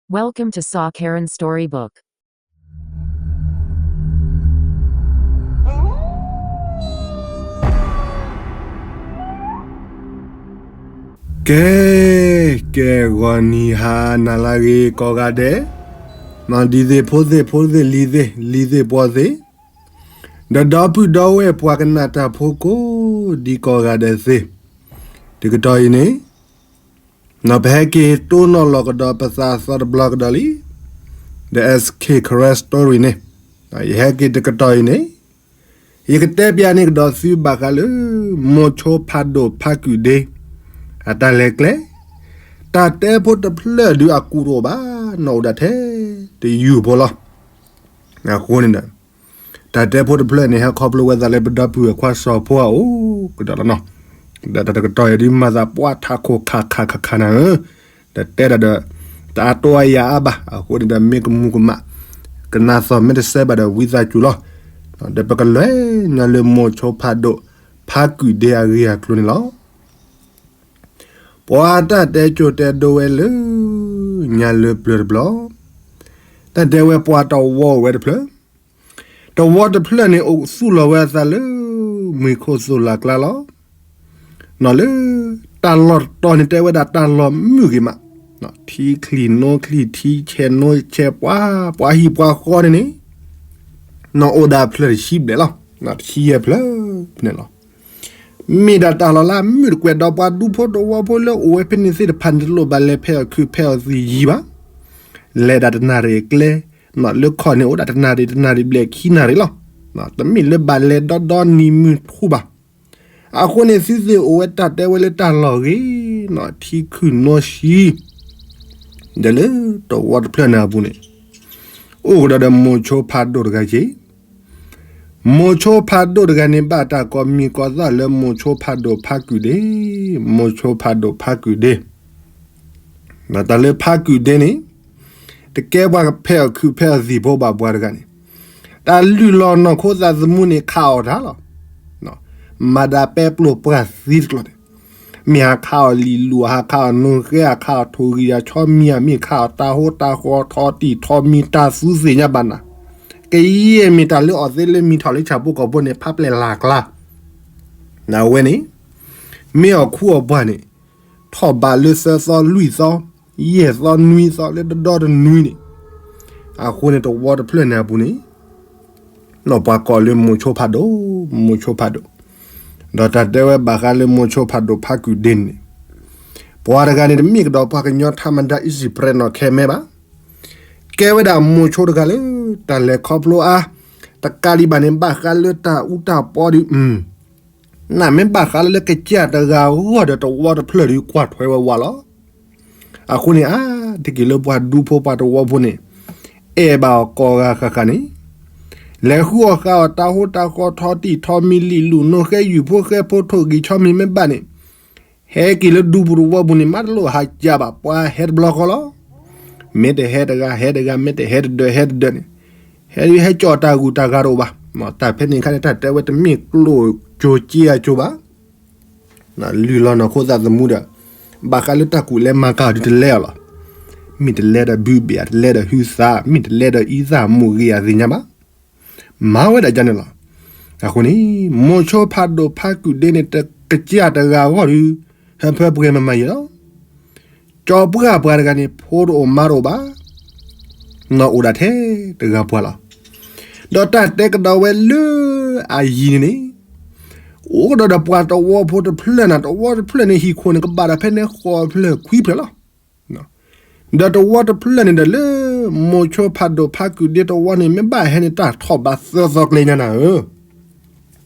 Welcome to Saw Karen Storybook. ကဲ, ကဲဂီၤနံၤဟါနၤလၢအဂ့ၤကိးဂၤဒဲး, ဒ်သ့ၣ်ဖိသ့ၣ်ဖိသ့ၣ်လံၤသ့ၣ် လံၤသ့ၣ်ပှီၤသ့ၣ်, ဒီးဒီပုၢ်ဒီဝဲၢ်ပှၤကနၣ်တၢ်ဖိကိးဒံကိးဂၤဒဲးသ့ၣ်, တကတီၢ်အံၤန့ၣ် ပဟဲက့ၤတိၢ်နီၣ်လီၤကဒီးပသးသီတဘျီကဒီးလံ, ဒီး S K Karen Story န့ၣ်, ယဟဲက့ၤတကတီၢ်အံၤန့ၣ်, ယကတဲပျးန့ၢ်ကဒီးသုဘၣ်ဃးလၢ မိၤဆိဖးဒိၣ်ဖးကုၢ်ဒ့ အတၢ်လဲၤကျဲ, တၢ်တဲဖိတဖျၢၣ်ဒုးအကူၣ်တအိၣ်ဘၣ်, နီၢ်အိၣ်ဒၣ်ထဲတယုၢ်ဖိလီၤ. အဃိန့ၣ်ဒီး တၢ်တဲဖိတဖျၢၣ်န့ၣ် ဟဲခီဖျိဝဲသးလၢပဒီပုၢ်ဝဲၢ်ခွါစီၤဖိအအိၣ်ကဒီးလီၤနီၤ. ဒီးတၢ်တကတီၢ်အံၤဒုးမၤသးပှၢ်ထးခိၣ်ခးခးခးခးနၤဧၢ, ဒီးတဲဒၣ်ဒီး တအါတိအါယၤအါဘၣ်, အဃိန့ၣ်ဒီးမ့ၢ်ကမူၤကမၣ် ကနၣ်သီၣ်မ့ၢ်တစဲးဘၣ်ဒီးဝံသးစူၤလီၤ. ဒီးပကလဲၤညီလၢမိၤဆိဖးဒိၣ်ဖးကုၢ်ဒ့အဂ့ၢ်အကျိၤန့ၣ်လီၤ. ပှၤတၢ်တဲကၠိတဲဒိဝဲလၢ ညါလၢပျၢၤတဘျီ, တၢ်တဲဝဲပှၤတဝီအိၣ်ဝဲတဖျၢၣ်, တဝီတဖျၢၣ်န့ၣ် အိၣ်သူၣ်လီၤဝဲအသးလၢ မုၢ်ခိၣ်သိၣ်လၢ်ကျါလီၤ. နီၢ်လၢ တၢ်လီၢ်တတီၤန့ၣ် တဲဝဲဒၣ်တၢ်လီၢ်မုာ်ဂ့ၤမး, ထံချံၣ်နိချံၣ် ထံဆဲးနိဆဲး ပှၤ ပှၤဟံၣ်ပှၤဃီန့ၣ်န့ၣ်, နီၢ်အိၣ်ဒၣ်ဖျၢၣ်တဆံဘျဲၣ်လီၤ, တဆံယဲၢ်ဖျၢၣ်န့ၣ်လီၤ. မ့ၢ်ဒၣ်တၢ်လီၢ်လၢအမုာ်တကွဲးဒီးပှၤဒူဖိတဝီဖိလၢအိၣ်ဝဲဖဲန့ၣ်သ့ၣ်တဖၣ်န့ၣ် တလိၣ်ဘၣ်လဲၤဖဲအီၣ်ခုးဖဲအီၣ်သံယံၤဘၣ်. လဲၤဒၣ်တနၣ်ရံၣ်အကျဲ, လၢခီၣ်န့ၣ်အိၣ်ဒၣ်တနၣ်ရံၣ် တနၣ်ရံၣ်ဘျဲၣ်ခံနၣ်ရံၣ်လီၤ. တမ့ၢ်လၢဘၣ်လဲၤဒီဒီနံၤမုၢ်ထူဘၣ်. အဃိန့ၣ်သုသ့ၣ်အိၣ်ဝဲတၢ်တဲဝဲလၢတၢ်လီၢ်ဂ့ၤ, ထံခုၣ်နိဆံး, ဒီးလၢတဝီတဖျၢၣ်န့ၣ်အပူၤန့ၣ်, အိၣ်ကဒီးဒီးမိၤဆိဖးဒိၣ်တဂၤက့ၤ မိၤဆိဖးဒိၣ်တဂၤန့ၣ် ဘၣ်တၢ်ကိးမံၤကိးသၣ်လၢမိၤဆိဖးဒိၣ်ဖးကုၢ်ဒ့, မိၤဆိဖးဒိၣ်ဖးကုၢ်ဒ့, တၢ်လၢဖးကုၢ်ဒ့န့ၣ်, တကဲပှၤကဖဲအီၣ်ခုးဖဲအီၣ်သံၣ်ဖိဘၣ်ပှၤတဂၤန့ၣ်, တၢ်လုၢ်လီၤနီၢ်ခိသးသမူန့ၣ်ခးအီၣ်တၢ်လီၤ. မၤဒၣ်ပဲပျိၢ်ပှၢ်သံတကျိၤန့ၣ်, မ့ၢ်ဟးခးအီၣ်လံာ်လူၢ် ဟးခးအီၣ်နိဃဲ ဟးခးအီၣ်ထိၣ်ဂံၢ်အဆီမံၤ မ့ၢ်ခးအီၣ်တၢ်ဟိတၢ်ဃီထီတံၢ်ထီမံၤ တၢ်သူသ့ၣ်ညါဘၣ်နၤ, ကယဲၢ်မ့ၢ်တၢ်လၢအီၣ်သ့လၢမံၤထီၣ်လၢဆၣ်ဖိကီၢ်ဖိန့ၣ် ဖးပျဲၢ်လၢ်ကျါ, နဝဲန့ၣ်, မ့ၢ်အီၣ်ခူအီၣ်ပှၢ်န့ၣ်, ထီၣ်ဘးလၢသၢသီလွံၢ်သီ, ယဲၢ်သီနွံသီလၢတဒီတနွံန့ၣ်, အဃိန့ၣ်တဝီတဖျၢၣ်န့ၣ်အပူၤန့ၣ် နီၢ်ပှၤကိးလၢမိၤဆိဖးဒိၣ်, မိၤဆိဖးဒိၣ်, ဒီးတၢ်တဲဝဲဘၣ်ဃးလၢမိၤဆိဖးဒိၣ်ဖးကုၢ်ဒ့န့ၣ်, ပှၤတဂၤန့ၣ်တမ့ၢ်ကဒီးပှၤကညီထးမဒါ easy press နီၢ်ခဲမဲဘၣ်. ကဲဝဲဒၣ်မိၤဆိတဂၤလၢ တၢ်လဲၤခီဖျိအါ, တကးဒံးဘၣ်န့ၣ် ဘၣ်ဃးလၢတၢ်အူတၢ်ပီဒုး, နမ့ၢ်ဘၣ်ဃးလၢလၢကစၢ်တဂၤဂီၢ်ဒီးတဝီတဖျၢၣ်ဒုးကွၢ်ထွဲဝဲဝါလီၤ. အဃိန့ၣ် အါတက့ၢ်လၢပှၤဒူဖိပှၤတဝီဖိန့ၣ်, အဲၣ်ဘၣ်အီၤကိးဂၤဃၣ်ဃၣ်န့ၣ်, လဲၤဃုအီၣ်ဃုအီၣ်တၢ်ဟိတၢ်ဃီထီတံၢ်ထီမံၤလံာ်လူၢ်နိဃဲယုၢ်ဖိဃဲဖိထိၣ်ဂံၢ်ဆီမံၤမ့ၢ်ဘၣ်န့ၣ်, ဟဲက့ၤလၢဒူပူၤတဝီပူၤန့ၣ် မ့ၢ်တလိၣ်ဟးကၢဘၣ် ပှၤဟဲတဘျီဃီလီၤ. မ့ၢ်တဟဲတဂၤဟဲတဂၤ မ့ၢ်တဟဲတဒၢးဟဲတဒၢးန့ၣ်, ဟဲဒုးဟဲကၠီၣ်တၢ်ဂုၤတၢ်ဂၤတအိၣ်ဘၣ်. တၢ်ဖဲန့ၣ်အခါန့ၣ် တၢ်တဲဝဲတမ့ၢ်ကျိၣ်ကၠိက့အကၠိဘၣ်. လုၢ်လီၤနီၢ်ခိသးသမူဒီး, ဘၣ်ဃးလၢတၢ်ကူၣ်လဲၤမၤကၤဒုးတလဲအီၤလီၤ. မ့ၢ်တလဲဒီးဘုဘ့ၣ်ဧါ, တလဲဒီးဟုသး, မ့ၢ်တလဲဒီးအံသၣ်မူးဂ့ၤဧါသ့ၣ်ညါဘၣ်. မၤဝဲဒၣ်ဒ်န့ၣ်လီၤ. အဃိန့ၣ်, မိၤဆိဖးဒိၣ်ဖးကုၢ်ဒ့န့ၣ် တကစၢ်တဂၤအဂီၢ်ဒီး, ဟၢဖၢပှဲၤမၤမၤယံၤလီၤ. ကၠီပှၢ်ပှၤတဂၤန့ၣ် ဖိတအိၣ်မါတအိၣ်ဘၣ်. နီၢ်အိၣ်ဒၣ်ထဲတဂၤပှၤလီၤ. ဒီးတၢ်တဲကဒီးဝဲလၢအယံၤန့ၣ်န့ၣ်, အိၣ်ကဒီးဒီးပှၤတဝီဖိတဖျၢၣ်နၤ တဝီတဖျၢၣ်န့ၣ် ဟံၣ်ခိၣ်န့ၣ် ကဘၣ်ဒီးဖဲန့ၣ်ဃိးဖျၢၣ်ခွံဖျၢၣ်လီၤ. ဒီးတဝီတဖျၢၣ်န့ၣ်ဒီးလၢ မိၤဆိဖးဒိၣ်ဖးကုၢ်ဒ့တဝီန့ၣ် မ့ၢ်ဘၣ်ဟဲန့ၣ်တၢ်ထီၣ်ဘးသၢသီကျဲညါနၤဧၢ.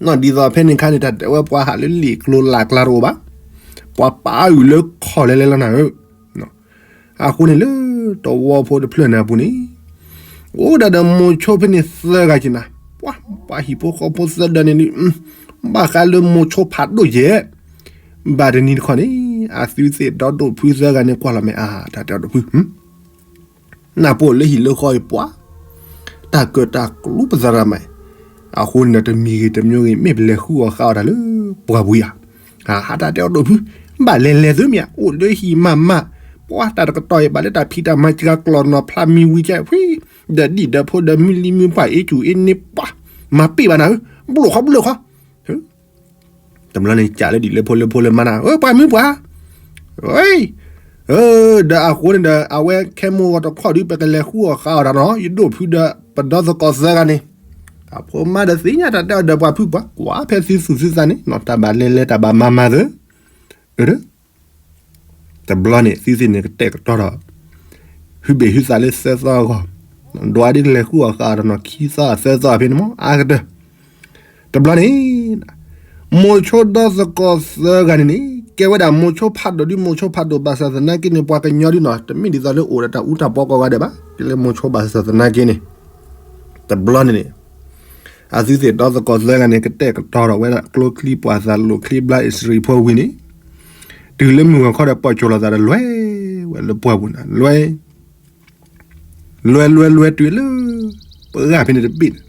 နီၢ်ဒ်သိးဖဲန့ၣ်ခါန့ၣ် တၢ်တဲဝဲပှၤဟးလၢလံာ်ကျိၤလၢ်ကျါတအိၣ်ဘၣ်. ပှၤပာ်အုၣ်လၢခီၣ်လဲၤလဲၤလီၤနၤဧၢ. အဃိန့ၣ်လၢ တဝီဖိတဖျၢၣ်န့ၣ်အပူၤန့ၣ်, အိၣ်ဒၣ်ဒီးမိၤဆိဖဲန့ၣ်သၢဂၤက့ၤနၤ, ပှၤ ပှၤဟံၣ်ဖိဃီဖိသၢဒၢန့ၣ်ဒုး, ဘၣ်ဃးလၢမိၤဆိဖးဒိၣ်ယဲၢ်, ဘၣ်တနံၤတခီန့ၣ်, အသုသ့ၣ်ဒီဒိၣ်ဖုသၢဂၤန့ၣ်ကွၢ်လီၤမ့ၢ်အါ တၢ်တဲအီၤဒိၣ်ဖု နၢ်ပအိၣ်လၢဟံၣ်လၢဃီအံၤပှၤ, တၢ်ကၢၣ်တၢ်ကျူပသရၣ်မး, အဃိန့ၣ်ဒီးတမံၤဂ့ၤတမံၤဂ့ၤ မ့ၢ်ပလဲၤဃုအီၣ်ဃုအီတၢ်လၢပှၤပူၤယၤ, ဟးတၢ်တဲအီၤဒိၣ်ဖု, ဘၣ်လဲၤလဲၤသုမ့ၢ်ဧါ, အိၣ်လၢဟံၣ်မးမး, ပှၤတၢ်တကတီၢ်အံၤ ဘၣ်လၢတၢ်ဖံးတၢ်မၤစှၤကျီၢ်နီၢ်ဖျါမံၤဝံၤကဲ ဖှံ, ဒီးဒံၣ်ဒီးဖိဒီးမုၢ်လံၤမုၢ်ပှၢ်အ့ၣ်ကူၣ်အ့ၣ်န့ၣ်ပှၤ, မၤပ့ၢ်ဘၣ်နၤဧၢ, ဘျိၣ်ခီဘျိၣ်ခီ တဘျီန့ၣ် ကးလၢဒံၣ်လၢဖိလၢဖိလၢမါနၤ, ပှၤမုၢ်ပှၢ်, ဒီးအဃိန့ၣ်ဒီး အဝဲခဲမိၢ်ဂီၤတခီဒုး ပကလဲၤဃုအီၣ်ဃုအီၣ်တၢ်နီၤ, ယဒိၣ်ဖုဒီး ပဒီသကိးသၢဂၤန့ၣ်, အဖိမါဒီးသ့ၣ်ညါတၢ်တဲအီၤဒီးပှၤဖုပှၤ, ကွၢ်ဖဲသုသူၣ်သုသးန့ၣ် တၢ်ဘၣ်လဲၤလဲၤ တၢ်ဘၣ်မၤမၤသၢ, အၢ တဘျီန့ၣ် သုသ့ၣ်န့ၣ်ကတဲာ်ကတီၤဒီး ဟုဘ့ၣ်ဟုသးလၢသၢသီအဂီၢ်, ဒွးဒ်ကလဲၤဃုအီၣ်ဃုအီၣ်တၢ်နီၤ ခံသီသၢသီဖဲန့ၣ်မး အါကတၢၢ်, တဘျီန့ၣ် မိၤဆိဒီသကိးသၢဂၤန့ၣ်န့ၣ် ကဲဝဲဒၣ်မိၤဆိဖးဒိၣ်ဒုး မိၤဆိဖးဒိၣ်ဘၣ်ဆၣ်သနာ်က့န့ၣ် ပှၤကညီဒုးနီၤ တမ့ၢ်ဒ်သိးလၢအိၣ်ဒီးတၢ်အူတၢ်ပီကိးဂၤဒဲးဘၣ်, ကဲလၢမိၤဆိဘၣ်ဆၣ်သနာ်က့န့ၣ်, တဘျီန့ၣ်န့ၣ် အသုသ့ၣ်ဒီသကိးသၢဂၤန့ၣ် ကတဲာ်ကတီၤထီၣ်ဝဲဒၣ် ကျိချံပှၤသးလိာ်ချံဘျါအံၣ်စရ့ၣ်ဖိဝံၤန့ၣ်, တုၤလၢမုၢ်ဂီၤခီဒီး ပိာ်ကၠိၤလိာ်သးဒီးလွဲၢ်ဝဲလၢပှၢ်ပူၤန့ၣ် လွဲၢ် လွဲၢ်လွဲၢ်လွဲၢ်တုၤလၢ ပှၢ်ဖဲန့ၣ်တဘ့ၣ်န့ၣ်,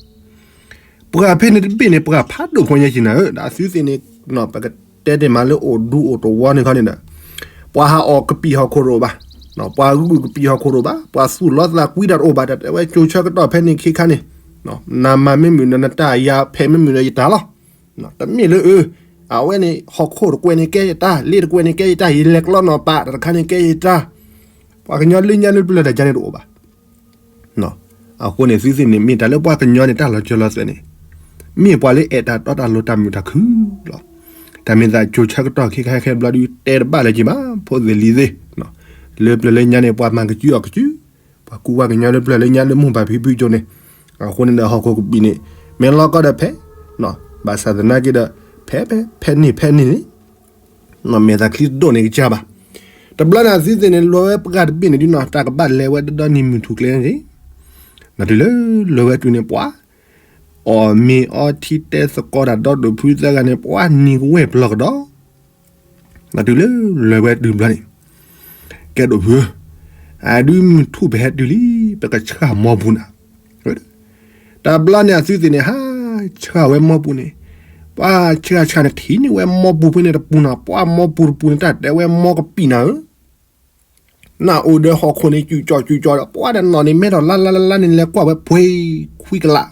ပှၢ်ဖဲန့ၣ်တဘ့ၣ်န့ၣ် ပှၢ်ဖးဒိၣ်ဖိညါက့ၤနၤဧၢ, ဒီးအသုသ့ၣ်န့ၣ် ပကတဲတ့ၢ်မးလၢအိၣ်ဒူအိၣ်တဝီန့ၣ်ခီန့ၣ်ဒီး, ပှၤဟးအီၣ်ကပံာ်ဟီၣ်ခိၣ်တအိၣ်ဘၣ်, ပှၤဂုာ်ကပံာ်ဟီၣ်ခိၣ်တအိၣ်ဘၣ်, ပှၤသူၣ်လီသးကွံတၢ်တအိၣ်ဘၣ်, တၢ်တဲဝဲကၠိဆၢကတီၢ်ဖဲန့ၣ်ခ့ခါန့ၣ်, နမၤမ့ၢ်မုာ်ဒီးနတၢ်ယၤဖဲမ့ၢ်မုာ်ဒီးယတၢ်လီၤ. တမ့ၢ်လၢအၢ, အဝဲန့ၣ် ဟီၣ်ခိၣ်တကွဲးန့ၣ်ကဲယတၢ်, လ့တကွဲးန့ၣ်ကဲယတၢ်, ယလဲၤကျီနီၢ်ပာ်တၢ်တခါန့ၣ် ကဲယတၢ်, ပှၤကညီလၢညါလၢပျၢၤတၢ်ယါန့ၣ်တအိၣ်ဘၣ်. အဃိန့ၣ် သုသ့ၣ်န့ၣ် မ့ၢ်တၢ်လၢပှၤကညီန့ၣ် တၢ်လီၤစၢၤလီၤသွဲၣ်န့ၣ်, မ့ၢ်ပှၤလၢအဲၣ်တၢ်တီတၢ်လိၤတၢ်မုာ်တၢ်ခုလီၤ. တၢ်မ့ၢ်သးကၠိဆၢကတီၢ်ခဲခါခဲဘျီဒုး တဲတဘၣ်လၢၤက့ၤဘၣ်, ဖိသ့ၣ်လံၤသ့ၣ်, လၢပျၢၤလၢညါန့ၣ် ပှၤမၤကစုအီၣ်ကစု, ပှၤကူဝဲကညီလၢပျၢၤလၢညါလၢမိၢ်ပၢ်ဖံဖုကၠိန့ၣ်, အဃိန့ၣ်ဒီးဟီၣ်ခိၣ်ကပံာ်န့ၣ် မ့ၢ်လီၤကီဒီးဖဲ, ဘၣ်ဆၣ်သနာ်က့ဒီး ဖဲဖဲဖဲန့ၣ်ဖဲန့ၣ်န့ၣ် မဲာ်သးချံတဒိၣ်န့ၣ်ကစၢ်ဘၣ်. တဘျီန့ၣ်သုသ့ၣ်န့ၣ် လဲၤဝဲပှၢ်တဘ့ၣ်န့ၣ်ဒုးနီၤ တၢ်ကဘၣ်လဲၤဝဲဒီဒီနံၤမုၢ်ထူၣ်ကျဲန့ၣ်, နတုၤလၢလဲၤဝဲတုၤန့ၣ် ပှၤအီၣ်မ့ၤအီထံတဲသကိးတၢ်ဒီဒိၣ်ဖုသၢဂၤန့ၣ် ပှၤနံၤကဝဲၢ်ပျီကဒီး, နတုၤလၢလဲၤဝဲတုၤဘျီန့ၣ်, ကဲဒိၣ်ဖုဧၢ, အဒုးမုၢ်ထူၣ်ပဟဲတုၤလံ, ပကဆှၣ်မီပူၤနၤ တဘျီန့ၣ်အသုသ့ၣ်န့ၣ် ဟးဆှၣ်ဝဲမီပူၤန့ၣ်, ပှၤဆှၣ်ဆှၣ်န့ၣ်ထံၣ်န့ၢ်ဝဲမီပူၤဖဲန့ၣ်တပူၤနီၤ, ပှၤမီပူၤတပူၤန့ၣ် တၢ်တဲဝဲမီကပံာ်နၤဧၢ, နအိၣ်ဒီးဟီၣ်ခိၣ်န့ၣ် စုၣ်ကၠီၣ်စုၣ်ကၠီၣ်ဒီး ပှၤဒီးနီၢ်န့ၣ် မဲထီၣ်လါလါလါလါန့ၣ် လဲၤကွၢ်ဝဲပှ့ၤခွံကလး,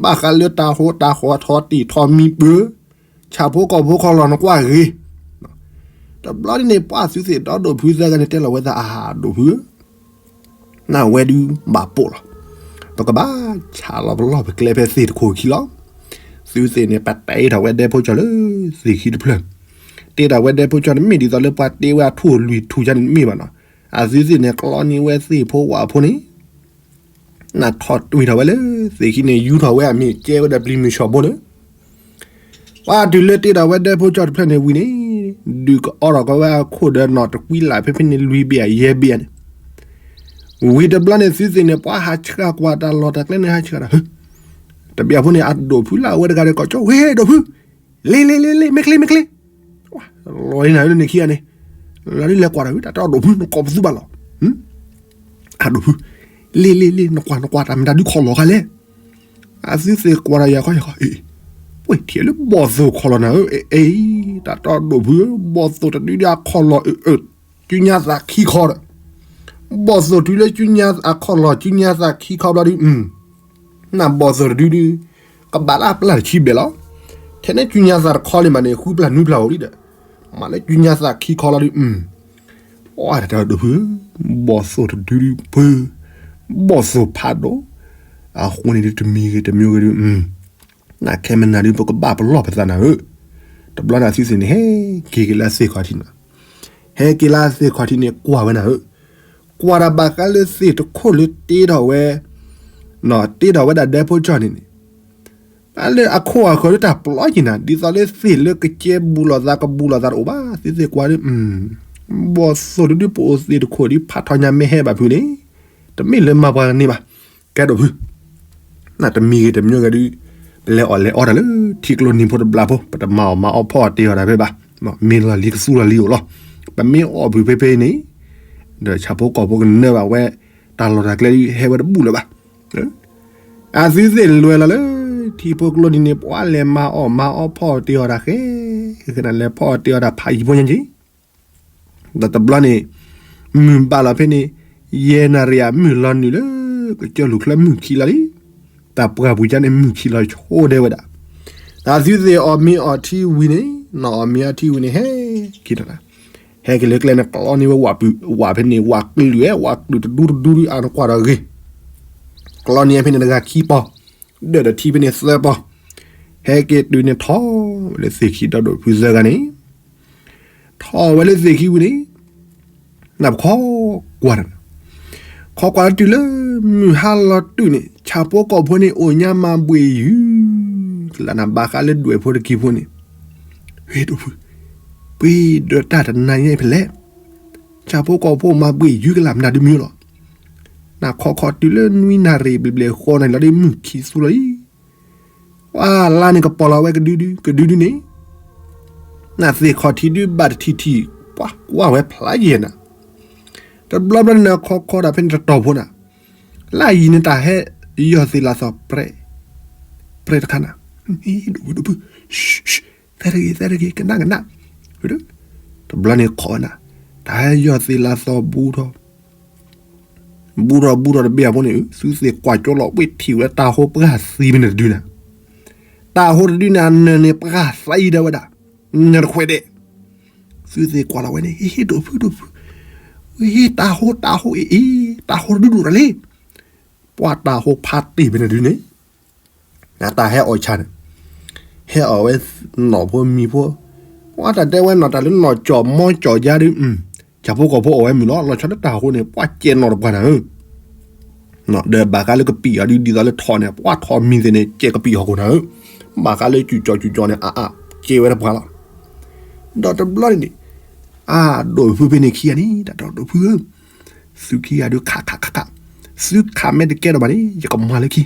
ဘၣ်ဃးလၢတၢ်ဟိးတၢ်ဃီထီတံၢ်ထီမံပၢၤ, ဆၣ်ဖိကီၢ်ဖိခီလီၤနကွၢ်ဂ့ၤ တဘျီန့ၣ်န့ၣ် ပှၤသုသ့ၣ်ဒီဒိၣ်ဖုသၢဂၤန့ၣ် တဲလီၤဝဲသးအဟးဒိၣ်ဖုဧၢ, နဝဲဒုးဘၣ်ပိာ်လီၤ. ပကဘၣ်ဆးလီၤပလီၢ်ပကျဲဖဲသ့ၣ်တခိၣ်ခံလီၤ. သုသ့ၣ်န့ၣ် ပတ့ထီၣ်ဝဲဒဲဖိကၠီၣ်လၢသ့ၣ်ခံတဖျၢၣ်, တ့ထီၣ်ဝဲဒဲဖိကၠီၣ်န့ၣ် မ့ၢ်ဒ်သိးလၢပှၤတ့ဝဲအထူၣ်လွံၢ်ထူၣ်ယါန့ၣ်တမ့ၢ်ဘၣ်နီၤ. အသုသ့ၣ်န့ၣ် ကျီန့ၢ်ဝဲသ့ၣ်ဖိဝၣ်ဖိန့ၣ် နထီၣ်တွံၢ်ထီၣ်ဝဲလၢသ့ၣ်ခံန့ၣ် ယူထီၣ်ဝဲအမ့ၢ်ကဲဝဲဒီးပျံၤမုၢ်ဆှီၣ်ဘိန့ၣ် ပှၤတုၤလၢတ့ထီၣ်ဝဲဒဲဖိကၠီၣ်တဖျၢၣ်န့ၣ်ဝံၤန့ၣ်, ဒုးကအီထီၣ်ကီးဝဲအခိၣ်ဒီးနီၢ်တကွံလၢ်ဖဲဖဲန့ၣ်လွံၢ်ဘ့ၣ်ယဲၢ်ဘ့ၣ်န့ၣ်, ဝံၤတဘျီန့ၣ်သုသ့ၣ်န့ၣ် ပှၤဟးဆှၣ်ကွၢ်တၢ်လီၢ်တၢ်ကျဲန့ၣ် ဟးဆှၣ်ဒီး, တဘျီဖိန့ၣ် အဒိၣ်ဖုလၢအဝဲတဂၤဒီးကိးကၠီ ဝ့ၢ်ဒိၣ်ဖု, လ့လ့လ့လ့ မ့ၢ်ချ့မ့ၢ်ချ့ လီၤနၤလၢန့ၣ်ခံဂၤန့ၣ်, လီၤဒုးလဲၤကွၢ်ဒီး တၢ်တဲအီၤဒိၣ်ဖု နကိးပသူဘၣ်လီၤ. အဒိၣ်ဖု, လ့လ့လ့ နကွၢ်နကွၢ် တၢ်မတၤဒုးခီၣ်လီၤခါလဲၣ်. အသုသ့ၣ်ကွၢ်ဒီးယၤခီယၤခီ, အ့, ဝဲထံၣ်လၢဘီၣ်သိၣ်ခီၣ်လီၤနၤဧၢ, အ့, တၢ်တဲအီၤဒိၣ်ဖု, ဘီၣ်သိၣ်တဒုဒုးအခီၣ်လီၤအၢ, စုညါသးခံခီဒီး, ဘီၣ်သိၣ်တုၤလၢစုညါအခီၣ်လီၤစုညါသးခံခီဘျီဒုး, နဘီၣ်သိၣ်တဒုဒုး ကဘၣ်လၢအပျၢ်တဆံဘျဲၣ်လီၤ. ထဲန့ၣ်စုညါသးတခီလံမးန့ၣ် ဃုပျၢ်နွံပျၢ်အိၣ်လံဒီး, မ့ၢ်လၢစုညါသးခံခီလီၤဒုး, ပှၤတၢ်တဲအီၤဒိၣ်ဖု, ဘီၣ်သိၣ်တဒုဒုးဖု, ဘီၣ်သိၣ်ဖးဒိၣ်, အဃိန့ၣ်ဒုးတမံၤဂ့ၤတမံၤဂ့ၤဒုး, နခဲမနၤဒုး ပကဘၣ်ပလီၢ်ပသးနၤဧၢ. တဘျီန့ၣ်အသုသ့ၣ်န့ၣ် ဟဲက့ၤက့ၤလၢအသ့ၣ်ခီၣ်ထံးန့ၣ်, ဟဲက့ၤလၢအသ့ၣ်ခီၣ်ထံးန့ၣ် ကွၢ်ဝဲနၤဧၢ, ကွၢ်တၢ်ဘၣ်ဃးလၢသ့ၣ်တခိၣ်လၢတ့ထီၣ်ဝဲ, တ့ထီၣ်ဝဲဒၣ်ဒဲဖိကၠီၣ်န့ၣ်န့ၣ် လၢအခိၣ်အဃၢၤလၢတၢ်ပျီက့ၤနၤ ဒ်သိးလၢသ့ၣ်လၢကကဲဘူးလိာ်သးကဘူးလိာ်သးတအိၣ်ဘၣ် သုသ့ၣ်ကွၢ်လၢ, ဘီၣ်သိၣ်တဒုပအိၣ်သ့ၣ်တခိၣ်ဒ်ဖးထီညါမ့ၢ်ဟဲဘၣ်ဖုန့ၣ်, တမ့ၢ်လၢမၤပှၤကန့ၢ်ဘၣ်, ကဲဒိၣ်ဖု နတမံၤဂ့ၤတမံၤဂ့ၤဒုး, ပလဲၤအီၣ်လဲၤအီတၢ်လၢထံကျိနံၤဖိတဘျီဖိ ပတမၤအီၣ်မၤအီဖီအီၣ်တ့အီၣ်တၢ်ဖဲဘၣ်, မ့ၢ်လီၢ်လံၤကသူလီၢ်လံၤအိၣ်လီၤ, ပမ့ၢ်အီၣ်ဖုဖဲဖဲန့ၣ်, ဒီးဆၣ်ဖိကီၢ်ဖိကနၢဘၣ်ဝဲ, တၢ်လီၢ်တၢ်ကျဲဒုးဟဲဝဲတဘူၣ်လၢၤဘၣ်, အသုသ့ၣ်လဲၤလီၤလၢ, ထံဖိကျိနံၤန့ၣ် ပှၤလဲၤမၤအီၣ်မၤအီဖီအီၣ်တ့အီၣ်တၢ်ဃဲ, ဃဲနၤလဲၤဖီအီၣ်တ့အီၣ်တၢ်ဖးယံၤဖိညါက့ၤ ဒီးတဘျီန့ၣ် မုၢ်ဘၣ်လီၤဖဲန့ၣ် ယဲၢ်နၣ်ရံၣ်ဧါ မုၢ်လီၤနုာ်လၢ ကစၢၢ်လူၢ်ချၢမုၢ်ခံလီၤလံ. တၢ်ပှၢ်ပူၤကါန့ၣ် မုၢ်ခံလီၤဆိဒဲဝဲဒၣ်. တၢ်သုသ့ၣ်အီၣ်မ့ၤအီထံဝံၤန့ၣ်, နီၢ်အီၣ်မ့ၤအီထံဝံၤန့ၣ် ဟဲက့ၤဒီး, ဟဲက့ၤလၢကျဲန့ၣ် ကျီန့ၢ်ဝဲဝၣ်ပူၤ, ဝၣ်ဖဲန့ၣ် ဝၣ်ကလုာ်ဧါ, ဝၣ်ကလုာ်တဒူတဒူဒု အါနကွၢ်ဒီးဂ့ၤ, ကျီန့ၢ်ဖဲန့ၣ်တဂၤခံပီၤ, ဒၢးဒီးထံဖဲန့ၣ်သၢပီၤ, ဟဲက့ၤတုၤန့ၣ်ထီၣ်ဝဲလၢသ့ၣ်ခံဒီဒိၣ်ဖုသၢဂၤန့ၣ် ထီၣ်ဝဲလၢသ့ၣ်ခံဝံၤန့ၣ်, နၢ်ပခီကွၢ်တၢ်, ခီကွၢ်လၢတုၤလၢမုၢ်ဟါလီၤတုၤန့ၣ် ဆၣ်ဖိကီၢ်ဖိန့ၣ် အိၣ်ညါမၤဘှ့ၣ်ယုၤ, ကလၢနဘၣ်ဃးလၢဒွဲၣ်ဖိတကံၢ်ဖိန့ၣ်, ဟ့ၣ်ဒိၣ်ဖု, ပှ့ၤဒီးတၢ်တနၤညါအံၤဖဲလဲၣ်, ဆၣ်ဖိကီၢ်ဖိမၤဘှ့ၣ်ယုၤကလၢ်မနုၤဒုမံၤလီၤ, နၢ်ခီခီတုၤလၢနွံနၣ်ရံၣ်ဘျဲၣ်ဘျဲၣ်ဃီနၣ်ရံၣ်လီၤဒီးမုၢ်ခံသူလီၤလံ ပှၤလါန့ၣ်ကပီၤလီၤဝဲကဒုဒု ကဒုဒုန့ၣ်, နၢ်သ့ၣ်ခီၣ်ထံးဒုဘၣ်တထံၣ်ထံၣ် ပှၤကွၢ်ဝဲဖျါယဲၢ်နၤ, တဘျီဘျီန့ၣ်ခီခီဒၣ်ဖဲန့ၣ်တတီၢ်ဖိနၤ, လၢအယံၤန့ၣ်တၢ်ဟဲယီၢ်သ့ၣ်လၢသီၣ်ပြဲး, ပြဲးတခါနၤ, ဒိၣ်ဖုဒိၣ်ဖု, သဲတဂ့ၤ သဲတဂ့ၤ ကနၣ်ကနၣ်, တဘျီန့ၣ်ခီၣ်ဝဲနၤ, တၢ်ဟဲယီၢ်သ့ၣ်လၢသီၣ်ဘူးထီၣ် ဘူးထီၣ်ဘူးထီၣ်တဘ့ၣ်အဖိန့ၣ် သုသ့ၣ်ကွၢ်ကၠီလီၤ ဝ့ၢ်ထံၣ်ဝဲတၢ်ဟိပှၢ်သံဖဲန့ၣ်တဒုနၤ, တၢ်ဟိတဒုန့ၣ် အနၢၤန့ၣ်ပှၢ်သံဒၣ်ဝဲဒၣ်, နၢၤတခွဲးဒဲး, သုသ့ၣ်ကွၢ်လီၤဝဲန့ၣ် ဟ့ၣ်ဟ့ၣ်ဒိၣ်ဖုဒိၣ်ဖု, ဟ့ၣ်တၢ်ဟိတၢ်ဟိအ့ၣ်အ့ၣ် တၢ်ဟိတဒုဒိၣ်တၢ်လံ, ပှၤတၢ်ဟိဖးတ့ၢ်ဖဲန့ၣ်တဒုန့ၣ် အတၢ်ဟဲအီၣ်ဆၣ်န့ၣ်, ဟဲအီၣ်ဝဲနီၢ်ဖိမံၤဖိ, ပှၤတၢ်တဲဝဲနီၢ်တၢ်လၢနီၢ်ကၠီၣ်မီကၠီၣ်ယါဒု, ဆၣ်ဖိကီၢ်ဖိအီၣ်ဝဲမုာ်လီၤ လီၤဆီဒၣ်တၢ်ဟိန့ၣ် ပှၤကဲနီၢ်တပှၤနၤဧၢ, ဒီးဘၣ်ဃးလၢကပံာ်အီၤဒု ဒ်သိးလၢထိးန့ၣ် ပှၤထိးမံၤသ့ၣ်န့ၣ် ကဲကပံာ်ဟီၣ်ခိၣ်နၤဧၢ, ဘၣ်ဃးလၢစူၣ်ကၠီၣ်စူၣ်ကၠီၣ်န့ၣ် အအါကဲဝဲတပှၤလီၤ, ဒီးတဘျီန့ၣ်န့ၣ်, အဒိၣ်ဖုဖဲန့ၣ်ခံဂၤန့ၣ် တၢ်တဲဒိၣ်ဖုဧၢ, သုခံဂၤဒုခးခးခးခး, သုခးမ့ၢ်တကဲထီၣ်ဘၣ်န့ၣ် ယကမၤလၢခံ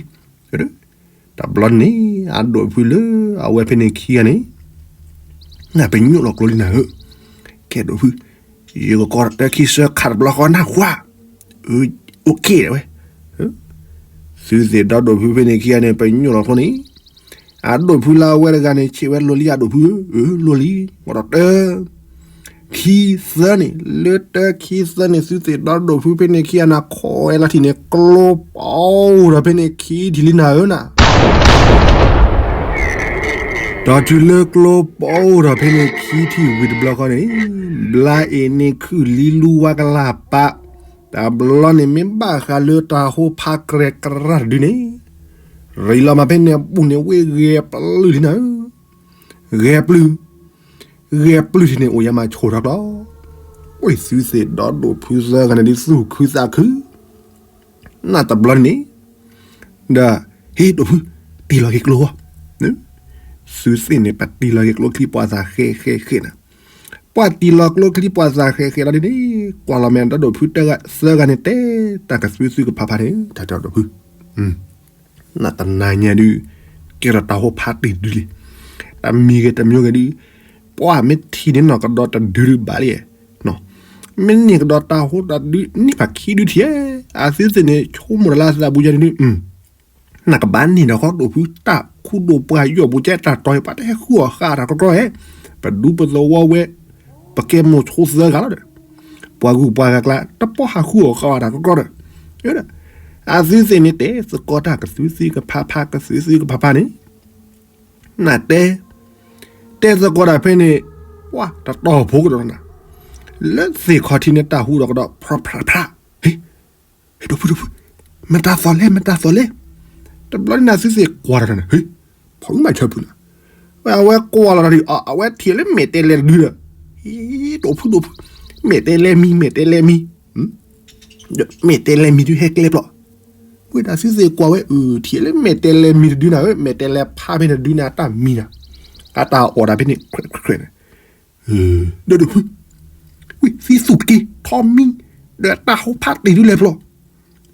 တဘျီန့ၣ် အဒိၣ်ဖုလၢအဝဲဖဲန့ၣ်ခံဂၤန့ၣ်, နပညိၣ်လီၤကျိလံနၤဧၢ, ကဲဒိၣ်ဖု, ယကကိးတၢ်ခံဆၢခးတဘျီဃီနၢ်ဟူဧါ, အိၣ်က့ဝဲ, သုသ့ၣ်ဒီဒိၣ်ဖုဖဲန့ၣ်ခံဂၤန့ၣ် ပညိၣ်လီၤကျိန့ၣ်, အဒိၣ်ဖုလၢအဝဲတဂၤန့ၣ် ဆံးဝဲလိၤလံအဒိၣ်ဖုဧၢ, လိၤလံ, အိၣ်ဒီးတၢ ခံသၢန့ၣ် လၢတၢခံသၢန့ၣ် သုသ့ၣ်ဒီဒိၣ်ဖုဖဲန့ၣ်ခံဂၤန့ၣ် ခိးဝဲလီၤထံၣ်န့ၣ် ကျိပအိၣ်ဒီးဖဲန့ၣ်ခံထံၣ်လံနၤဧၢနၤ, ဒီးတုၤလၢကျိပအိၣ်ဒီးဖဲန့ၣ်ခံထံၣ်ဝံၤတဘျီဃီန့ၣ်, ဘျါအ့ၣ်န့ၣ်ခုၣ်လံလူဝါကလၢ်ပာ်, တဘျီန့ၣ်မ့ၢ်ဘၣ်ဃးလၢတၢ်ဟိဖးကြဲးကြရၢ်တဒုန့ၣ်, ရံးလီၤမးဖဲန့ၣ်အပူၤန့ၣ် ဝ့ၢ်ဂဲၤပျုၢ်လံနၤဧၢ, ဂဲၤပျုၢ် ဂဲၤပျုၢ်ထံၣ်န့ၣ် အိၣ်ယါမးဆိၣ်ထီၣ်ကျီ, ဝ့ၢ်သုသ့ၣ်ဒီဒိၣ်ဖုသၢဂၤန့ၣ်ဒုးသူၣ်ခုသးခု, နတဘျီန့ၣ်, ဒီး ဟ့ၣ်ဒိၣ်ဖု, တံၢ်လီၤက့ၤကျိအီၤ, သုသ့ၣ်န့ၣ် ပတံၢ်လီၤက့ၤကျိချံပှၤသးဃဲဃဲဃဲနၤ, ပှၤတံၢ်လီၤကျိချံပှၤသးဃဲဃဲလီၤဒ်န့ၣ်, ကွၢ်လီၤမဲာ်ဒီဒိၣ်ဖုသၢဂၤန့ၣ် တဲတၢ်ကသုသုကဖးဖးန့ၣ် တၢ်တဲဒိၣ်ဖု နတနၤညါဒုး, ကဲထီၣ်တၢ်ဟိဖးတ့ၢ်တဒုလံ, တမံၤဂ့ၤတမံၤဂ့ၤဒုး, ပှၤမ့ၢ်ထံၣ်န့ၢ်နီၢ်ကဒီးတဒုဒုးဘၣ်လံ, မ့ၢ်န့ၢ်ကဒီးတၢ်ဟိတဒုန့ၢ်ဖးခံဒုထံၣ်, အသုသ့ၣ်န့ၣ် ဆိကမိၣ်တၢ်လၢအသးပူၤယါန့ၣ်ဒုး, နကဘၣ်န့ၢ်ဒီးဃီဒိၣ်ဖု တၢ်ခူဒိၣ်ပှၢ်ယီၢ်ပူၤကဲတၢ်တီၤအံၤ ပှၤတဟဲဃုအီၣ်ဃာ်တၢ်ကီကီဟဲ, ပဒူပသဝီဝဲ, ပကဲမိၢ်ဆိသၢဂၤလီၤဒီး, ပှၤဂုၤပှၤဂၤကျါ တပီၢ်ဟးဃုအီၣ်ဃာ်တၢ်ကီကီဒီး, အသုသ့ၣ်န့ၣ်တဲသကိးတၢ်ကသုသုကဖးဖး ကသုသုကဖးဖးန့ၣ်, နတဲ, တဲသကိးတၢ်ဖဲန့ၣ်, ပှၤတတီၤဖိကဒီးနၤ, လၢသ့ၣ်ခီၣ်ထံးန့ၣ်တၢ်ဟူဒီးကဒီး ဖြးဖြးဖြး, ဟ့ၣ်, ဟ့ၣ်ဒိၣ်ဖုဒိၣ်ဖု, မတၤသီၣ်လဲၣ် မတၤသီၣ်လဲၣ်, တဘျီန့ၣ်သုသ့ၣ်ကွၢ်တၢ်နၤ, ဟ့ၣ်, ဖီၣ်မုၢ်မးဆၢဖုနၤ, ဝဲအဝဲကွၢ်လီၤတၢ်ဒုး အဝဲထံၣ်လၢမဲာ်တဲးလဲးတဒုဒီး, ဟ့ၣ်ဒိၣ်ဖုဒိၣ်ဖု, မဲာ်တဲးလဲးမံ မဲာ်တဲးလဲးမံ မဲာ်တဲးလဲးမံဒုးဟဲကျဲပျီ, ဝဲဒၣ်သုသ့ၣ်ကွၢ်ဝဲအၢ ထံၣ်လၢမဲာ်တဲးလဲးမံတဒုနၤဧၢ, မဲာ်တဲးလဲးဖးဖဲန့ၣ်တဒုန့ၣ် အတၢ်မံနၤ, အတၢ်အီၣ်တၢ်ဖဲန့ၣ် ခွဲးခွဲးန့ၣ်, ဒီးဒိၣ်ဖု, ဝံသံသူၣ်တက့ၢ် ထီမံ, ဒီးတၢ်ဟိဖးတ့ၢ်ဒုးလဲၤပျီ,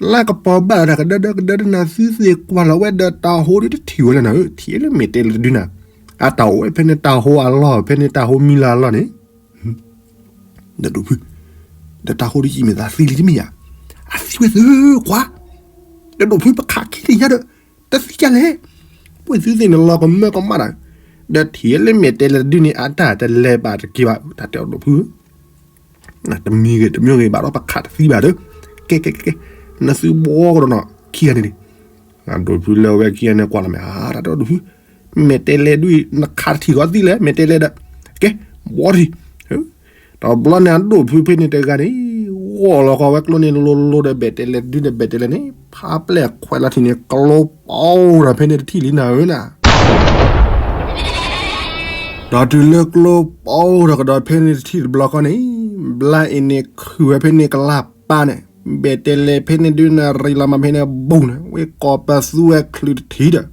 လၢကပီၤဘၣ်တၢ်ကဒၢဒၢကဒၢဒၢနၤ သုသ့ၣ်ကွၢ်လီၤဝဲဒီးတၢ်ဟိဒုးတထံၣ်ဝဲလၢနၤဧၢ, ထံၣ်လၢမဲာ်တဲးလဲးတဒုနၤ, အတၢ်အိၣ်ဝဲဖဲန့ၣ်တၢ်ဟိအလီၢ် ဖဲန့ၣ်တၢ်ဟိမံလၢအလီၢ်န့ၣ် ဒီးဒိၣ်ဖု, ဒီးတၢ်ဟိဒုးယံာ်မ့ၢ်သးသံလံတမ့ၢ်ဧါ, အသံဝဲသ့ၣ်ကွၢ်, ဒီးဒိၣ်ဖုပခးခံတယါဒီး, တသံကလဲၣ်, ပှၤသုသ့ၣ်န့ၣ်လီၤကမၢကမၣ်တၢ်, ဒီးထံၣ်လၢမဲာ်တဲးလဲးတဒုန့ၣ် အတၢ်တလဲၤဘၣ်တက့ၢ်ဘၣ် တၢ်တဲအီၤဒိၣ်ဖုဧၢ တမံၤဂ့ၤတမံၤဂ့ၤ ဘၣ်ဒီးပခးတသံဘၣ်ဒီး, ကဲကဲကဲကဲ, နသုဘှီကဒီးနီၤ ခံဂၤန့ၣ်ဒံး, ဒိၣ်ဖုလၢအဝဲခံဂၤန့ၣ်ကွၢ်လီၤမဲာ် အါ တၢ်ဒိၣ်ဖု, မဲာ်တဲးလဲးဒုး နခးတထံၣ်ဃီသံလဲၣ် မဲာ်တဲးလဲးဒီး, ကဲ, ဘှီတထံၣ် တဘျီန့ၣ် အဒိၣ်ဖုဖဲန့ၣ်တဂၤန့ၣ် ဂီၢ်လီၤဃီၤဝဲကျိန့ၣ် လိၤလိၤဒီး ဘဲာ်တဲးလဲးဒုးဒီး ဘဲာ်တဲးလဲးန့ၣ် ဖးပျဲၢ်ခွဲးလီၤထံၣ်န့ၣ် ကျိပီၤဒီးဖဲန့ၣ်တထံၣ်လံနၤဧၢနၤ. ဒီးတုၤလၢကျိပီၤဒီးကဒီးဖဲန့ၣ်တထံၣ်တဘျီဃီန့ၣ်, ဘျါအံၤန့ၣ်ခုၣ်ဝဲဖဲန့ၣ်ကလၢ်ပၢ်န့ၣ်, ဘဲာ်တဲးလဲးဖဲန့ၣ်ဒုးန့ၣ် ရံလီၤမးဖဲန့ၣ်ဘူးန့ၣ် ဝဲကိးပသူဝဲချုးတထံၣ်ဒီး,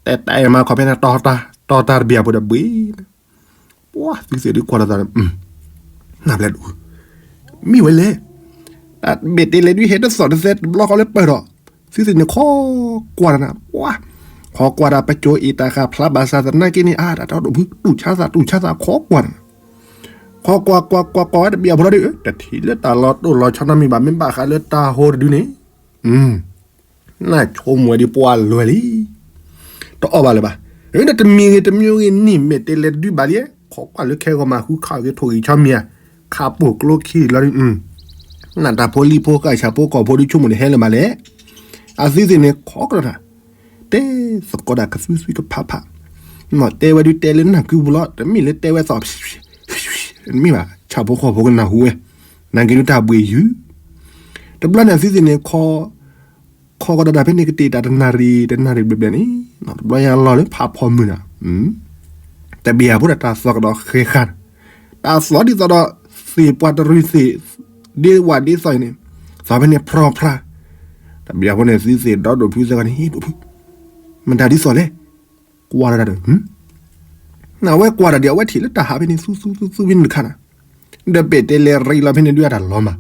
တဲတၢ်အံၤမၤခီဖဲန့ၣ် တီၢ်တၢ်တဘံၣ်အဖိဒီးဘှံး ပှၤသုသ့ၣ်ဒုးကွၢ်ဒီးသး, နဘျဲၣ်ဒိၣ်, မ့ၢ်ဝဲလဲၣ်, တၢ်ဘဲာ်တဲးလဲးဒုးဟဲတသီၣ်တသဲတဘျီဃီလၢပၢၢ်ဒီး, သုသ့ၣ်န့ၣ်ခီကွၢ်တၢ်နၤ, ပှၤ, ခီကွၢ်တၢ်ပကၠိအံၤတၢ်ဃာ်ဖျါဘၣ်ဆၣ်သနာ်က့န့ၣ် အါ တၢ်တၢ်ဒိၣ်ဖု တူၢ်ဆါသးတူၢ်ဆါသးခီကွၢ်တၢ်နၤ, ခီကွၢ်ကွၢ်ကွၢ်ကွၢ်ကွၢ်ဝဲတဘံၣ်အဖိဒီး တထံၣ်လၢတၢ်လီၤတိၢ်လီၤဆီနီတမံၤဘၣ် မ့ၢ်ဘၣ်ဃးလၢတၢ်ဟိတဒုန့ၣ် နဆိကမိၣ်ဝဲဒ်ပှၤလွဲၢ်လံ, တအီၣ်ဘၣ်လၢၤဘၣ်, ဒီးတမံၤဂ့ၤတမံၤဂ့ၤန့ၣ် မဲာ်တဲးလဲးတဒုဘၣ်လံ, ခီကွၢ်လၢခဲဂီၤမၤဃုခးဂ့ၤထိၣ်ဂ့ၤဆီမံၤဧါ, ခးပိာ်ကျိခံလီၤဒုး, နတၢ်ဖိလံၤဖိဃာ်ဆၣ်ဖိကီၢ်ဖိဒုးဆိကမိၣ်တဟဲလၢၤဘၣ်လဲၣ်, အသုသ့ၣ်န့ၣ်ခီကဒီးတၢ်, တဲသကိးဒၣ်ကသွံသွံကဖးဖး, တဲဝဲဒုးတဲလၢနၢ်ကုပူၤလီၤ တမ့ၢ်လၢတဲဝဲသီၣ် မ့ၢ်ဘၣ် ဆၣ်ဖိကီၢ်ဖိကနၢ်ဟူဝဲ, နာ်က့ဒုးတၢ်ဘှံးယုၢ်, တဘျီန့ၣ်အသုသ့ၣ်န့ၣ်ခီ ခီကဒီးတၢ်ဖဲန့ၣ်ကတ့ၢ်တၢ်တနၣ်ရံၣ် တနၣ်ရံၣ်ဘျဲၣ်ဘျဲၣ်န့ၣ်, တဘျီညါလီၤလၢဖးဖီမုၢ်နၤ, တဘံၣ်အဖိဒီးတၢ်သီၣ်ကဒီးဃဲၤဃာ်, တၢ်သီၣ်ဒ်သိးဒီး သ့ၣ်ပှၤတရံးသ့ၣ် ဒ့ဝၣ်ဒ့သီၣ်အံၤန့ၣ်, သီၣ်ဖဲန့ၣ်ဖြီဖြါ, တဘံၣ်အဖိန့ၣ်သုသ့ၣ်ဒီးဒိၣ်ဖုသၢဂၤန့ၣ် ဟ့ၣ်ဒိၣ်ဖု, မတၤဒ်သိးလဲၣ်, ကွၢ်တၢ်ဒီး အဝဲကွၢ်တၢ်ဒီး အဝဲထံၣ်လၢတၢ်ဟးဖဲန့ၣ် သူသူသူသူဖဲန့ၣ်တခါနၤ, ဒီးဘဲာ်တဲးလဲးရံလီၤဖဲန့ၣ်ဒုးအတၢ်လီၤမၢ်,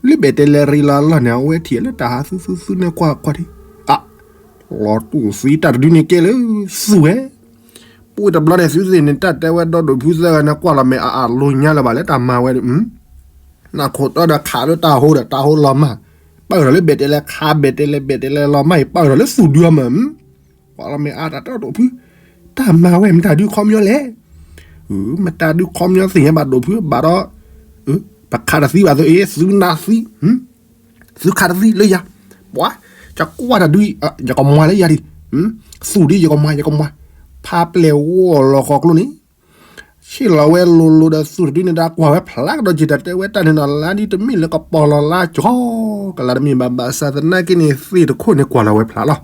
လၢဘဲာ်တဲးလဲးရံလီၤအလီၢ်န့ၣ် အဝဲထံၣ်လၢတၢ်ဟးသူသူသူန့ၣ်ကွၢ်ကွၢ်ထံ, အ, လီၤတူၢ်သံတၢ်တဒုန့ၣ်ကဲလၢသူဝဲ, ပှၤတဘျီန့ၣ်သုသ့ၣ်န့ၣ် တၢ်တဲဝဲဒီးဒိၣ်ဖုသၢဂၤန့ၣ် ကွၢ်လီၤမဲာ်အအလိၤညါလၢၤဘၣ်လၢတၢ်မၤဝဲဒုး, နၢ်ခိၣ်တီဒီးခးလၢတၢ်ဟိဒီး တၢ်ဟိလီၤမၢ်, ပာ်ဒီးလၢဘဲာ်တဲးလဲး ခးဘဲာ်တဲးလဲး ဘဲာ်တဲးလဲးလီၤမၢ်အံၤ ပာ်ဒီးလၢသူၣ်ဒုအမၢ် ပှၤလီၤမ့ၢ်အါတၢ်တၢ်ဒိၣ်ဖု, တၢ်မၤဝဲမတၤဒုခီပညီလဲၣ်, မတၤဒုခီပညီသ့ၣ်ညါဘၣ်ဒိၣ်ဖု ဘၣ်ဒီး, ပခးတသံဘၣ်သိးအ့ၣ် သုနၢ်သံ, သုခးတသံလၢယၤ, ပှၤ, ယကွၢ်တၢ်ဒု, ယကမွၤလၢယၤဒံး, သူၣ်ဒ်ယကမွၤ ယကမွၤ, ဖးပျဲၢ်ဂီၢ်လီၤဃီၤကျိန့ၣ် ဆ့ၣ်လီၤဝဲလိၤလိၤဒီးသူၣ်တဒုန့ၣ် တၢ်ကွၢ်ဝဲဖျါကဒီးက့ၤတၢ်တဲဝဲတၢ်န့ၣ်နီၤ လါဒ်တမ့ၢ်လၢကပီၤလီၤလါကီကလါတမ့ၢ်ဘၣ် ဘၣ်ဆၣ်သနာ်က့န့ၣ် သ့ၣ်တခိၣ်န့ၣ်ကွၢ်လီၤဝဲဖျါလီၤ.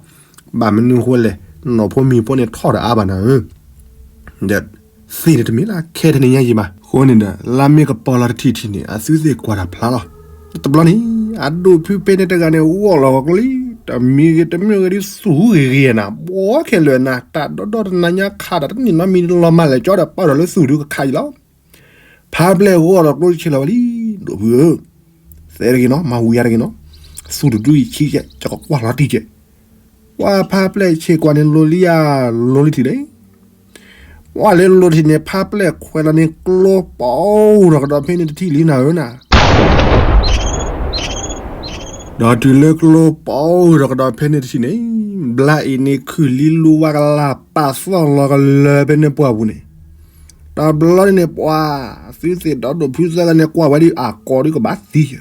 ဘၣ်မနုၤဃိလဲၣ် နီၢ်ဖိမံၤဖိန့ၣ်ထီၣ်ဒီးအါဘၣ်နၤဧၢ, ဒီးသ့ၣ်န့ၣ်တမ့ၢ်လၢခဲထဲန့ၣ်ညါယံၤဘၣ်. အဃိန့ၣ်ဒီး လါမ့ၢ်ကပီၤလီၤတထံၣ်ထံၣ်န့ၣ် အသုသ့ၣ်ကွၢ်တၢ်ဖျါလီၤ. တဘျီန့ၣ် အဒိၣ်ဖုဖဲန့ၣ်တဂၤန့ၣ် ဂီၢ်လီၤဂီၤကျိလံ, တမံၤဂ့ၤတမံၤဂ့ၤဒ်သူၣ်ဂ့ၤဂ့ၤနၤ ဘှီခဲလၢာ်နၤ တၢ်ဒီဒီတနၤညါခးတၢ်တန့ၢ်နီတမံၤလီၤမၢ်လဲၣ်ကၠီဒီးပာ်ဒီးလၢသူၣ်ဒုကခးအံၤလီၤ. ဖးပျဲၢ်ဂီၢ်လီၤကျိဆ့ၣ်လီၤဝဲလံ, ဒိၣ်ဖုဧၢ, သဲတဂ့ၤနီၤ မၤဝံၤယၤတဂ့ၤနီၤ, သူၣ်တဒုအံၤဆံးကဲ ယကကွၢ်လီၤတံၢ်ကဲ, ပှၤဖးပျဲၢ်ဆ့ၣ်ကွၢ်န့ၣ်လိၤလံဧါ, လိၤလံထံၣ်လံ ပှၤလၢလိၤထံၣ်န့ၣ် ဖးပျဲၢ်ခွဲးလီၤန့ၣ် ကျိပီၤဒီးကဒီးဖဲန့ၣ်တထံၣ်လံနၤဧၢနၤ. ဒီးတုၤလၢကျိပီၤဒီးကဒီးဖဲန့ၣ်တထံၣ်န့ၣ်, ဘျါအံၤန့ၣ်ခုၣ်လံလူဝါကလၢ် ပာ်သီၣ်လီၤကလၢၤဖဲန့ၣ်ပှၢ်ပူၤန့ၣ်, တဘျီန့ၣ်ပှၤ, သုသ့ၣ်ဒီးဒိၣ်ဖုသၢဂၤန့ၣ် ကွၢ်ဝဲဒ်အကိးဒ်ကဘၣ်သံ,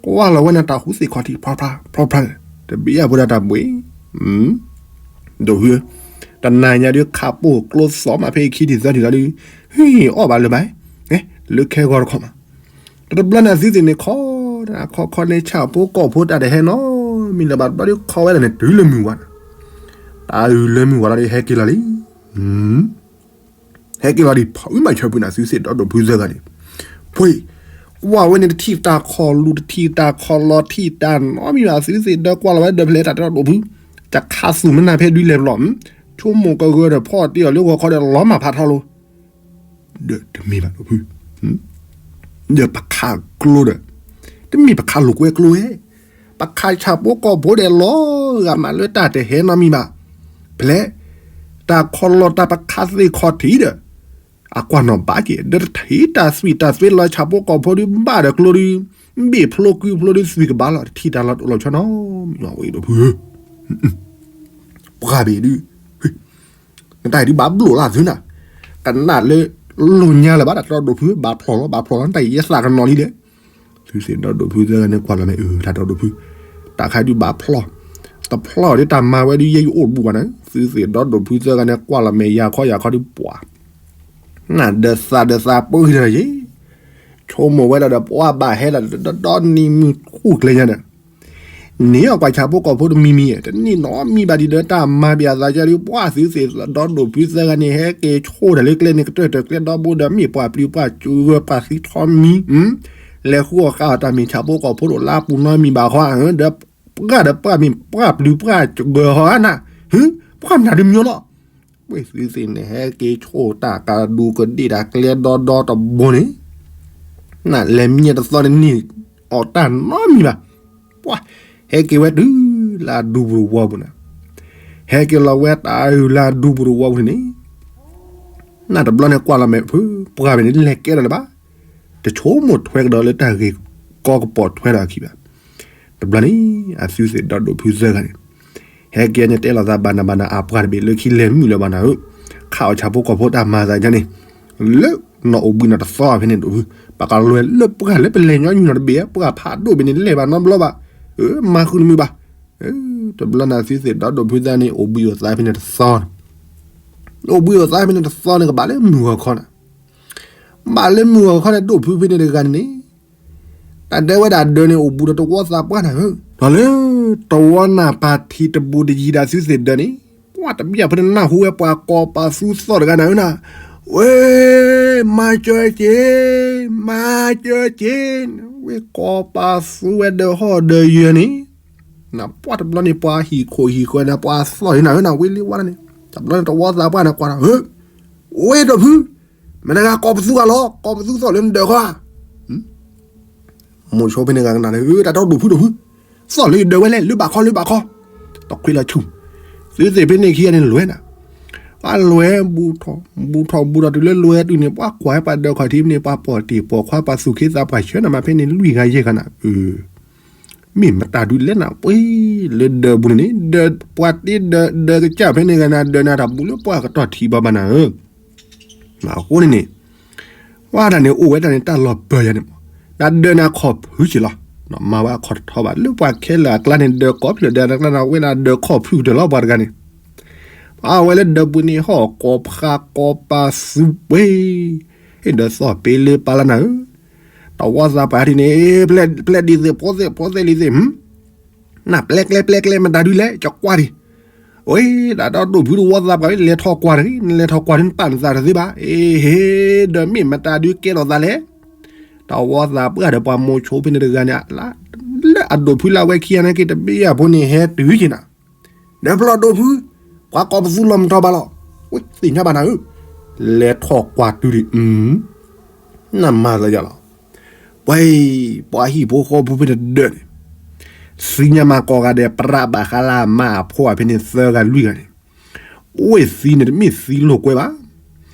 ကွၢ်လီၤဝဲန့ၣ်တၢ်ဟူသ့ၣ်ခီၣ်ထံး ဖျီဖျီဖျီဖျီန့ၣ် တဘံၣ်ယၢ်ဖိဒၣ်တၢ်ဘှံး ဒိၣ်ဖုဧၢ, တနၤညါဒုးခးပိာ်ကျိသီၣ်မးဖဲအခံဒ်သိးဒ်သိးဒုး, ဟ့ၣ်အီၣ်ဘၣ်လၢၤဘၣ်, လၢခဲဂီၤတခီမး, တဘျီန့ၣ်အသုသ့ၣ်န့ၣ်ခီ, ခီခီန့ၣ်ဆၣ်ဖိကီၢ်ဖိတၢ်တဟဲနီတမံၤလၢၤဘၣ် တဘျီဒုးခီဝဲဒၣ်န့ၣ်တုၤလၢမုၢ်ဝါ, တၢ်အုၣ်လၢမုၢ်ဝါလီၤဒုးဟဲက့ၤလီၤလံ, ဟဲက့ၤလီၤဒံးဖီဝံမၤဆၢဖုန့ၣ် သုသ့ၣ်ဒီးဒိၣ်ဖုသၢဂၤန့ၣ်, ဖှ့ၣ်, ကွၢ်ဝဲန့ၣ်တထံၣ်တၢ်ခီၣ်လူၤ တထံၣ်တၢ်ခီၣ်လီၤ ထံၣ်တၢ်နီတမံၤဘၣ် သုသ့ၣ်ဒီးကွၢ်လီၤဝဲဒီးဖဲလဲၣ်တၢ်တဲဒီးဒိၣ်ဖု, တခးသူၣ်မနုၤဖဲဒုးလဲၤဘျီ, ဆိကမိၣ်ကဂၢၢ်ဒီးဖီၣ်တ့ၢ်အီၤလၢဂီၤခီဒီးလီၤမၢ်ဖးထီလိၤ, ဒီးတမ့ၢ်ဘၣ်ဒိၣ်ဖု, ဒီးပခးကျိဒီး, တမ့ၢ်ပခးလိာ်ကွဲကျိဝဲ, ပခးဆၣ်ဖိကီၢ်ဖိဒီးလီၤဂာ်မးလၢတၢ်တဟဲနီတမံၤဘၣ်, ဖဲလဲၣ်, တၢ်ခီၣ်လီၤတၢ်ပခးသ့ၣ်ခီၣ်ထံးဒီး, အကွၢ်နီၣ်ဘၣ်က့ၤ ဒီးတထံၣ်တၢ်သွံၣ်တၢ်သွ့လီၤဆၣ်ဖိကီၢ်ဖိဒုးဘၣ်ဒီးကျိဒုး, ဘ့ၣ်ဖျိကုဖျိဒုးသွံၣ်ကဘၣ်လီၤ တထံၣ်တၢ်လီၤတိၢ်လီၤဆီနီတမံၤဝဲဒိၣ်ဖုဧၢ, ပှၤဘ့ၣ်ဒုး နတၢ်အံၤဒုးဘၣ်ဘျိၣ်လၢသုနၤ, ကနၣ်လၢ လိၣ်ညါလၢၤဘၣ် တၢ်တီဒိၣ်ဖု ဘၣ်ဖျီၣ်လီၤ ဘၣ်ဖျီၣ်လီၤ တၢ်ယဲသးကနီၤလံဒီး သုသ့ၣ်ဒီဒိၣ်ဖုသၢဂၤန့ၣ်ကွၢ်လီၤမ့ၢ် အၢ တၢ်တီဒိၣ်ဖု, တၢ်ခါဒုးဘၣ်ဖျီၣ်, တဖျီၣ်ဒ်တၢ်မၤဝဲဒုးယဲယအိၣ်တဘူးဘၣ်န့ၣ် သုသ့ၣ်ဒီဒိၣ်ဖုသၢဂၤန့ၣ်ကွၢ်လီၤမ့ၢ်ယၤခီယၤခီဒုးပှၤ နဒၢးသးဒၢးသးပှၢ်တၢ်ယဲ, ဆိကမိၣ်ဝဲဒၣ်ဒီး ပှၤဘၣ်ဟဲဒၣ်ဒီဒီနံၤမုၢ်ထူၣ်ကျဲညါဒီး န့ၢ်အီၤကွၢ်ဆၣ်ဖိကီၢ်ဖိတမံၤမံၤ, တန့ၢ်နီတမံၤဘၣ်ဒံးဒီးတၢ်မၤဘၣ်အသးကဒီး ပှၤသုသ့ၣ်ဒီဒိၣ်ဖုသၢဂၤန့ၣ် ဟဲက့ၤဆိၣ်တၢ်လၢကျဲန့ၣ် ကတၢၢ်တၢၢ်ကျဲဒီဘိဒီး မ့ၢ်ပှၤပျုၤပှၤစှီၤ ပှၤသံထီမံၤ, လဲၤဃုအီၣ်ဃာ်အီၤတၢ်မ့ၢ်ဆၣ်ဖိကီၢ်ဖိတအိၣ်လၢအပူၤနီတမံၤဘၣ်ဃီဧၢ, ဒီးပှၤဒီးပှၤမ့ၢ်ပှၤပျုၤပှၤစှီၤ ဟီဧါနၤ, ပှၤမနုၤဒုးမညီလီၤ ပှၤသုသ့ၣ်န့ၣ် ဟဲက့ၤဆိၣ်တၢ်ကဒူးကဒ့ၣ်တၢ်ကျဲဒီဒီတဘိန့ၣ်, နလဲၤမံတသီန့ၣ် န့ၢ်အီၤတၢ်နီတမံၤဘၣ်, ပှၤဟဲက့ၤဝဲတုၤလၢအဒူပူၤတဝီပူၤန့ၣ်, ဟဲက့ၤလီၤဝဲတၢ်အုၣ်လၢအဒူပူၤတဝီပူၤန့ၣ်, နတဘျီန့ၣ်ကွၢ်လီၤမဲာ်ဖု ပှၤဘၣ်န့ၣ် လဲၤကဲထီၣ်လၢၤဘၣ်, တဆိကမိၣ်ထွဲကဒီးလၢတၢ်ဂ့ၢ်ကီကပီၤထွဲဒီးအခံဘၣ် တဘျီန့ၣ် အသုသ့ၣ်ဒီဒိၣ်ဖုသၢဂၤန့ၣ် ဟဲက့ၤန့ၣ်တဲလိာ်သးဘၣ်နၤဘၣ်နၤ အပှၤတဘ့ၣ်လၢခံလဲၤမုာ်လၢၤဘၣ်နၤဧၢ, ခးအီၣ်ဆၣ်ဖိကီၢ်ဖိတၢ်မၤသးယါန့ၣ်, လၢနီၢ်အိၣ်ဘှံးနီၢ်တသီဖဲန့ၣ်ဒိၣ်ဖု, ပကလဲၤလၢပှၤလၢပလဲၤညီနုၢ်နီၢ်တဘ့ၣ် ပှၤဖးဒိၣ်ဘ့ၣ်န့ၣ် လဲၤဘၣ်နီတဘျီဘၣ်, မၤဃုတမုာ်ဘၣ်, တဘျီန့ၣ်သုသ့ၣ်ဒီဒိၣ်ဖုသၢဂၤန့ၣ် အိၣ်ဘှံးအိၣ်သါဖဲန့ၣ်တသီ, အိၣ်ဘှံးအိၣ်သါဖဲန့ၣ်တသီန့ၣ် ကဘၣ်လၢမုၢ်ဂီၤခီန့ၣ် ဘၣ်လၢမုၢ်ဂီၤခီန့ၣ် ဒိၣ်ဖုဖဲန့ၣ်တဂၤန့ၣ်န့ၣ်, တၢ်ဒၢဝဲဒၣ်ဒၢးန့ၣ် အိၣ်ဘူးဒီးတဝီသးပှၢ်နၤဧၢ, ဒီးလၢတဝီနၢ်ပၢၢ်ထံတဘူးတယံၤဒၣ်သုသ့ၣ်ဒၢးန့ၣ်, ပှၤတဘျီဖိန့ၣ်နၢ်ဟူဝဲပှၤကိးပသူသီၣ်တဂၤနၤဧၢနၤ, ဝဲ, မၤစၢၤက့ၤ, မၤစၢၤက့ၤ, ဝဲကိးပသူဝဲဒၢးဟီၣ်ဒၢးယၢၤန့ၣ်, နပှၤတဘျီန့ၣ် ပှၤဟံၣ်ခိၣ်ဟံၣ်ဃၢၤန့ၣ် ပှၤသီၣ်န့ၣ်နၤဧၢနၤ ဝဲလံဝါန့ၣ်, တဘျီန့ၣ်တဝီသးပှၢ်န့ၣ်ကွၢ်နၤဧၢ, ဝဲဒိၣ်ဖု မတၤတဂၤကိးပသူဂၤလီၤ ကိးပသူသီၣ်လၢနဒၢးခီဧါ, မိၤဆိဖဲန့ၣ်ဂၤကနၣ်န့ၣ် တၢ်တီဒိၣ်ဖုဒိၣ်ဖု, သီၣ်လၢယဒၢးဝဲလဲၣ် လၢဘၣ်ခီလၢဘၣ်ခီ, တခွ့လီၤဆူၣ်, သုသ့ၣ်ဖဲန့ၣ်ခံဂၤန့ၣ်လဲၤနၤ, ပှၤလဲၤဘူးထီၣ်ဘူးထီၣ်ဘူးထီၣ်တုၤလၢလဲၤတုၤန့ၣ် ပှၤကွၢ်ပှၤဒၢးခီၣ်ထံးဖဲန့ၣ် ပှၤပိာ်တ့ၢ်ပိာ်ခွါ ပှၤသူၣ်ခ့သးပှၢ်ဆၢနၤမး ဖဲန့ၣ်လွံၢ်ဂၤယဲၢ်ဂၤနၤ, မ့ၢ်မတၤဒုးလဲၣ်နၤ ပှ့ၤလၢဒၢးဘူးန့ၣ်န့ၣ် ဒၢးပှၤတ့ဒၢးဒၢးကစၢ်ဖဲန့ၣ်ဂၤနၤ ဒၢးနၤတၢ်ဘူးလၢပှၤကတီၢ်ထံဘၣ်ဘၣ်နၤဧၢ, အဃိန့ၣ်န့ၣ် ပှၤတၢ်န့ၣ်အိၣ်ဝဲတၢ်န့ၣ် တၢ်လီၤပၢၢ်ယၤန့ၣ်မး, နဒၢးနၤခီၣ်ဖုးက့ၤလီၤ, မၤဝဲအခီၣ်တထီဘၣ် လၢပှၤခဲလၢာ်အကျါန့ၣ် ဒၢးကိးဖျၢၣ်ဒၢးနကျါန့ၣ် ဝဲဒၣ်ဒၢးခီၣ်ဖုးကတၢၢ်လီၤပှၤတဂၤန့ၣ်, အဝဲလၢဒၢးဘူးန့ၣ် ဟီၣ်ကိးဖးကိးပသူပှ့ၤ, ဟ့ၣ်ဒၢးသီၣ်ပ့ၤလၢပာ်လၢနၤဧၢ, တဝီသးပှၢ်ထံန့ၣ် ပျဲၢ်ဒ်သ့ၣ်ဖိသ့ၣ်ဖိသ့ၣ်လံသ့ၣ် နပျဲကျဲပျဲကျဲမတၤဒုးလဲၣ် ကကွၢ်ဒံး, ဝဲဒၣ်ဒီဒိၣ်ဖုတဝီသးပှၢ် လဲၤထီၣ်ကွၢ်တဂ့ၤ နလဲၤထီၣ်ကွၢ်ဒံး နပာ်နသးတသ့ဘၣ်, အ့ဟ့ ဒီးမ့ၢ်မတၤဒုးကဲထီၣ်သးလဲၣ်, တဝီသးပှၢ်ဒီးပှၤမိၤဆိဖဲန့ၣ်တဂၤန့ၣ် လၢအဒိၣ်ဖုလၢအဝဲခံဂၤန့ၣ်က့ၤတဘ့ၣ်အဖိန့ၣ် ဟဲတုၤက့ၤနၤ ဒီးဖျီၣ်ဒိၣ်ဖု, ပှၤကိးပသူလီၤမတီၤဘၣ်လီၤ, ဝဲသ့ၣ်ညါဘၣ်နၤဧၢ, လဲၤထီၣ်ကွၢ်တုၤဒံး, နမၤသးယၤလီၤ, ပှၤ, ပှၤဟံၣ်ဖိဃီဖိဖဲန့ၣ်ဒၢးန့ၣ်, သံညါမးကိးဂၤဒဲး ပြးဘၣ်ဃးလၢအမါအဖိအဖဲန့ၣ်သၢဂၤလွံၢ်ဂၤန့ၣ်, အိၣ်သံန့ၣ်တမ့ၢ်သံလိာ်ကွဲဘၣ်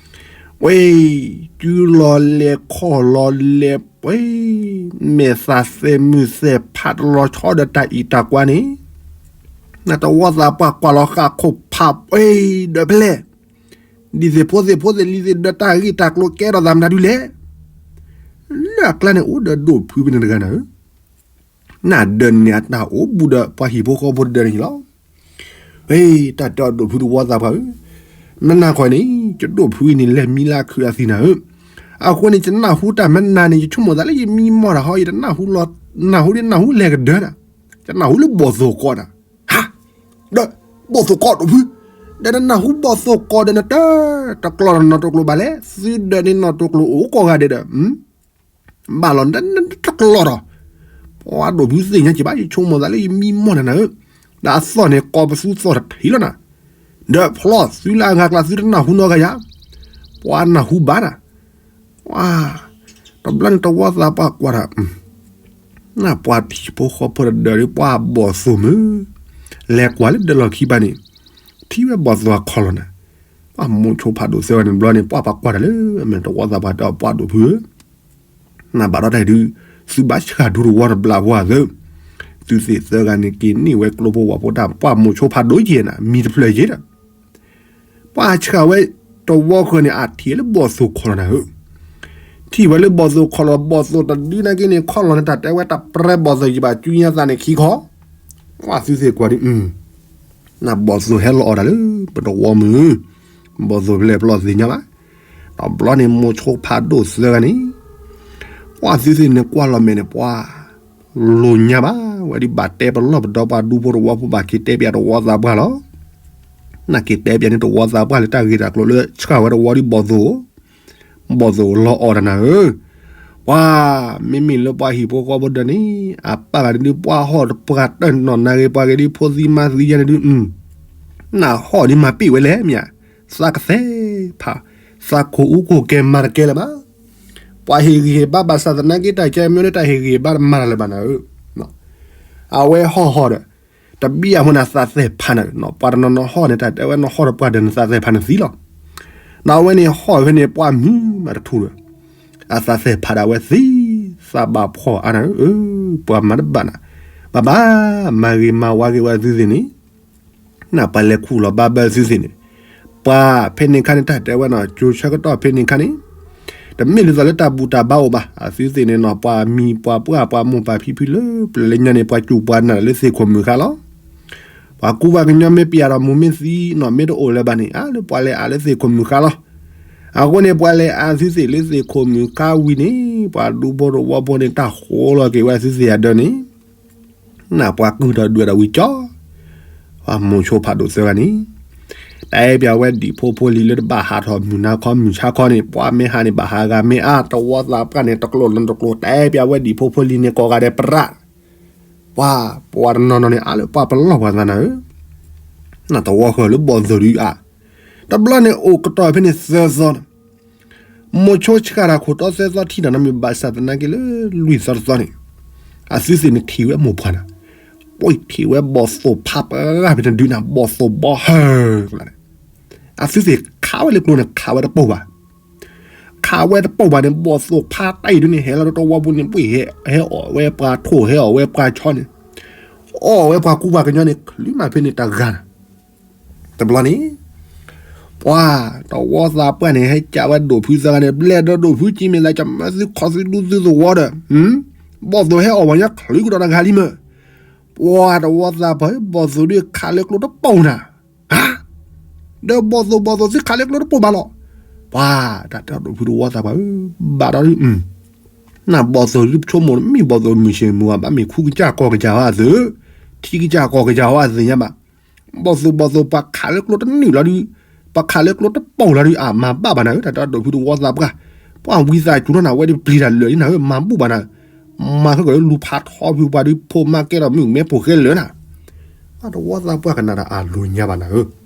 ဝဲ, စုလီၤလဲၤခီၣ်လီၤလဲၤပှဲၤ, မဲာ်သးသဲးမုၢ်သဲးဖးတလီၤဆီဒီးတၢ်အံၤတၢ်ကွါန့ၣ်, နတဝီသးပှၢ်ကွၢ်လီၤဃာ်ခိၣ်ဖးပှဲၤဒီးဖဲလဲၣ်, ဒ်သ့ၣ်ဖိသ့ၣ်ဖိသ့ၣ်လံၤသ့ၣ်ဒီးတၢ်ဂ့ၢ်တၢ်ကျိၤကဲထီၣ်သးမတၤဒုးလဲၣ်, လၢအကျါန့ၣ်အိၣ်ဒီးဒိၣ်ဖုဖဲန့ၣ်တဂၤနၤဧၢ နဒၢးန့ၣ်အတၢ်အိၣ်ဘူးဒီးပှၤဟံၣ်ဖိဃီဖိတဒၢးန့ၣ်လီၤ. ဝဲ, တၢ်တဲအီၤဒိၣ်ဖုတဝီသးပှၢ်ဧၢ, မနၤခီန့ၣ် ယဒိၣ်ဖုအံၤန့ၣ် လဲၤမံလၢခုးအသံနၤဧၢ, အဃိန့ၣ် ယနၢ်ဟူတၢ်မနၤန့ၣ် ယဆိကမိၣ်သးလၢယမံမီၢ်တၢ်ဟီ ယတနၢ်ဟူလီၤ, နၢ်ဟူဒ်နၢ်ဟူလဲၤကဒၢနၤ, ယနၢ်ဟူလၢဘီၣ်သိၣ်ကီးနၤ, ဟါ, ဒီးဘီၣ်သိၣ်ကီးဒိၣ်ဖု, ဒီးနနၢ်ဟူဘီၣ်သိၣ်ကီးဒီးနတတကျီၢ်နီၢ်တကျိၤဘၣ်လဲၣ်, သုဒၢးန့ၣ်နီၢ်တကျိၤအိၣ်ကိးဂၤဒဲးဒီး ဘၣ်လီၤ တကျီၢ်ဒီး, ပှၤဒိၣ်ဖုသ့ၣ်ညါက့ၤဘၣ် ယဆိကမိၣ်သးလၢယမံမီၢ်နၤနၤဧၢ, ဒီးအသီၣ်န့ၣ်ကိးပသူသီၣ်တထံၣ်လီၤနၤ, ဒီးဖျီၣ်သုလၢအဂၤကျါသုတနၢ်ဟူနီတဂၤယၤ, ပှၤနၢ်ဟူဘၣ်နၤ, ပှၤ, တဘျီန့ၣ်တဝီသးပှၢ်ကွၢ်ဒီး နပှၤဟံၣ်ဖိဃီဖိတဒၢးဒီးပှၤဘီၣ်သိၣ်မုၢ်, လဲၤကွၢ်လၢဒၢးလီၢ်ခံဘၣ်န့ၣ်, ထံၣ်ဝဲဘီၣ်သိၣ်အခီၣ်လီၤနၤ, ပှၤမိၤဆိဖးဒိၣ်သၢဂၤန့ၣ်တဘျီန့ၣ် ပှၤပှၤကွၢ်တၢ်လၢ မ့ၢ်တဝီသးပှၢ်တဲအီၤပှၤဒိၣ်ဖုဧၢ, နဘၣ်ဒီးတၢ်အံၤဒုး, သုဘၣ်ဆှၣ်ဒူတဝီတဘျီပှၤသၢ, သုသ့ၣ်သၢဂၤန့ၣ်က့ၤန့ၢ်ဝဲကျိဖိဝဲဖိတၢ် ပှၤမိၤဆိဖးဒိၣ်ယဲၢ်နၤ မံၤတဖျၢၣ်ယဲၢ်ဒီး, ပှၤဆှၣ်ဝဲ တဝီဃၢၤန့ၣ် အထံၣ်လၢဘီၣ်သိၣ်ခီၣ်လီၤနၤဧၢ, ထံၣ်ဝဲလၢဘီၣ်သိၣ်ခီၣ်လီၤ, ဘီၣ်သိၣ်တဒုနာ်က့န့ၣ် ခီၣ်လီၤန့ၣ် တၢ်တဲဝဲတၢ်ပြဲဘီၣ်သိၣ်ယဘၣ်ကူညါသးန့ၣ်ခံခီ, ဝဲသုသ့ၣ်ကွၢ်ဒ် နဘီၣ်သိၣ်ဟဲလီၤအီၣ်တၢ်လၢပတဝီမုၢ်, ဘီၣ်သိၣ်ဖျဲၣ်ပျီသ့ၣ်ညါဘၣ်. တဘျီန့ၣ် မိၤဆိဖးဒိၣ်သၢဂၤန့ၣ်, ပှၤသုသ့ၣ်န့ၣ်ကွၢ်လီၤမဲာ်န့ၣ် ပှၤလိာ်ညါဘၣ်ဝဲဒ်ဘၣ်တဲပလီၢ်ပဒီပှၤဒူဖိတဝီဖိဘၣ်က့ၤတဲပၠးတဝီသးပှၢ်လီၤ. နာ်က့ၤတဲပၠးန့ၣ်တဝီသးပှၢ်လၢတၢ်ဂ့ၢ်တၢ်ကျိၤလၢဆှၢဝဲတဝီဒ်ဘီၣ်သိၣ်, ဘီၣ်သိၣ်လီၤအီၣ်တၢ်နၤဧၢ, ပှၤ မ့မ့ၢ်လၢပှၤဟံၣ်ဖိဃီဖိဒီးန့ၣ် အပၢ်ဂၤဒ်ပှၤဟီၣ်တပှၢ်တၢၢ်နီၢ်နၤဂ့ၤ ပှၤဂ့ၤဒ်ဖိသံမါသံယါန့ၣ်ဒ် နဟီၣ်ဒ်မၤပ့ၢ်ဝဲလဲၣ်မ့ၢ်ဧါ, သးကသဲးဖး, သးခိၣ်အူခိၣ်ကဲမၤတကဲလၢၤဘၣ်. ပှၤဟ့ၣ်ဂံၢ်ဟ့ၣ်ဘါဘၣ်ဆၣ်သနာ်က့တၢ်ကဲမ့ၢ်လၢတၢ်ဟ့ၣ်ဂံၢ်ဟ့ၣ်ဘါတမၤတၢ်လၢၤဘၣ်နၤဧၢ, အဝဲဟီၣ်ဟီၣ်ဒီး တဘံၣ်အဃိန့ၣ် သးသဲးဖးနၤဧၢ, ပှၤတနီၤနီၤဟီၣ်န့ၣ် တၢ်တဲဝဲနဟီၣ်တပှၢ်ဒီးနသးသဲးဖးနသံလီၤ. နအဝဲန့ၣ်ဟီၣ်ဖဲန့ၣ် ပှၤမုၢ်မးတထူၣ်ဒီး အသးသဲးဖးဒၣ်ဝဲသံ, သးဘၣ်ဖှီၣ်အါနၤဧၢ, ပှၤမၤတဘၣ်နၤ, ဘၣ်ဘၣ်, မၤဂ့ၤမၤဝါဂ့ၤဝဲသုသ့ၣ်န့ၣ်, နပှၤလဲၤခူၣ်လီၤဘၣ်ဘၢသုသ့ၣ်န့ၣ်, ပှၤဖဲန့ၣ်ခါန့ၣ် တၢ်တဲဝဲနီၤ ကၠိဆၢကတီၢ်ဖဲန့ၣ်ခါန့ၣ်, တမ့ၢ်ဒ်သိးလၢတၢ်ဘူၣ်တၢ်ဘါအိၣ်ဘၣ်, အသုသ့ၣ်န့ၣ်နီၤ ပှၤမံၤပှၤပှၢ်ပှၤမိၢ်ပၢ်ဖံဖုလၢပျၢၤလၢညါန့ၣ် ပှၤစူၢ်ပှၤနာ်လၢသ့ၣ်ခိၣ်မုၢ်ဃါလီၤ. ပှၤကူပှၤကညီမ့ၢ်ပျၢ်ဒီးမူၤမ့ၢ်သံနီၤ မ့ၢ်တအိၣ်လၢၤဘၣ်န့ၣ် အါလၢပှၤလဲၤအါလၢသ့ၣ်ခိၣ်မုၢ်ဃါလီၤ. အဃိန့ၣ် ပှၤလဲၤအါသုသ့ၣ်လၢသ့ၣ်ခိၣ်မုၢ်ဃါဝံၤန့ၣ် ပှၤဒူဖိတဝီဖိန့ၣ် တၢ်ဃိလီၤက့ၤဝဲသုသ့ၣ်အဒၢန့ၣ် နပှၤကုၢ်ဒီးဒွဲၣ်ဒီးဝံၤကၠီ, ပှၤမိၤဆိဖးဒိၣ်သၢဂၤန့ၣ်, တၢ်အဲၣ်ပၠးဝဲဒံၣ်ဖိဖိလံၤလၢတဘၣ်ဟးထီၣ်မုၢ်နၤခီမုၢ်ဆါခီန့ၣ် ပှၤမ့ၢ်ဟးန့ၣ် ဘၣ်ဟးဂၤမ့ၢ်အါ တဝီသးပှၢ်န့ၣ် တကျိၤလၢတကျိၤ တၢ်အဲၣ်ပၠးဝဲဒံၣ်ဖိဖိလံၤန့ၣ် ကိးဂၤဒဲးပြး, ပှၤ ပှၤတနီၤနီၤန့ၣ် အါလၢပှၤပလီၢ်ပှၤသးနၤဧၢ, နတဝီဃၢၤလၢဘီၣ်သိၣ်ဒုးအါ, တဘျီန့ၣ် အိၣ်ကတီၢ်ဖဲန့ၣ်သၢသီန့ၣ် မိၤဆိဆှၢတၢ်ခိၣ်တီသၢသီထံၣ်တၢ်နီတမံၤဘၣ်ဆၣ်သနာ်က့လၢလွံၢ်သီတသီန့ၣ်, အသုသ့ၣ်န့ၣ်ထံၣ်ဝဲမိၢ်ပှၢ်နၤ, ပှၤထံၣ်ဝဲဘီၣ်သိၣ်ဖးပှၢ်ဖဲန့ၣ်ဒုးနၤ ဘီၣ်သိၣ်ဘီဟၢၣ်ကျါန့ၣ်, အသုသ့ၣ်ခးဝဲလၢကျိန့ၣ် ခးဝဲတပိၢ်ဘၣ်, ခးဝဲတပိၢ်ဘၣ်န့ၣ် ဘီၣ်သိၣ်ဖးတၢ်အံၤဒုးန့ၣ် ဟဲလီၤတဝီပူၤန့ၣ် ပှ့ၢ်ဟဲအီၣ်ဝဲပှၤထိၣ် ဟဲအီၣ်ဝဲပှၤဆီန့ၣ်, အီၣ်ဝဲပှၤကူပှၤကညီန့ၣ် ချုးမးဖဲန့ၣ်တဂၤနၤ တဘျီန့ၣ် ပှၤတဝီသးပှၢ်န့ၣ် ဟဲကးဝဲဒိၣ်ဖုသၢဂၤန့ၣ် ဘျဲၣ်ဒီးဒိၣ်ဖုကံမ့ၢ်သးကမၢသုခီသုဒူသုသဝီဒီး, ဘီၣ်သိၣ်ဟဲအီၣ်ပှၤညီချုးကဒီးတဂၤလံမ့ၢ်, ပှၤတဝီသးပှၢ်ဧၢ ဘီၣ်သိၣ်ဒုးခးလၢကျိတပိၢ်နၤ, ဒီးဘီၣ်သိၣ်ဘီၣ်သိၣ်သုခးလၢကျိတပိၢ်ဘၣ်လီၤ, ပှၤတၢ်တဲဒိၣ်ဖုတဝီသးပှၢ်ဧၢ, ဘၣ်ဒီး နဘီၣ်သိၣ်ဒုးဆိကမိၣ်မ့ၢ်ဘီၣ်သိၣ်မုၢ်ဆ့ၣ်မုၢ်ဂီၤဘၣ် မ့ၢ်ခူကစၢ်ကီၢ်ကစၢ်ဟီအသုး, ထံကစၢ်ကီၢ်ကစၢ်ဟီအသုးညါဘၣ်, ဘီၣ်သိၣ်ဘီၣ်သိၣ်ပှၤခးလၢကျိတနုာ်လီၤဒုး, ပှၤခးလၢကျိတပိၢ်လီၤဒုး အမၤဘၣ်ဘၣ်နၤဧၢ, တၢ်တဲဒိၣ်ဖုတဝီသးပှၢ်, ပှၤဝံသးစူၤထီၣ်နၤဝဲဒၣ်ပျံၤတၢ်လၢာ်လံနၤဧၢ, မၤဘူၣ်ဘၣ်နၤ, မၤခဲကီးလၢလူၤဖးထီဖုပှၤဒုးဖိမါကဲထီၣ်မုၣ်ကမဲဖိဃဲလၢာ်နၤ, ပှၤတဝီသးပှၢ်ကနၣ်တၢ်အလိၤညါဘၣ်နၤဧၢ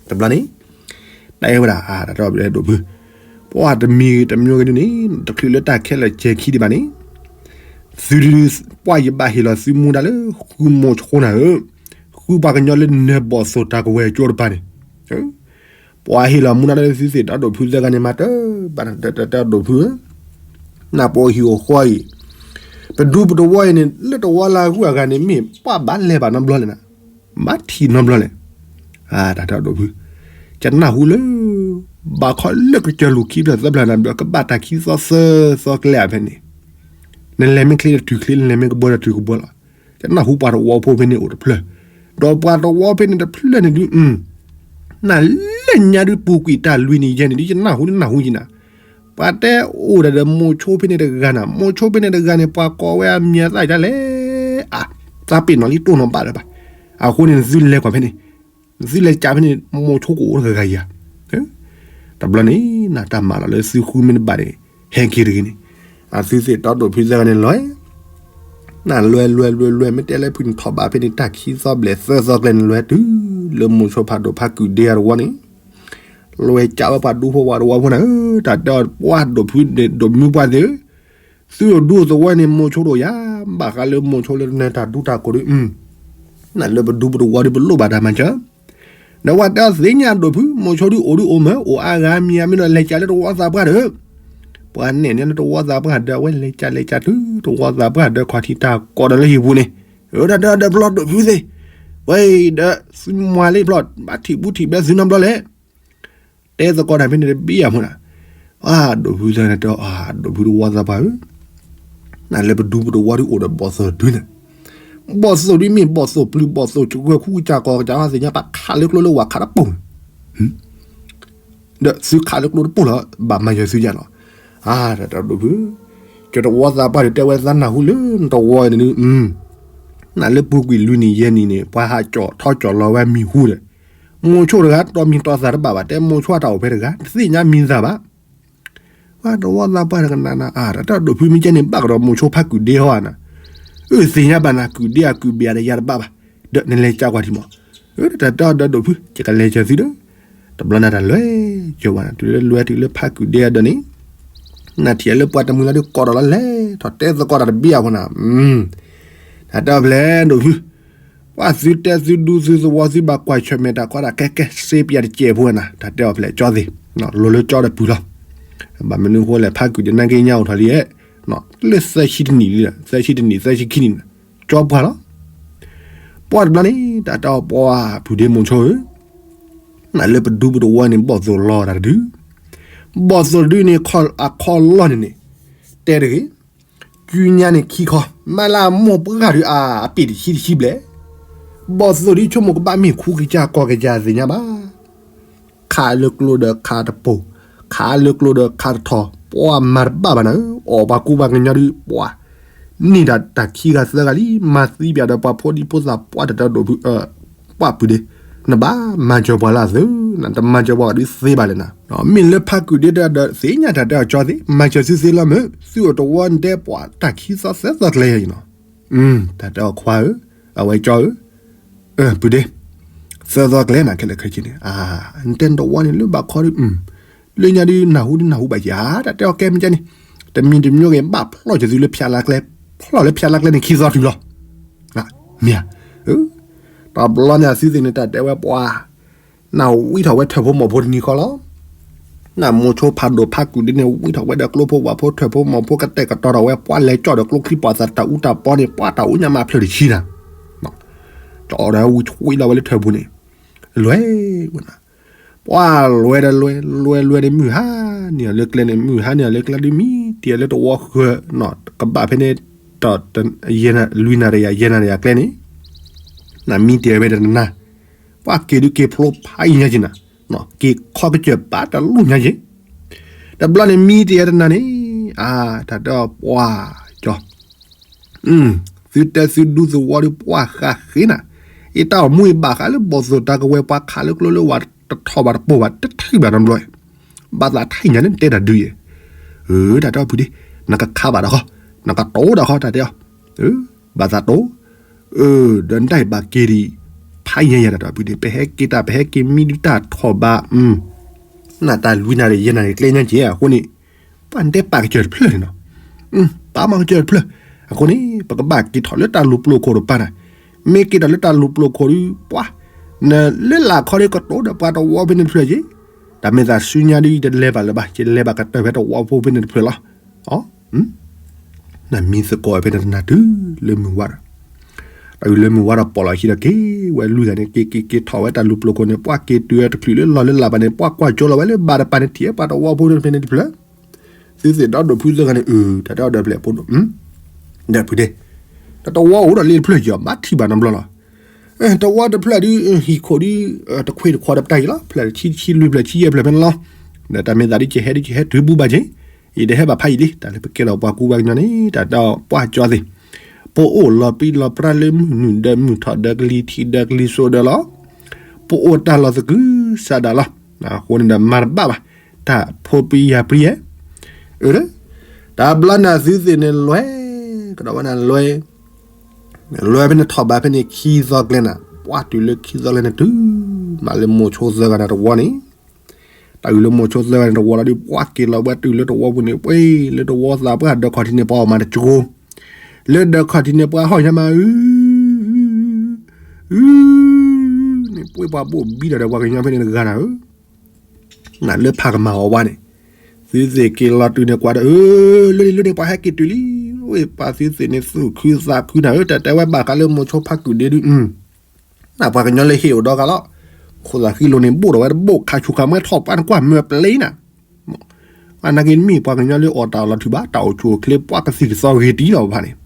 တဘျီန့ၣ် တဲဝဲဒၣ် အါ တၢ်တဲဒိၣ်ဖု, ပှၤတမံၤတမံၤဂ့ၤဒုးန့ၣ် တချုးလၢတၢ်ခဲလၢာ်စဲၤခံဒံးဘၣ်န့ၣ်, သုဒုး ပှၤယဘၣ်ဟ့ၣ်လီၤသုမူဒါလၢ ဃုမိၤဆိနၤဧၢ, ဃုပှၤကညီလၢနဘီၣ်သိၣ်တၢ်ကဝဲၤကၠိတပၤန့ၣ်, ပှၤဟ့ၣ်လီၤမူဒါလၢသုသ့ၣ်တၢ်ဒိၣ်ဖုသၢဂၤန့ၣ် မၤတဘၣ်တၢ်တဲဒိၣ်ဖုဧၢ, နပှၤဟံၣ်အိၣ်ဃီအံၤ, ပဒူပတဝီအံၤန့ၣ် လၢတဝီလၢအဂုၤအဂၤန့ၣ် မ့ၢ်ပှၤဘၣ်လဲၤဘၣ်နီတဘျီလဲၣ်နၤ, ဘၣ်ထံၣ်နီတဘျီလဲၣ်, အါ တၢ်တဲဒိၣ်ဖု, ကနၢ်ဟူလၢ ဘၣ်ခီလၢကစၢၢ်လူၤခံဖျၢၣ်သၢဖျၢၣ်နၤဘျီ ကဘၣ်တၢ်ခံသီသၢသီကျဲဧါဖဲန့ၣ်, နလဲၤမ့ၢ်ချ့ဒီးတုၤချ့ နလဲၤမ့ၢ်ကဘၢဒီးတုၤကဘၢလီၤ, ကနၢ်ဟူပှၤတဝီဖိဖဲန့ၣ်အိၣ်တဖျၢၣ်, ဒီးပှၤတဝီဖဲန့ၣ်တဖျၢၣ်န့ၣ်ဒုး နလဲၤညါဒုးပူၤကွံာ်တၢ်လွံၢ်နံၣ်ယဲၢ်နံၣ်ဒုး ယနၢ်ဟူနနၢ်ဟူယနၤ, ပှၤတဲအိၣ်ဒၣ်ဒီးမိၤဆိဖဲန့ၣ်တဂၤနၤ, မိၤဆိဖဲန့ၣ်တဂၤန့ၣ် ပှၤကိးဝဲအမံၤအသၣ်ဒ်လဲၣ်, အါ သးပ့ၤနီၣ်လံတိၢ်နီၣ်ဘၣ်လၢၤဘၣ်, အဃိန့ၣ် နသုလဲၤကွၢ်ဖဲန့ၣ်, နသုလဲၤကးဖဲန့ၣ် မိၤဆိကအိၣ်တဂၤဂၤအံၤဧါ တဘျီန့ၣ် နတၢ်မၤလီၤလၢသုဃုမ့ၢ်တဘၣ်န့ၣ် ဟဲက့ၤတဂ့ၤန့ၣ်, အသုသ့ၣ်တီဒိၣ်ဖုသၢဂၤန့ၣ်လွဲၢ်, နလွဲၢ်လွဲၢ်လွဲၢ်လွဲၢ် မ့ၢ်တဲလၢဖုန့ၣ်ထီၣ်ဘးဖဲန့ၣ် တၢ်ခံသီဘျဲၣ်သၢသီကျဲန့ၣ်လွဲၢ်တုၤလၢမိၤဆိဖးဒိၣ်ဖးကုၢ်ဒ့အတဝီန့ၣ်, လွဲၢ်ကးဝဲပှၤဒူဖိပှၤတဝီဖိန့ၣ်ဧၢ, တၢ်တဲအီၤပှၤဒိၣ်ဖုဒိၣ်မုၢ်ပှၢ်သ့ၣ်ဧၢ, သုအိၣ်ဒူသဝီန့ၣ် မိၤဆိတအိၣ်ယၤ, ဘၣ်ဃးလၢမိၤဆိလၢနတၢ်ဒူတၢ်ကိၢ်ဒုး နလၢပဒူပတဝီဒုးပလိၣ်ဘၣ်တၢ်မၤစၢၤ, ဒီးပှၤတဲအီၤသ့ၣ်ညါဒိၣ်ဖု မိၤဆိဒုးအိၣ်ဒုးအိၣ်မး အိၣ်အါဂၤမံၤအါမ့ၢ်ဒီးလဲၤကးလၢတဝီသးပှၢ်ဒီး, ပှၤနဲၣ်န့ၢ်လၢတဝီသးပှၢ်ဒီး အဝဲလဲၤကးလဲၤကးတုၤတဝီသးပှၢ်ဒီးခီၣ်ထံးတၢ်ကိးဒီးလၢဟံၣ်ပူၤန့ၣ်, အတၢ်တဲအီၤဒီးဖျီဒိၣ်ဖုသ့ၣ်, ဝဲအံၤဒီးသုမွၤလံဖျီ ဘၣ်ထံၣ်ဘူးထံၣ်ဘဲသုနီတဘျီလဲၣ် တဲသကိးတၢ်ဖဲန့ၣ်တဘ့ၣ်အမူနၤ, အဒိးဖုသၢန့ၣ်တဲ အဒိးဖုတဝီသးပှၢ်ဧၢ, နလၢပဒူပတဝီဒုအိၣ်ဒီးဘီၣ်သိၣ်တဒုန့ၣ်, ဘီၣ်သိၣ်ဒုမ့ၢ်ဘီၣ်သိၣ်ပျုၤဘီၣ်သိၣ်ကဝဲၤခူကစၢ်ကီၢ်ကစၢ်သ့ၣ်ညါ ပခးလၢကျိလၢဝၤခးတပူၤန့ၣ် ဒီးသုခးလၢကျိတပူၤလီၤ ဘၣ်မၤစၢၤသုယါလီၤ. အတၢ်တဲဒိးဖု, ကတဝီသးပှၢ်ဒီးတဲဝဲသးနၢ်ဟူလၢနတဝီန့ၣ်, နလၢပူၤကွံာ်လွံၢ်နံၣ်ယဲၢ်နံၣ်န့ၣ် ပှၤဟးကၠီၣ်ထီကၠီၣ်လီၤဝဲမံၤဟူဒီး, မိၤဆိတဂၤတီမံၤတီသးတဘၣ်ဘၣ် တဲမိၤဆိတၢ်အိၣ်ဖဲတဂၤ တသ့ၣ်ညါမံၤသးဘၣ် ပှၤတဝီသးပှၢ်တကနၣ်နၤ အတၢ်တဲဒိးဖုမ့ၢ်ကဲန့ၣ် ဘၣ်ကဒီးမိၤဆိဖးကုာ်ဒ့ဟီဧါနၤ, အၢသ့ၣ်ညါဘၣ်နၤ ကုာ်ဒ့အကုာ်ဘ့ၣ်အတယၤတဘၣ်ဘၣ်, ဒီးနလဲၤကကွၢ်ထံမး, အတၢ်တဲအီၤဒီးဒိးဖု ယကလဲၤစၢၤသုဒီး, တဘျီနၤတၢ်လဲၤစၢၤဝဲနၤ တုၤလၢလဲၤတုၤလၢဖးကုာ်ဒ့အဒၢးန့ၣ်, နထံၣ်လၢပှၤတမှံၤလီၤဒုးကိးဒီးလီၤလဲၤထီၣ်တဲသကိးတၢ်တဘ့ၣ်အဖိနၤ, တၢ်တဲအီၤဖဲလဲၣ်ဒိးဖု ပှၤသုတဲသုဒူသုသဝီသုဘၣ်ကွၢ်ဆၢၣ်မဲာ်တၢ်ကီတၢ်ခဲကဲစ့ပယၤတစဲးဖိနၤ တၢ်တဲအီၤဖဲလဲၣ်ကၠီသ့ၣ်, လိၤလၢကၠီတပူၤလီၤ, ဘၣ်မနုၤဃိလဲၣ် ဖးကုာ်ဒ့နါက့ညါအိၣ်ထီၣ်လံ, လၢသၢဆံတနံၣ်လံ, သၢဆံတနံၣ် သၢဆံခံနံၣ်, ကၠီပှၢ်လီၤ, ပှၢ်တဘျီန့ၣ် တၢ်တဲအီၤပှၤဖုဒ့မိၤဆိဧၢ, နလၢပဒူပတဝီန့ၣ် ဘီၣ်သိၣ်လီၤတၢ်တဒု, ဘီၣ်သိၣ်တဒုန့ၣ် အခီၣ်လီၢ်န့ၣ်န့ၣ်, တဲတဂ့ၤ ကုညါန့ၣ်ခံခီ, မ့ၢ်လၢအမိၢ်ပှၢ်ဒုးအပ့ၢ်တဆံတဆံဘျဲၣ်, ဘီၣ်သိၣ်ဒုးဆိကမိၣ်ကဘၣ်မ့ၢ်ခူကစၢ်ကီၢ်ကစၢ်သ့ၣ်ညါဘၣ်, ခးလၢကျိဒီးခးတပိာ်, ခးလၢကျိဒီးခးတထီၣ်, ပှၤမၤတဘၣ်ဘၣ်နၤ, အီၣ်ပှၤကူပှၤကညီဒုးပှၤ, န့ၢ်ဒၣ်တၢ်ခံဂၤသၢဂၤလံ, မၤသံပၠးဒီးပှၤဖိဒံဖိသၣ်ပှၢ်တၢ်တဲဒိးဖု, ပှၢ်ဖုဒ့ နဘၣ်မၤစၢၤပှၤလၢအသု, နတမၤစၢၤပှၤကဒုးသ့ဘၣ်လဲၣ်နၤ, မ့ၢ်လၢဖးကုာ်ဒ့တၢ်ဒီးသ့ၣ်ညါတၢ်တဲအီၤကၠီသ့ၣ် မၤစၢၤသုသ့လီၤမုၢ်, သုအိၣ်တဝီနတဲပှၤတၢ်ခံသီသၢသီကျဲယၤနီၤ, တၢ်တဲအီၤခွါဧၢ, အဝဲကၠီဧၢ, ဖုဒ့, သၢသီကျဲနၤခဲလၢာ်ခဲဆ့န့ၣ်, နတဲနတဝီန့ၣ်လၢဘၣ်ခီဒုး, လၢညါဒုးနၢ်ဟူဒုးနၢ်ဟူဘၣ်ယၤ, တၢ်တဲအီၤကဲမ့ၢ်ကဲန့ၣ်, တမံၤတမံၤဂ့ၤ ဘၣ်ဖျီၣ်ကၢၤသုလၢဖၠးလါကျဲ, ဖျီၣ်လၢဖၠးလါကျဲန့ၣ်ခံသီတုၤလီၤ, မ့ၢ်ဧါ, တဘျီန့ၣ်အသုသ့ၣ်န့ၣ် တၢ်တဲဝဲပှၤ, နဝံထီၣ်ဝဲထၢၣ်ဖိမီၢ်ဖိတနံၤဃီလီၤ, နမိၤဆိဖးဒိၣ်ဖးကုာ်ဒ့န့ၣ် ဝံထီၣ်ဝဲဒီးကျိဖိဝၣ်ဖိထၢၣ်ဖိမီၢ်ဖိကတဲာ်ကတီၤထီၣ်ဝဲ ပှၤလဲၤကၠီၣ်ဒီးကျိချံပှၤသးတၢ်အူတၢ်ပီန့ၣ် ပှၤတၢ်အူညါမးဖျၢၣ်တဆံနၤ, ကၠီဒီးဝံဆွံလီၤဝဲလၢထၢၣ်ပူၤန့ၣ်, လဲၤဝဲနၤ, ပှၤလဲၤဒီးလဲၤ, လဲၤလဲၤန့ၣ်မုၢ်ဟါန့ၢ်အီၤလၢကျဲန့ၣ် မုၢ်ဟါန့ၢ်အီၤလၢကျဲဒုးမံတံၢ်အီၤလၢတဝီဃၢၤ, ကဘၣ်ဖဲန့ၣ်, တ, လွံၢ်နၣ်ရံၣ်ယဲၢ်နၣ်ရံၣ်အကျဲန့ၣ်, နမံတံၢ်အီၤဖဲန့ၣ်တနၤ, ပှၤက့ၤဒုးက့ၤဖျိဖးယံၤညါက့ၤနၤ, က့ၤခီကစၢၢ်ပာ်တလူၢ်ညါက့ၤ, တဘျီန့ၣ်မံတံၢ်အီၤတနၤန့ၣ်, အါ, တၢ်တဲအီၤပှၤ, ကၠီ သုတဲသုဒူသဝီဒုးပှၤဃးဃ့နၤ, အံၤတၢ်အိၣ်မူအံၤဘၣ်ဃးလၢဘီၣ်သိၣ်တၢ်ကဝဲၤ ပှၤခးလၢကျိလၢဝၤတထီၣ်ဘၣ်တပိာ်ဘၣ် တထံၣ်ဘၣ်နီတဘျီ, ဘၣ်သးထံၣ်ညါန့ၣ်တဲတၢ်ဒုးယဲၢ်, တၢ်တဲအီၤဖုဒ့, နကခးဘၣ်တၢ်ဃီ, နကတိၤတၢ်ဃီ တၢ်တဲအီၤ, ဘၣ်သးတိၤ, ဒီးနတၢ်အံၤဘၣ်က့ၤဒံး, ဖးယံၤယဲၢ်တၢ်တဲအီၤဖုဒ့ ပဟဲက့ၤတၢ် ပဟဲက့ၤမံဒုးတၢ်ထီၣ်ဘၣ် နတၢ်လွံၢ်နၣ်ရံၣ်ယဲၢ်နၣ်ရံၣ်ကျဲညါက့ၤအဃိန့ၣ်, ပှၤနတဲပာ်ကစၢၢ်တဖျၢၣ်န့ၣ်နီၤ, ပာ်မၤကစၢၢ်တဖျၢၣ်, အဃိန့ၣ် ပကဘၣ်က့ၤထီၣ်လၢတၢ်လူၤပျိာ်ခိၣ်တပၤနၤ, မ့ၢ်က့ၤထီၣ်လၢတၢ်လူၤပျိာ်ခိၣ်ဒုးပှၤ, နလၢလာ်ခီဒုးကတိၤဒီးပှၤတဝီဖဲန့ၣ်တဖျၢၣ်က့ၤ, တၢ်မ့ၢ်သးဆူညါဒုးယတလဲၤဘၣ်လၢၤဘၣ် ယလဲၤဘၣ်ကတၢၢ်ဖဲတဝီဖိဖဲန့ၣ်တဖျၢၣ်လီၤ, နမံသကိးဖဲန့ၣ်တနၤတုၤလၢမုၢ်ဝါဒီး တၢ်အုၣ်လၢမုၢ်ဝါဒီးပိာ်လီၤခံဒီးက့ၤဝဲလွံၢ်ဂၤန့ၣ် က့ၤက့ၤက့ၤထီၣ်ဝဲတၢ်လူၤပျိာ်ခိၣ်န့ၣ် ပှၤက့ၤတုၤဝဲတချုးလၢလီၢ်လၢလာ်ဘၣ်န့ၣ် ပှၤကွၢ်ကၠိလီၤဝဲလၢဘၣ်တပၤန့ၣ် ထံၣ်ဝဲပှၤတဝီဖိဖဲန့ၣ်တဖျၢၣ်, သုသ့ၣ်ဒီးဒိးဖုသၢဂၤန့ၣ် အၢ တၢ်တဲအီၤဒီးဖျၢၣ်ဖိဒိၣ်, ဒီးဖုဒ့, တဝီအိၣ်ဒီးလ့တဖျၢၣ်က့ၤအီၤ ဘၣ်ထံၣ်ဘၣ်နီတဘျီလီၤ, တဝီတဖျၢၣ်ဒုး ဟံၣ်ခိၣ်ဒုး တခွ့တခွီဒီးပတၢ်အံၤလီၤ ဖျၢၣ်တဆံတဆံလွံၢ်ဖျၢၣ်ဆံယဲၢ်ဖျၢၣ်ဖဲန့ၣ်လီၤ, ဒီးတၢ်မ့ၢ်သးဒ်ကဟဲဒ်ကဟဲတုၤဘူဘၣ်က့ၤ, ယတဟဲဘၣ်ဖးယံာ်လံ တၢ်လၢပကဲထီၣ်ပှၤကူပှၤကညီန့ၣ် တၢ်တဲအီၤပှၤကၠီသ့ၣ်, ပအိၣ်လီၤပံလီၤပြါလၢမုၢ်နုာ်ဒီးမုၢ်ထီၣ်ဒီးကလံၤထံးဒီးကလံၤစိးဒီးလီၤ, ပအိၣ်တၢ်လီၢ်သကုၤဆးဒးလီၤ, အဃိန့ၣ်ဒီးမၤတဘၣ်ဘၣ်, တၢ်ဖိပံယၤပြံယဲၢ်, အၢ တၢ်ဘျီန့ၣ်သုသ့ၣ်န့ၣ်လွဲ, ကဒီးဝဲန့ၣ်လွဲ လွဲဖဲန့ၣ်ထီၣ်ဘးဖဲန့ၣ်ခံသီကျဲနၤ ပှၤတုၤလၢခံသီကျဲန့ၣ်တုၤ, မးလၢမိၤဆိသၢဂၤန့ၣ်တဝီန့ၣ်, တၢ်အုၣ်လၢမိၤဆိသၢဂၤန့ၣ်တဝီလီၤဒုး ပှၤက့ၤလီၤဝဲတုၤလၢတဝီပူၤန့ၣ် ပှ့ၤလၢတဝီသးပှၢ်ဒၢးခီၣ်ထံးန့ၣ် ပှၤအီၣ်မးတကၠိ, လၢဒၢးခီၣ်ထံးန့ၣ် ပှၤဟီၣ်ညါမး အု အု န့ၣ် ပှ့ၤပှၤဘိၣ်ဘံဒီးဒီးပှၤကညီဖဲန့ၣ်တဂၤနၤဧၢ နလၢဖးကမၤအီၤဝါန့ၣ်, သုသ့ၣ်က့ၤလီၤတုၤန့ၣ်ကွၢ်ဒီး အၢ လၢန့ၣ်လၢန့ၣ် ပှၤဟဲက့ၤတုၤလံ, ဝ့ၢ်ပှၤသုသ့ၣ်န့ၣ်သူၣ်ခုသးခုနၤဧၢ တၢ်တဲဝဲဘၣ်ဃးလၢမိၤဆိဖးကုာ်ဒ့ဒုး, နပှၤကညီလၢဟ့ၣ်အိၣ်ဒီဂၤလီၤ, ခ ခိၣ်သးဃံလိၤန့ၣ် ဘိၣ်ဒီးဝဲတဘိၣ် ခးဆူၣ်ခးမွဲထီၣ်ပှၢ်နကွၢ်မၢပျဲနၤ, အနာ်က့နမ့ၢ်ပှၤကညီလၢအီၣ်တၢ်အီၣ်လီၤထုးဘၣ် တၢ်အိၣ်ဆူၣ်အိၣ်ချ့ ပှၤကသံၣ်ကသီဂ့ၤတံၢ်လီၤဘၣ်န့ၣ်,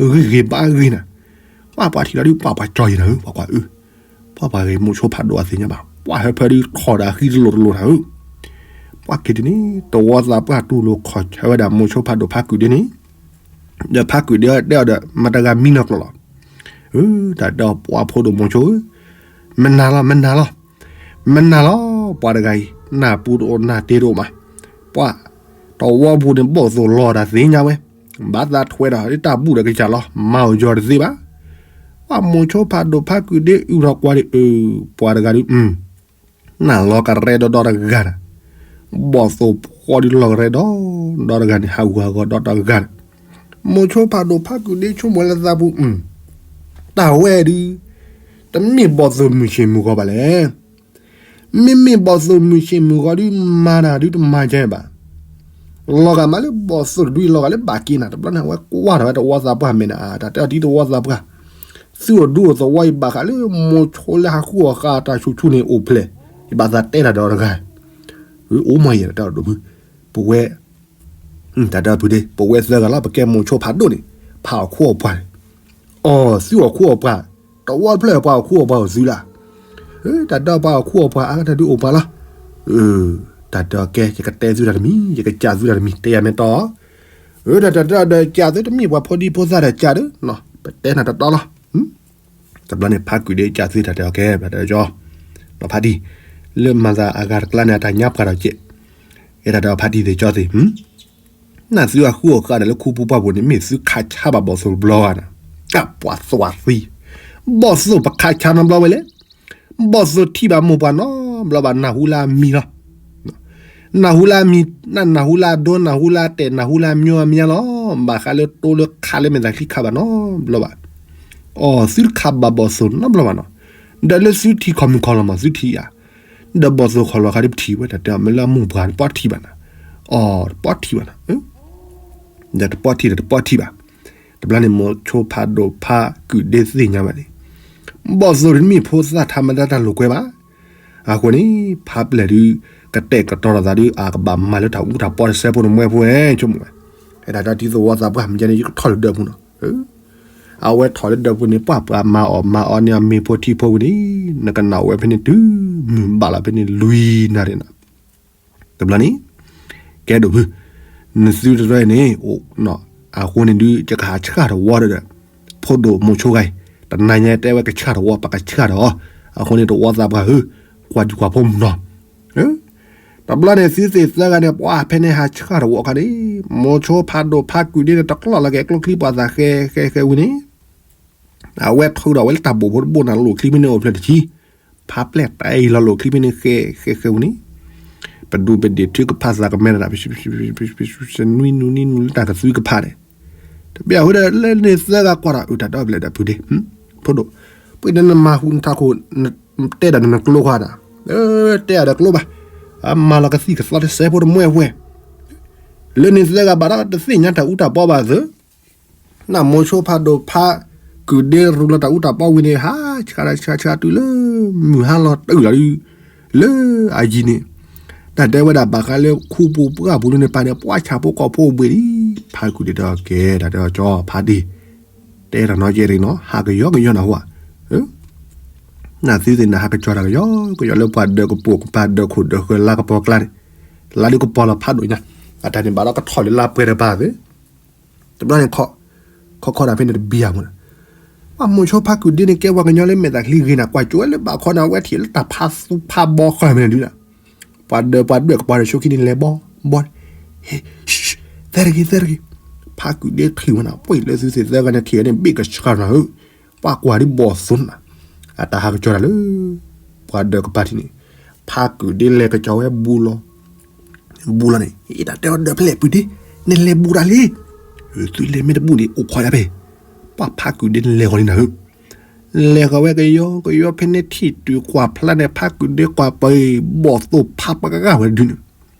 ဂ့ၤဂ့ၤဘၣ်ဂ့ၤနၤ, ပှၤပှၤထံၣ်လီၤဒုး ပှၤပှၤကၠီယံၤနၤဧၢ ပှၤကွၢ်အၢ, ပှၤပှၤဂ့ၤမိၤဆိဖးဒိၣ်အသ့ၣ်ညါဘၣ် ပှၤဟၢဖၢဒုးထီၣ်ဒၣ်ဃံတလိာ်တလိာ်နၤဧၢ, ပှၤက့ၤတန့ၣ် တဝီသးပှၢ်တူၢ်လိာ်ခီၣ်ဆၢဝဲဒၣ်မိၤဆိဖးဒိၣ်ဖးကုာ်ဒ့န့ၣ်, ဒီးဖးကုာ်ဒ့တဲအီၤဒီး မတၤတဂၤမံနီၤကျိာ်လီၤ, အၢ တၢ်တဲအီၤပှၤဖိဒိၣ်မိၤဆိဧၢ, မနၤလီၤ မနၤလီၤ, မနၤလီၤ ပှၤတဂၤအံၤ နၢ်ပူၤတအိၣ်နၢ်တ့တအိၣ်မး, ပှၤ တဝီပူၤန့ၣ်ဘီၣ်သိၣ်လီၤတၢ်သ့ၣ်ညါဝဲ, ဘၣ်သးထွဲဒီးဒ်တၢ်ဘူၣ်ဒီးကစၢ်လီၤ မၤအီၤယီၤတသ့ဘၣ်, ပှၤမိၤဆိဖးဒိၣ်ဖးကုာ်ဒ့အုၣ်ထီၣ်ကွၢ်ဒံးအၢ, ပှၤတဂၤဒုး နၢ်လီၤကရဲဒီဒီတဂၤနၤ, ဘီၣ်သိၣ်ဖှီဒုးလီၤကရဲဒီ, ဒီတဂၤန့ၣ် ဟးဂူာ်ဟးဂီၤဒီတဂၤန့ၣ်, မိၤဆိဖးဒိၣ်ဖးကုာ်ဒ့ဆိကမိၣ်လၢသးပူၤ, တၢ်ဝဲဒုး တမ့ၢ်ဘီၣ်သိၣ်မုၢ်ဆ့ၣ်မုၢ်ဂီၤဘၣ်လဲၣ်, မ့မ့ၢ်ဘီၣ်သိၣ်မုၢ်ဆ့ၣ်မုၢ်ဂီၤဒုးမၤတၢ်ဒုးတမၤကဲဘၣ် လီၤဂာ်မးလၢဘီၣ်သိၣ်တဒုအံၤလီၤဂာ်လၢဘၣ်က့နၤ တဘျီန့ၣ် အဝဲကွၢ်ထီၣ်ဝဲတဝီသးပှၢ်မဲာ်နၤ တၢ်တဲအီၤဒ်တဝီသးပှၢ်, သုအိၣ်ဒူအိၣ်သဝီအံၤဘၣ်ဃးလၢမိၤဆိလၢဟးဃုအီၣ်ဃာ်တၢ်ဆူၣ်ဆူၣ်န့ၣ်အိၣ်ဖျဲၣ်, ယဘၣ်သးတဲတၢ်ဒီးတဂၤ, အိၣ်မးယဲၢ်တၢ်ဒီးဒိၣ်ဖု, ပဝဲ တၢ်တဲအီၤဖုဒ့ ပဝဲသၢဂၤလီၤ ပကဲမိၤဆိဖးဒိၣ်န့ၣ်, ဖးအီၣ်ခူအီၣ်ပှၢ်န့ၣ်, အီၣ်သုအီၣ်ခူအီၣ်ပှၢ်, တဝီတဖျၢၣ်ပှၤအီၣ်ခူအီၣ်ပှၢ်အိၣ်သုလၢ် တၢ်တဲပှၤအီၣ်ခူအီၣ်ပှၢ် အါတၢ်ဒုးအိၣ်ပှၤလီၤ, တၢ်တဲအီၤကဲ ယကတဲသုတၢ်တမံၤ ယကစၢ်သုတၢ်တမံၤ တဲယၤမ့ၢ်တီ, တၢ်တဲအီၤဒီးစၢ်သုတမ့ၢ် ပှၤဖိဒံဖိသၣ်ဒီးစၢ်ဒီး ပတဲနၤတတီလီၤ, တဘျီန့ၣ် ဖးကုာ်ဒ့စၢ်သုတၢ်တဲအီၤကဲ တၢ်တဲအီၤကၠီ, ဒီးဖးတံၢ်, လၢမၤသးအဂၤတကျါန့ၣ် အတၢ်ညါပှၤဒီးကဲ, အဲၣ်တၢ်တဲအီၤဖးတံၢ်သ့ၣ်ကၠီသ့ၣ် နသုအဃုအီၣ်ဃာ်ဒီးလၢခူပူၤပှၢ်ပူၤန့ၣ် မ့ၢ်သုခးဆါဘၣ်ဘီၣ်သိၣ်တဘျီဂၤန့ၣ်, ပှၤသွၣ်သံ, ဘီၣ်သိၣ်ပခးဆါနီတဘျီဝဲလဲၣ်, ဘီၣ်သိၣ်ထံၣ်ဘၣ်မိၢ်ပှၢ်နီတဘျီဘၣ် နၢ်ဟူလၢအမံၤလီၤ, နၢ်ဟူလၢအမံၤ နၢ်ဟူလၢအဒိ နၢ်ဟူလၢအတဲာ် နၢ်ဟူလၢအမျိအမါလီၤ, ဘၣ်ဃးလၢတိလၢခးလၢမဲာ်သၣ်ချံခးဘၣ်နီတဘျီဘၣ်, အီ သုတခးဘၣ်ဘီၣ်သိၣ်နီတဘျီဘၣ်နီၤ, ဒီးလၢသုထံၣ်ခီၣ်မုၢ်ခီၣ်လီၤမး သုထံၣ်ဧါ ဒီးဘီၣ်သိၣ်ခီၣ်လီၤခါဒ်ပထံၣ်ဝဲ တၢ်တဲအီၤမ့ၢ်လၢအမိၢ်ပှၢ်န့ၣ် ပှၤထံၣ်ဘၣ်နၤ, အီ တပှၤထံၣ်ဘၣ်နၤ, ဒီးတပှၤထံၣ်ဒီးတပှၤထံၣ်ဘၣ်, တဘျီန့ၣ် မိၤဆိဖးဒိၣ်ဖးကုာ်ဒ့သ့ၣ်ညါဘၣ်န့ၣ်, ဘီၣ်သိၣ်တမ့ၢ်ဖိသၣ်ထးမတၤတၢ်လိာ်ကွဲဘၣ်, အဃိန့ၣ် ဖးပျဲၢ်ဒုး ကတဲာ်ကတီၤလိာ်သးဒုး အကဘၣ်မၤလၢတၢ်အူတၢ်ပီတစဲးဖိတမှဲဖိဝဲ ဆိကမိၣ်ဝဲ, အဲၣ်ဒၣ်တၢ်တံၤသဝီသးပှၢ် မ့ၢ်ကဲန့ၣ် ယကထီၣ်လၢဒၢးပူၤနီၤ အဝဲထီၣ်လၢဒၢးပူၤန့ၣ် ပှၤပှၤမၤအီၣ်မၤအီန့ၢ်အမ့ၤဖိထံဖိဝံၤန့ၣ် နကနၣ်ဝဲဖဲန့ၣ်တုၤမုၢ်ဘၣ်လီၤဖဲန့ၣ်လွံၢ်နၣ်ရံၣ်နီၤ, တဘျီန့ၣ် ကဲဒိၣ်ဖု, နသုတရဲန့ၣ် အဃိန့ၣ်ဒုး ယကဟးဆှၣ်တဝီဒီး ဖိဒိၣ်မိၤဆိဂၤအံၤ, တနၤညါတဲဝဲကဆှၣ်တဝီ ပကဆှၣ်ဒီးအီၤ, အဃိန့ၣ်တဝီသးပှၢ်ဧၢ, ကွၢ်ဒံကွၢ်ဖိမုၢ်နီၤ တဘျီန့ၣ် သုသ့ၣ်သၢဂၤန့ၣ် ပှၤဖဲန့ၣ်ဟးဆှၣ်တဝီခါန့ၣ်, မိၤဆိဖးဒိၣ်ဖးကုာ်ဒ့န့ၣ် တကျီၢ်လီၤက့ၤကျိချံပှၤသးဃဲဃဲဃဲဝံၤန့ၣ်, အဝဲထုးဒီးဝဲလၢတၢ်ဘိၣ်ဖိတဘိၣ်နၤလိာ်ချံဖဲန့ၣ်အိၣ်ဖျဲၣ်တဆံ, ဖးပျဲၢ်တၢ်အံၤလီၤလိာ်ချံဖဲန့ၣ်ဃဲဃဲဃဲဝံၤန့ၣ်, ပဒူပဒ့ၣ်ထုကဖၣ်သးကမဲတၢ် နွံနူနံနူလၢတၢ်ကသွံကဖၣ်န့ၣ်, တဘၣ်အဃိဒီးလၢန့ၣ်သၢဂၤကွၢ်ဒီး အုး တၢ်ဒီဘျဲၣ်ဒီးဖုဒ့, ဖိဒိၣ်, ပှၤနမၤဟူနထးခိၣ် တဲဒၣ်နကျိခွါဒၣ်, တဲအဒီးကျိဘၣ်, အမၤလီၤကသံၣ်ကသီတစဲးဖိတမှဲဖိဝဲ, လၢန့ၣ်သၢဂၤဘၣ်ဒီးတသ့ၣ်ညါတၢ်အူတၢ်ပီဘၣ်သၢ, နမိၤဆိဖးဒိၣ်ဖးကုာ်ဒ့ရူလီၤတၢ်အူတၢ်ပီဝံၤန့ၣ် ဟးဆှၣ်ဆှၣ်ဆှၣ်တုၤလၢ မုၢ်ဟါလီၤတုၤလီၤဒုး, လၢအယံၤန့ၣ်, တၢ်တဲဝဲဒၣ်ဘၣ်ဃးလၢခူပူၤပှၢ်ပူၤန့ၣ်ပၢ်န့ၣ် ပှၤဆၣ်ဖိကီၢ်ဖိအိၣ်ဘှံးလံ, ဖးကုာ်ဒ့တဲအီၤကဲ တၢ်တဲအီၤကၠီ ဖးဒ့ တဲတၢ်နီကဲတဂ့ၤနီၤ ဟးကယီကယီနၢ်ဟူဧါ, နသုသ့ၣ်နဟးကစၢ်တၢ်ကယီကယီလၢပှၤဒၢးကပိာ်ကပၤဒၢးခိၣ်ဒၢးဃၢၤလါကပီၤကျါန့ၣ်, လါဒုးကပီၤလီၤဖးဒိၣ်ညါ, အတၢ်န့ၣ်ဘၣ်ဒီးကထီၣ်လၢလါပှဲၤတပၤသ့, တဘျီန့ၣ် ခီခီဒၣ်ဖဲန့ၣ်တဘံယၤမး, ပှၤမိၤဆိဖးကုာ်ဒ့န့ၣ် ကဲပှၤကညီလၢမဲာ်သၣ်ချံဂ့ၤနၤ ကွၢ်ကၠိဝဲလၢဘၣ်ခီန့ၣ် အဝဲထံၣ်လၢတၢ်ဖးသူဖးဘီဃၢၤမ့ၢ်နၤဒုးနၤ ပှၤဒၢးပှၤဒွဲၣ်ကပၤဒီးဆိခံန့ၣ်လဲၤဘီ, ဘီ, သဲတဂ့ၤ သဲတဂ့ၤ, ဖးကုာ်ဒ့ထံၣ်ဝဲနၤ ပှ့ၤလၢသုသ့ၣ်သၢဂၤန့ၣ်ထံၣ်ဝဲန့ၣ် ဘ့ၣ်ကဆှၣ်နၤဧၢ, ပှၤကွၢ်ဒ်ဘီၣ်သိၣ်နၤ, အတၢ်ဟးကစၢ်တၢ်လၢ ပှၤဒၢးကပၤထံၣ်န့ၣ်, ဖးကုာ်ဒ့လဲၤကစၢ်ဝဲဘူးလီၤ ဘူးလီၤန့ၣ် အတၢ်တဲအီၤဒၢးဖဲလဲၣ်ပုၢ်ဒ့, နလဲၤဘူးတၢ်လံ, သုလဲၤမ့ၢ်တဘူးန့ၣ် အိၣ်ခိးယၤဖဲ, ပှၤဖးကုာ်ဒ့လဲၤဃီၤလံနၤဧၢ, လဲၤဃီၤဝဲကယီကယီဖဲန့ၣ်ထံၣ်တုၤကွၢ်ဖျါန့ၣ် ဖးကုာ်ဒ့ကွၢ်ပှၤအံၤ ဘီၣ်သိၣ်ဖးပှၤကဂၤဝဲတဒုန့ၣ်,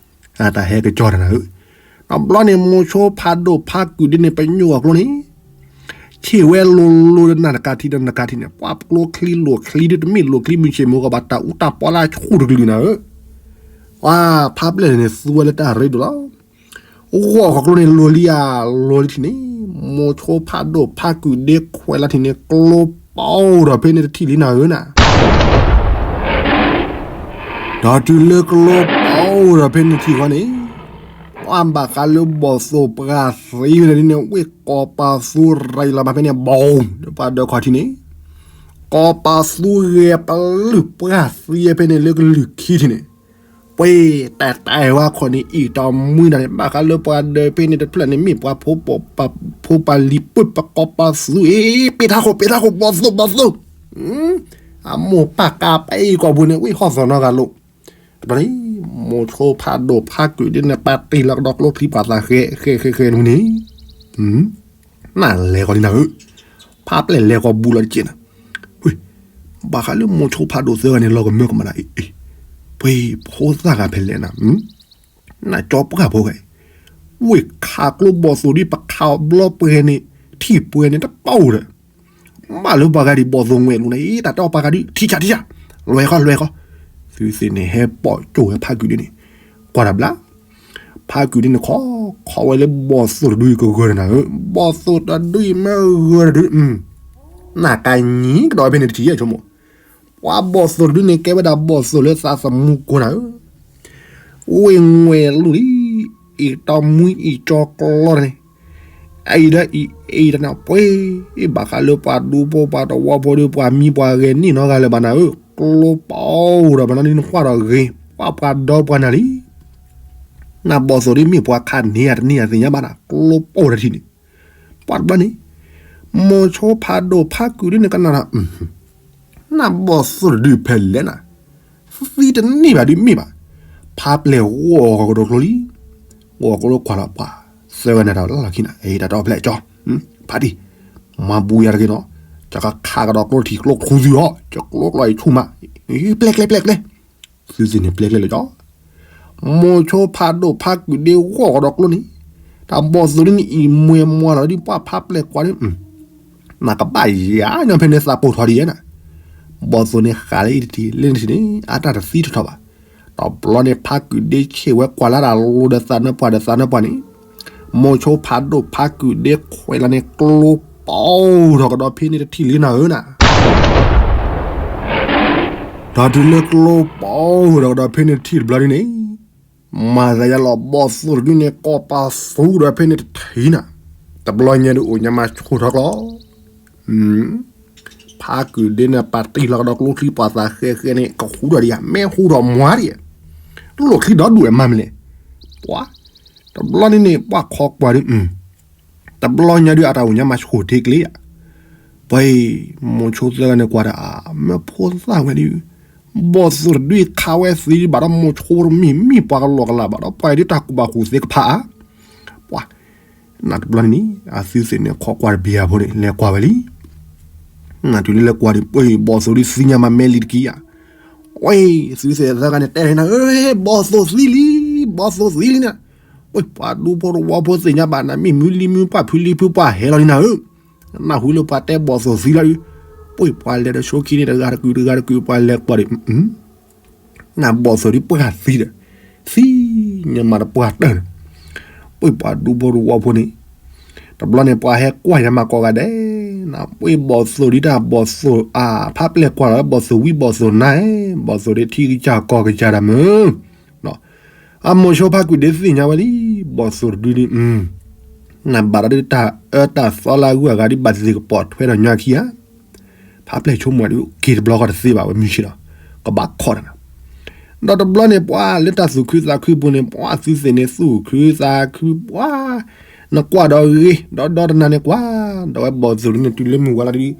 အတၢ်ဟဲကစၢ်တၢ်နၤဧၢ, တဘျီန့ၣ် မိၤဆိဖးဒိၣ်ဖးကုာ်ဒ့န့ၣ် ပညိၣ်အကျိန့ၣ်, ဆ့ၣ်ဝဲလိၤလိၤဒီးနၤတကးထံဒီးနကးထံန့ၣ် ပှၤကျိချံလိာ်ချံဒ်တမ့ၢ်လိာ်ချံမုၢ်ဆ့ၣ်မုၢ်ဂီၤဘၣ် တၢ်အူတၢ်ပီလၢအဆူၣ်တကလုာ်နၤဧၢ, ပှၤဖးပျဲၢ်န့ၣ်သူဝဲလၢတၢ်ရ့ဒိၣ်လီၤ. ဂီၢ်ခီကျိန့ၣ်လိၤလံဧါ, လိၤလံထံၣ်န့ၣ်, မိၤဆိဖးဒိၣ်ဖးကုာ်ဒ့ခွဲးလီၤထံၣ်န့ၣ် ကျိပီဒီးဖဲန့ၣ်တထံၣ်လံနၤဧၢနၤ ဒီးတုၤလၢကျိပီဒီးဖဲန့ၣ်ထံၣ်ဃီန့ၣ်, ပှၤဘၣ်ဃးလၢဘီၣ်သိၣ်ပှၢ်သံဝဲန့ၣ်ဒ်န့ၣ် ဝ့ၢ်ကီၤပၤသူရံလီၤဘၣ်ဖဲန့ၣ် ဘီၣ်, ဒီးပှၤဒၢခီထံၣ်န့ၣ်, ကီၤပၤသူဂဲၤပလုၢ်ပှၢ်သံဖဲန့ၣ်လၢကလုၢ်ခံထံၣ်န့ၣ်, ပှ့ၤတၢ်တၢ်ဝဲခီန့ၣ် အံၣ်တီမွံနၤန့ၣ် ဘၣ်ဃးလၢပှၤဒၢဖဲန့ၣ်တဖျၢၣ်န့ၣ် မ့ၢ်ပှၤဖိပှၤလံၤပှ့ၤပကီၤပၤသူအံၤ ပ့ၤထးခိၣ် ပ့ၤထးခိၣ် ဘီၣ်သိၣ် ဘီၣ်သိၣ် အမိၢ်ပၢ်ကးပအံၤကိာ်ပူၤန့ၣ် ဝံၣ်ဟီၣ်သီၣ်နီတဂၤလိာ်, တဘျီန့ၣ်, မိၤဆိဖးဒိၣ်ဖးကုာ်ဒ်န့ၣ် ပာ်တ့ၢ်လီၤကဒီးကျိချံပှၤသးဃဲဃဲဃဲဃဲန့ၣ်, နလဲၤဃီလံနၤဧၢ, ဖးပျဲၢ်လဲၤဃီဘူးလီၤတက့ၢ်နၤ, ဘၣ်ဃးလၢမိၤဆိဖးဒိၣ်သၢဂၤန့ၣ် လီၤကမၢကမၣ်နၤအံၤ, ပှ့ၤဖိသၣ်ဂၤဖဲလဲၣ်နၤ, နကၠီပှၢ်ဖိဂၤအံၤ, ဝ့ၢ်ခးကျိဘီၣ်သိၣ်ဒ်ပခးဘျီပှဲၤန့ၣ်, ထံၣ်ပှဲၤန့ၣ်တပီၢ်ဒီး မ့ၢ်လၢပှၤဂၤဒ်ဘီၣ်သိၣ်ငွဲၣ်လိၤန့ၣ် တၢ်တဲအီၤပှၤဂၤဒ် ထံၣ်ဆၣ်ထံၣ်ဆၣ်, လွဲၢ်ဃီလွဲၢ်ဃီ, သုသ့ၣ်န့ၣ်ဟဲပိာ်ကၠိၣ်ဝဲဖးကုာ်ဒ်န့ၣ်, ကွၢ်တဘျီ, ဖးကုာ်ဒ်န့ၣ်ခီ, ခီဝဲလၢဘီၣ်သိၣ်တဒုအံၤကဂၢၢ်ဒီးနၤဧၢ, ဘီၣ်သိၣ်တဒုအံၤမ့ၢ်ဂၢၢ်တဒု, နကညံကဒီးဖဲန့ၣ်တထံၣ်ယဲၢ်ဆိကမိၣ်, ပှၤဘီၣ်သိၣ်တဒုန့ၣ် ကဲဝဲဒၣ်ဘီၣ်သိၣ်လၢသးသမူကိၢ်နၤဧၢ ဝ့ၢ်ငွဲၣ်လိၤလံ, အံၤတီမွံအံၤကၠီကျီန့ၣ်, အအံၤဒီးအံၤအံၤတနၤပှ့ၤ, ဘၣ်ဃးလၢပှၤဒူဖိပှၤတဝီဖိဒီး ပှၤမံပှၤဂဲၤန့ၢ်နီတဂၤလၢၤဘၣ်နၤဧၢ, ကျိပီဒီးဘၣ်နီၤဒ်နကွၢ်ဒီးဂ့ၤ, ပှၤပှၤဒီပှၤနၤလံ, နဘီၣ်သိၣ်ဒ်မ့ၢ်ပှၤခးန့ၢ်ယၤတန့ၢ်ယၤသ့ၣ်ညါဘၣ်နၤ, ကျိပီတထံၣ်န့ၣ်, ပှၤတဘျီန့ၣ်, မိၤဆိဖးဒိၣ်ဖးကုာ်ဒ်န့ၣ်ကနၣ်ဒီး နဘီၣ်သိၣ်တဒုဖဲလဲၣ်နၤ, သံတန့ၢ်ဘၣ်ဒုးမ့ၢ်ဘၣ်, ဖးပျဲၢ်ဂီၢ်ကဒီးကျိလံ, ဂီၢ်ကျိကွၢ်လီၤပှၤ, သၢဂၤန့ၣ်တၢ်လၢလီၢ်ခံနၤ, အတၢ်တအီၣ်ဖျဲၣ်ကၠီ, ဖးဒံၣ်, မၤဘူယၤတဂ့ၤနီၤ, ကခးကဒီးကျိထံၣ်ကျိထူသံအီၤ, ကကျိကျီအံၤဆူၣ်မး, ပျဲၢ်ကျဲပျဲၢ်ကျဲ, သုသ့ၣ်န့ၣ်ပျဲၢ်ကျဲလၢကၠီ မိၤဆိဖးဒိၣ်ဖးကုာ်ဒ့ဂီၢ်ကဒီးကျိန့ၣ်, တၢ်ဘီၣ်သိၣ်ဒ်န့ၣ်အံၤမွဲမွဲလီၤဒ်ပှၤဖးပျဲၢ်ကွၢ်ဒ်, နကဘၣ်ယၤညီဖဲန့ၣ်သးပိာ်ထီၣ်ဒ်ယဲနၤ, ဘီၣ်သိၣ်န့ၣ်ဃးလၢအံၤတထံၣ်လၢန့ၣ်ထံၣ်န့ၣ် အတၢ်တသံတထီၣ်ဘၣ်, တဘျီန့ၣ် ဖးကုာ်ဒ့ဆ့ၣ်ဝဲကွၢ်လၢတၢ်လိၤဒီးသးနၢပှၤဒီးသးနၢပှၤန့ၣ်, မိၤဆိဖးဒိၣ်ဖးကုာ်ဒ့ခွဲးလီၤန့ၣ် ကျိပီထီၣ်ကဒီးဖဲန့ၣ်တထံၣ်လံနၤဧၢနၤ ဒီးတုၤလၢကျိပီထီၣ်ကဒီးဖဲန့ၣ်တထံၣ်တဘျီဒ်န့ၣ်, မၤသးယါလီၤဘီၣ်သိၣ်တဒုန့ၣ် ကီၢ်ပၤသူဒီးဖဲန့ၣ်တထံၣ်နၤ, တဘျီညါဒုးအိၣ်ညါမၤဆူၣ်ထီၣ်ကျီ, ဖးကုာ်ဒ့န့ၣ် ပာ်တ့ၢ်လီၤကဒီးကျိချံပှၤသးဃဲဃဲန့ၣ် ကဃူဒီးဒ်ယၤ မ့ၢ်ဟူထီၣ်မွၤဒ်ယဲ, လိၣ်ချံဒီဒူၣ်ဝဲမၤမနုၤလဲၣ်, ပှၤ, တဘျီန့ၣ်န့ၣ် ပှၤခီကွၢ်ဒုး တဘျီညါဒုးအတၢ်အိၣ်ညါမၤဆူၣ်ထံကျ့ဧါ, ပှၤ, မိၤဆိသၢဂၤန့ၣ်ကွၢ်ဒီး မ့ၢ်ဖိသၣ်ဝဲဒုး, ဘီၣ်သိၣ်တဒုခးဝဲသ့ဒ်ဘၣ်ဒီးမိၤဆိတမံၤမံၤ ပှၤကလီၢ်ကလးဘၣ်ဒီး ပှၤဒုးတၢ်ကူၣ်ဘၣ်ကူၣ်သ့ကဖးဧါ, ပှၤ, နတဘျီန့ၣ်န့ၣ် အသုသ့ၣ်န့ၣ်ခိးကွၢ်တဘံၤဧါဖိန့ၣ် လဲၤကွၢ်ဝဲလံ နတုၤလၢလဲၤကွၢ်ဒီး ပှၤ ဘီၣ်သိၣ်ဒုးသ့ၣ်ညါမးမဲလံတက့ၢ်ဧါ, ဝဲ, သုသ့ၣ်သၢဂၤန့ၣ်တဲန့ၣ် ဘီၣ်သိၣ်သံလံ, ဘီၣ်သိၣ်သံလံန့ၣ်, ပှၤဒူဖိတဝီဖိသ့ၣ်ညါဘၣ်နၤ မ့ၢ်မုၢ်လံမုၢ်ပှၢ်ဖုလံဖုပှၢ်ဟဲလီၤလံနၤဧၢ, နၢ်ဟူလၢပှၤတဲဘီၣ်သိၣ်သံလီၤဒုး, ပှၤပှၤလဲၤဒီးဆိခံန့ၣ် တဂၤတကုာ်တဂၤတကုာ် ပှၤလဲၤကွၢ်ဒီး နဘီၣ်သိၣ်ဒုးပှၢ်သံဒီး, သံ, ညါမးတပှၢ်တၢၢ်န့ၣ်, ပှၤပှၤဒူဖိတဝီဖိန့ၣ်, တဘျီန့ၣ် ပှၤဟဲကွၢ်ယါမးကိးဂၤဒဲး, နပှၤဘီၣ်သိၣ်ဒုးတၢ်ဘီၣ်သိၣ်အါ ဖးပျဲၢ်ကွၢ်လီၤလၢဘီၣ်သိၣ်ဝံဘီၣ်သိၣ်နါ, ဘီၣ်သိၣ်ဒုးထံကစၢ်ကီၢ်ကစၢ်ဒၣ်မုၢ် အမိၤဆိဖးကုာ်ဒ့သ့ၣ်ညါဝဲလံ, ဘီၣ်သိၣ်တဒုဒုး, နဘၣ်ဒီးဒုးတၢ်အၢတၢ်သီလၢအဂုၤအဂၤဒ်ဘၣ်သ့ၣ်သ့ၣ်ကပိာ်ထွဲဒီးညါခံဧါ, ဖးပျဲၢ်ဆိကမိၣ်ဒုး က့ၤတဘျီဃီတသ့ဘၣ်ဝဲမုၢ်ဆ့ၣ်ဒီး, ကဘၣ်ခီၣ်တဂၤ, ဒီးတဘျီန့ၣ် ပှၤလၢတၢ်သူၣ်ခုသးခုပူၤန့ၣ် ပှၤသုသ့ၣ်န့ၣ်သူၣ်ခုသးခုပှၤ, နကွၢ်ဒီးဂ့ၤ, ဒီးဒီတနၤန့ၣ်ကွၢ်, ဒီးဝဲဘီၣ်သိၣ်ဒုးန့ၣ်တုၤလၢမုၢ်ဝါလီၤဒုး,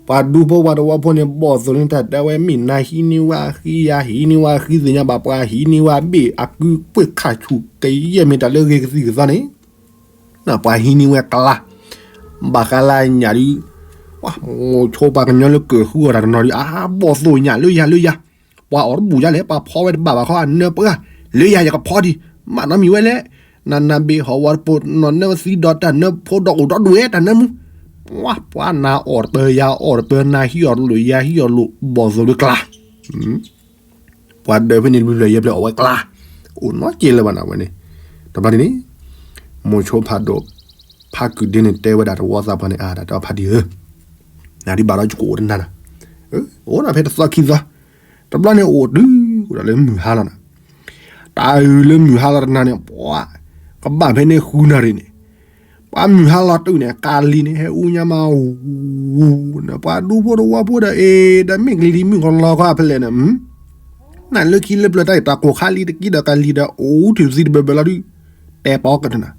ပှၤဒူဖိပှၤတဝီဖိန့ၣ် ဘီၣ်သိၣ်န့ၣ်တၢ်တဲဝဲမ့ၢ်နၤဟံးန့ၢ်ဝဲအဃံယၤဟံးန့ၢ်ဝဲအဃံသ့ၣ်ညါဘၣ် ပှၤဟံးန့ၢ်ဝဲအဘ့ၣ်အကုပှ့ၢ်ခၣ်ဆူၣ်ကယဲၢ်မ့ၢ်တၢ်လၢအဂ့ၤကသံၣ်ကသီန့ၣ်, ပှၤဟံးန့ၢ်ဝဲကလါ, ဘၣ်ဃးလၢညၣ်ဒုး, မိၤဆိပှၤကညီလၢကၢၢ်ဃုအီၣ်တၢ်တနီၤဒုး အါ ဘီၣ်သိၣ်ညၣ်လၢယၤလၢယၤ, ပှၤအီၣ်တဘူၣ်ယါလဲၣ် ပှၤဖီဝဲတဘၣ်ဘၣ်ခီ အနၢပှၢ်, လၢယၤယကဖီဒံး, မးနီတမံၤဝဲလဲၣ်, နနၢ်ဘ့ၣ်ဟီၣ်ဝီတပိာ်နီၣ်နၢသံဒီးတၢ်နၢဖိဒီးအိၣ်ဒီဒူၣ်ဝဲတၢ်နၢမူ, ပ ပှၤနၤအီၣ်တပၢၤ ယၤအီၣ်တပၢၤ နၤဟံးအီၣ်လိာ် ယၤဟံးအီၣ်လိာ် ဘီၣ်သိၣ်ဒုးကျါ, ပှၤဒၢးဖဲန့ၣ် လွံၢ်ဖျၢၣ်ယဲၢ်ဖျၢၣ်အီၣ်ဝဲကျါ, အိၣ်နီတကဲလၢၤဘၣ်နၤဝဲန့ၣ်, တဘျီန့ၣ်န့ၣ်, မိၤဆိဖးဒိၣ်, ဖးကုာ်ဒ့န့ၣ် တဲဝဲဒၣ်တဝီသးပှၢ်န့ၣ် အါ တၢ်တဲအီၤဖးဒံဧၢ, နဒုးဘၣ်ဒီးယကအိၣ်တနၤဒီး, အိၣ်ဒၣ်ဖဲတသီခံသီ, တဘျီန့ၣ်အိၣ်တုၤဒီးလၢမုၢ်ဟါလီၤနၤ, တၢ်အုၣ်လၢမုၢ်ဟါလီၤတနၤန့ၣ် ပှၤ, ကဘၣ်ဖဲန့ၣ်ဃုနၣ်ရံၣ်န့ၣ် ပှၤမုၢ်ဟါလီၤတုၤန့ၣ် ကၤလံၤန့ၣ် ဟဲအူညါမး, အူ, န့ၣ် ပှၤဒူဖိတဝီဖိဒီး အ့ၣ် ဒီးမ့ၢ်ကလံၤလံၤမုၣ်ကလီၤခီဖဲလဲၣ်န့ၣ်, နလၢခံလၢပျၢၤတၢ်အံၤ တၢ်ကိၢ်ခါလံၤတကံဒီးကၤလံၤဒီး အိၣ်ထံၣ်သံတဘၢဘၢလီၤဒုး, တဲပီကတနၤ,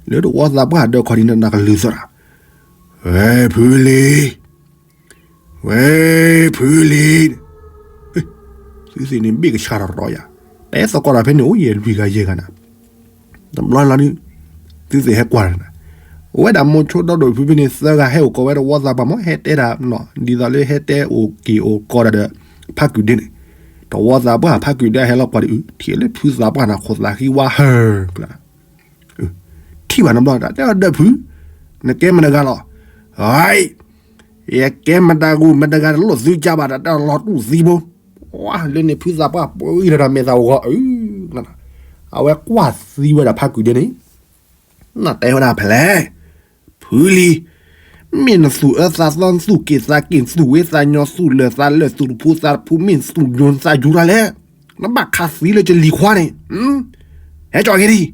လၢတဝီသးပှၢ်ဒၢးခီၣ်ဒံးန့ၣ် နကလုၢ်သီၣ်တၢ်, ဝဲဖုလံၤ ဝဲဖုလံၤ, သုသ့ၣ်န့ၣ်ဘ့ၣ်ကဆှီတရီယၤ, တဲသကိးတၢ်ဖဲန့ၣ် အိၣ်ယဲၢ်လွံၢ်ဂၤယဲၢ်ဂၤနၤ, တဘျီလီၤဒုး, သုသ့ၣ်ဟဲကွၢ်တၢ်နၤ, အဝဲဒၣ်မိၤဆိဒီဒိၣ်ဖုဖဲန့ၣ် သၢဂၤဟဲအိၣ်ကိးဝဲတဝီသးပှၢ်မး ဟဲတဲတၢ်နီၤ ဒ်သိးလၢဟဲတဲအိၣ်က့ၤအိၣ်ကီးတၢ်ဒီး ဖးကုာ်ဒ့န့ၣ်, တဝီသးပှၢ်ဖးကုာ်ဒ့ဟဲလီၤကွၢ်ဒုး ထံၣ်လၢဖုသးပှၢ်န့ၣ်ခိၣ်သးဃံဝါဟၢၤ, ထံၣ်ဘၣ်နဘျီ တၢ်တဲအီၤဒီးဖု, နကဲမတၤတဂၤလီၤ, ယကဲမတၤဂ့ၤ မတၤတဂၤတလိၣ်သုကၢ်ဘၣ် တၢ်တဲအီၤလီၤတူၢ်သံဘိ, လၢန့ၣ်ဖုသးပှၢ်ပှ့ၤလီၤဒီးမဲာ်သးအိၣ်ဂီၤအု, အဝဲကွၢ်သံဝဲဒၣ်ဖးကုာ်ဒ့န့ၣ်, နတဲဝဲဒၣ်ဖဲလဲၣ်, ဖုလံၤ, မ့ၢ်နသူၣ်အၢသးသီ နသူၣ်က့ၣ်သးက့ၣ် နသူၣ်ဝ့သးညီ သူၣ်လၢာ်သးလၢာ် သူၣ်တဖူသးတဖူ မ့ၢ်နသူၣ်ယိၤသးယိၤတၢ်လဲၣ်, နဘၣ်ခးသံလၢကလံၤခွါန့ၣ်, ဟဲကၠီက့ၤဒံး ဒီး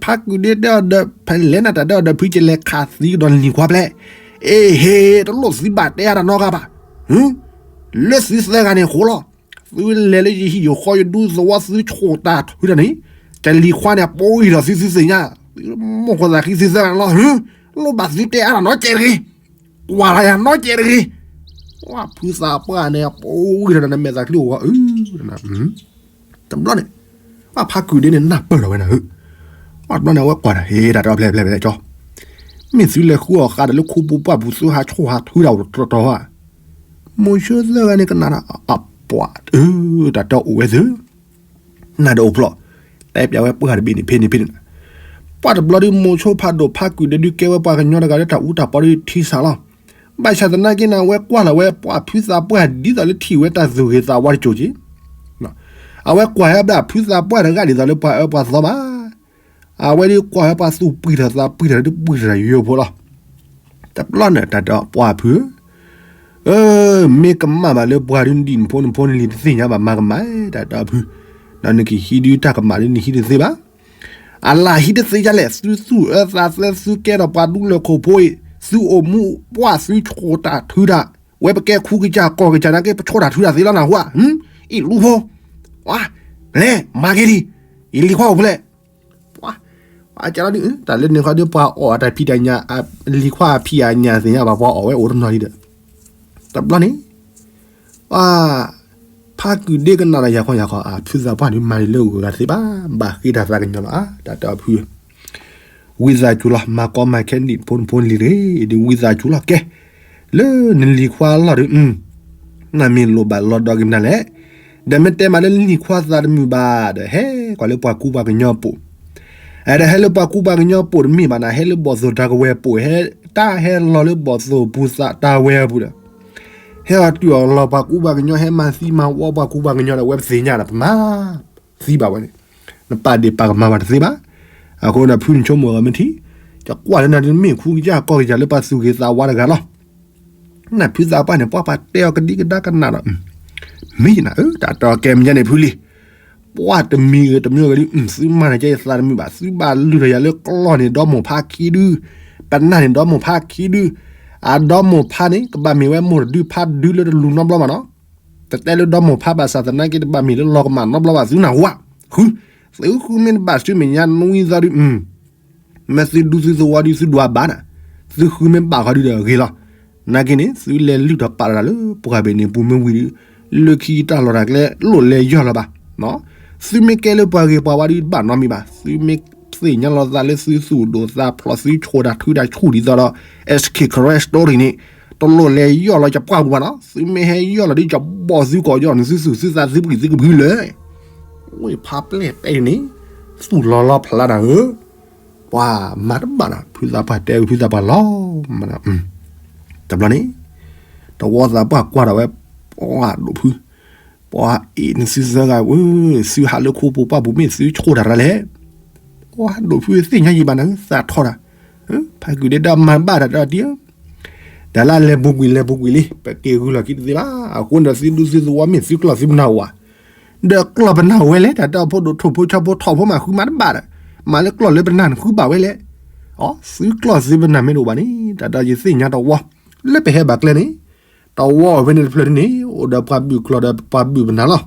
ဖးကုာ်ဒ့တဲအီၤဒီး ဖဲလဲၣ်နတၢ်တဲအီၤဒီးဖုကလဲၤခးသံကဒီးလံၤခွါဖဲလဲၣ်, အ့ဟ့ တလိၣ်သံဘၣ်တဲအါတၢ်နီတဂၤဘၣ်, လၢသုသၢဂၤန့ၣ်အဃိလီၤ, သုလဲၤလၢယဟံၣ်ယဃီယဒူသဝီသုဆိၣ်တၢ်ထုတၢ်န့ၣ်, ကလံၤခွါန့ၣ် ပှ့ၤလီၤသုသုသ့ၣ်ညါ, မိၢ်ခိၣ်သးဃံသုသၢဂၤန့ၣ်လီၤ, လိၣ်ဘၣ်သုတဲအါတၢ်နီတကဲးတဂ့ၤ, ကွၢ်လီၤယၤနီတကဲးတဂ့ၤ, ဖုသးပှၢ်န့ၣ် ပှ့ၤလီၤဒီးနမဲာ်သးချံအိၣ်ဂီၤအု, တဘျီန့ၣ်, ပှၤဖးကုာ်ဒ့န့ၣ်နၢ်ပၢၢ်လီၤဝဲနၤဧၢ, တဘျီန့ၣ် အဝဲကွၢ်ဒီး ဟ့ တၢ်တဲအီၤဖဲလဲၣ်ဖဲလဲၣ်ဖဲလဲၣ်ကၠီ, မ့ၢ်သုလဲၤဃုအီၣ်ဃာ်ဒီးလၢခူပူၤပှၢ်ပူၤ သုဟးဆိၣ်ဟးထုတၢ်အိၣ်တတီၤဧါ, မိၤဆိသၢဂၤန့ၣ်ကနၣ်ဒီး အပှၤ, တၢ်တဲအီၤအိၣ်ဝဲသု, နၤဒီးအိၣ်ဖျီၣ်, တဲပျးဝဲပှၢ်တဘ့ၣ်န့ၣ် ဖဲန့ၣ်ဖဲန့ၣ်, ပှၢ်တဘျီဒုး မိၤဆိဖးဒိၣ်ဖးကုာ်ဒ့ဒုးကဲဝဲပှၤကညီတဂၤလၢတၢ်အူတၢ်ပီဒုးထံဆးလီၤ, ဘၣ်ဆၣ်သနာ်က့န့ၣ် အဝဲကွၢ်လီၤဝဲပှၤဖုသးပှၢ်ဒ်သိးလၢထံၣ်ဝဲတၢ်သူၣ်ဂ့ၤသးဝါတစိၤက့ၤ အဝဲကွၢ်ဝဲဒၣ်ဖုသးပှၢ်တဂၤဒ်သိးလၢပှၤအၢပှၤသီဘၣ်, အဝဲဒုးကွၢ်ဝဲပှၤသူၣ်ပှံၢ်ထီၣ်သးပှံၢ်ထီၣ်ဒုးပှံၢ်ထီၣ်ယိဖိလီၤ, တဘျီန့ၣ် တၢ်တဲအီၤပှၢ်ဖုဧၢ, မ့ၢ်ကမၣ်ဘၣ်လၢပှၤဒုးနဒံၣ်နဖိနဖိနလံၤတသ့ၣ်ညါဘၣ်မၤကမၣ်, တၢ်တဲအီၤဖု, ဒီးနကဟံးဒုးတၢ်ကမၣ်ဒုးနဟံးတသ့ဘၣ်, အလၢဟံးတသ့ဒ်လဲၣ်, သုသူၣ်အၢသးသီ သုကဲထီၣ်ပှၤဒူလၢၢ်ခိၣ်ဖိအံၤ, သုအိၣ်မူပှၢ်သုဆိၣ်တၢ်ထုတၢ်, ဝဲပကဲခူကစၢ်ကီၢ်ကစၢ်နာ်က့ ပဆိၣ်တၢ်ထုတၢ်သ့လီၤနၢ်ဟူဧါ, အံၣ်လူဖိ, လဲၤမၤက့ၤဒံး, ယလံၤခွါအိၣ်ဖဲလဲၣ်, ပှၤ, ပှၤကလီဒုး တၢ်လၢန့ၣ်ခီဒုးပှၤအီၣ်တၢ်ဖံးတၢ်ညၣ်, လံၤခွါအဖံးအညၣ်သ့ၣ်ညါဘၣ် ပှၤအီၣ်ဝဲအိၣ်တနီၤလံဒီး, တဘျီန့ၣ် ဖးကုာ်ဒ့ကနၣ်ဒီးယၤခီယၤခီ အဖုသးပှၢ်ဒုးမၤဒ်လၢအဂုၤအဂၤသ့ဘၣ်, ဘၣ်ဃ့တၢ်သးကညီၤလီၤဧါ, တၢ်တဲအီၤဖုဧၢ, ဝံသးစူၤလီၤ မၤကီမၤခဲ နဒံၣ်နဖိနဖိနလံၤတဂ့ၤ, ဒ်ဝံသးစူၤလီၤကဲ, လၢနလံၤခွါလီၤဒုး, နမ့ၢ်လိၣ်ဘၣ်လီၤဒီးက့ၤမနုၤလဲၣ်, ဒီးမ့ၢ်တဲမးလၢနလံၤခွါသးတမုာ်ဘၣ်ဒီး ဟဲကွၢ်လၢပှၤကူပှၤကညီပူၤ, အဲ ဒီးဟဲလၢပှၤကူပှၤကညီပူၤတမ့ၢ်ဘၣ်နၤ, ဟဲလၢဘီၣ်သိၣ်တၢ်ကဝဲၤပူၤ, ဟဲတၢ်ဟဲလီၤလၢဘီၣ်သိၣ်ပူၤသးတၢ်ဝဲၤအပူၤဒီး ဟဲအီၤတုၤအီၤလီၤပှၤကူပှၤကညီ ဟဲမၤသံမၤဝီပှၤကူပှၤကညီဒီး အဝဲပသ့ၣ်ညါဒီး ပမၤသံဘၣ်ဝဲန့ၣ်, နပာ်ဒ့ၣ်ပာ်ကမၣ်ဝဲတသ့ဘၣ်, အဃိဒီးဖုန့ၣ်ဆိကမိၣ်အဂီၢ်မ့ၢ်ထံ, ယကွၢ်လၢနၤဒုးမ့ၢ်ခူကစၢ်ကီၢ်ကစၢ်လၢပှၤသူၣ်ဂ့ၤသးဝါတဂၤလီၤ, နဖုသးပှၢ်န့ၣ် ပှၤပှၤတဲအီၤကဒံကဒါကနၣ်ဒီး, မ့ၢ်ယနၤဧၢ, တၢ်တဲအီၤကဲမ့ၢ်ယါန့ၣ်ဖုလံ, ပှၤတမံၤဂ့ၤတမံၤဂ့ၤဒုး သုမၤန့ၢ်ကဲယသးတမုာ်ဘၣ်, သုဘၣ်လုၢ်ထီၣ်ယၤလၢကျီၢ်န့ၣ်ဒီမိၢ်ဖးခံဒု, ပနၢ်န့ၣ်ဒီမိၢ်ဖးခံဒု, အဒီမိၢ်ဖးန့ၣ် ကဘၣ်မ့ၢ်ဝဲမိၢ်တဒုဖးဒုလၢတလူၤနီတဘျီဘၣ်နီၤ, တတဲလၢဒီမိၢ်ဖးဘၣ်ဆၣ်သနာ်က့ တဘၣ်မ့ၢ်လၢလီၤကမၣ်နီတဘျီဘၣ် သုနၢ်ဟူဧါ, ဃု, သုဃုမ့ၢ်တဘၣ်ဆူမဲာ်ညါနွံသီဒုး မ့ၢ်သုဒူသုသဝီဒုး သုဒွးဘၣ်နၤ, သုဃုမ့ၢ်ဘၣ်ဃီဒုးဒီးဂ့ၤလီၤ, နာ်က့န့ၣ် သုလဲၤလုၢ်ထီၣ်ပာ်လီၤတၢ်လၢပှၢ်ဘ့ၣ်န့ၣ်ပူၤမ့ၢ်ဝံၤဒုး, လၢခံတၢ်လီၢ်တၢ်ကျဲလိၣ်လဲၤယီၢ်လီၤဘၣ်, သုမ့ၢ်ကဲလၢပှၤဂ့ၤပှၤဝါဒုးတဘၣ်နီတမံၤဘၣ်, သုမ့ၢ်သ့ၣ်ညါလီၤသးလၢသုသူၣ်ဒိၣ်သးဖျိး သုဆိၣ်တၢ်ထုတၢ်ဆူၣ်ဒ်သိးဒီး SK Karen Story န့ၣ်, တလိၣ်လဲၤယီၢ်လီၤယပှၢ်ပူၤဘၣ်နီၤ, သုမ့ၢ်ဟဲယီၢ်လီၤဒုးယဘီၣ်သုကီးယီၢ်န့ၣ် သုသူၣ်သုသးသုပှံၢ်သုကဖုလၢာ်, ဝ့ၢ်ဖးပျဲၢ်တဲန့ၣ်, သူၣ်လီၤလီၤဖျါနၤဧၢ, ပှၤမၤတဘၣ်ဒီး ဖုသးပှၢ်တဲဝဲဖုသးပှၢ်လီၤ. တဘျီန့ၣ် တဝီသးပှၢ်ကွၢ်ဒီးဝဲ ပှၤဒိၣ်ဖု, ပှၤအံၤနသုသၢဂၤဧၢ, သုဟးလၢခိပူၤပှၢ်ပူၤမ့ၢ်သုဆိၣ်တၢ်ရၣ်လဲၣ်. ပှၤဒိၣ်ဖုသ့ၣ်ညါယံၤဘၣ်နၤ သးထီၣ်တၢ်, ဖးကုာ်ဒ့တၢ်မၤဘၣ်တၢ်ဒီးတံၢ်ဧၢ, တၢ်လၢလဲၤပူၤကွံာ်လဲၤပူၤကွံာ်လံ ပက့ၤဂုာ်လီၤက့ၤတသ့ဘၣ်. အဃိန့ၣ်ဒီးသုဒူသုသဝီမ့ၢ်သုကျီၢ်သုပနၢ်အိၣ်ဧါ, ဒီးကျီၢ်ပနၢ်အိၣ်ဝဲလဲၣ် တၢ်တၢ်ဖိဒိၣ်ထိၣ်ဖိဆီဖိထီၣ်ဖိမးဃုမၤတဘၣ်ဒီး, မၤလၢကျီၢ်လၢပနၢ်န့ၣ်ဃုဘၣ်ဝဲလဲၣ်. အီ သုကျီၢ်သုပနၢ်မ့ၢ်တအိၣ်ဘၣ်န့ၣ် တၢ်ဒီးယသ့ၣ်ညါတဝီ, လၢပဟဲဘၣ်ကျဲန့ၣ် တဝီအိၣ်ဖဲန့ၣ်တဖျၢၣ်န့ၣ် အိၣ်ဒီးပှၤဘုၣ်ကျီၢ်ဒီးပှၤဘုၣ်ပနၢ်လီၤ.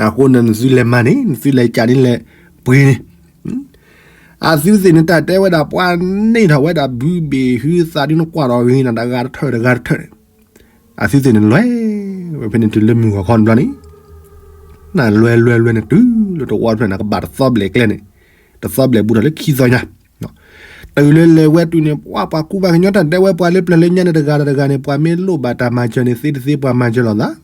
အဃိန့ၣ်နသုလဲၤမၤန့ၣ် နသုလဲၤကးန့ၣ်လဲၤပှ့ၤန့ၣ် အသုသ့ၣ်န့ၣ် တၢ်တဲဝဲဒၣ်ပှၤန့ၢ်ထီၣ်ဝဲဒၣ်ဘုဘ့ၣ်ဟုသးဒုနကွၢ်ဒီးဂ့ၤနၤ တဂၤတထၢၣ်တဂၤတထၢၣ်န့ၣ်, အသုသ့ၣ်န့ၣ်လဲၤဝဲဖဲန့ၣ်တုၤလၢမုၢ်ဂီၤခီတဘျီန့ၣ်, နလဲၤလဲၤလဲၤန့ၣ်တုၤလၢတဝီတဖျၢၣ်န့ၣ် ကဘၣ်တသီဘျဲၣ်ကျဲန့ၣ်, တသီဘျဲၣ်ဘူးထီၣ်လၢခံသီညါ တုၤလၢလဲၤဝဲတုၤန့ၣ် ပှၤပှၤကူပှၤကညီတၢ်ဒဲဝဲပှၤလၢပျၢၤလၢညါန့ၣ် တဂၤဒီးတဂၤန့ၣ် ပှၤမ့ၢ်လိၣ်ဘၣ်တၢ်မၤစၢၤန့ၣ် သ့တသ့ပှၤမၤစၢၤလိာ်သး,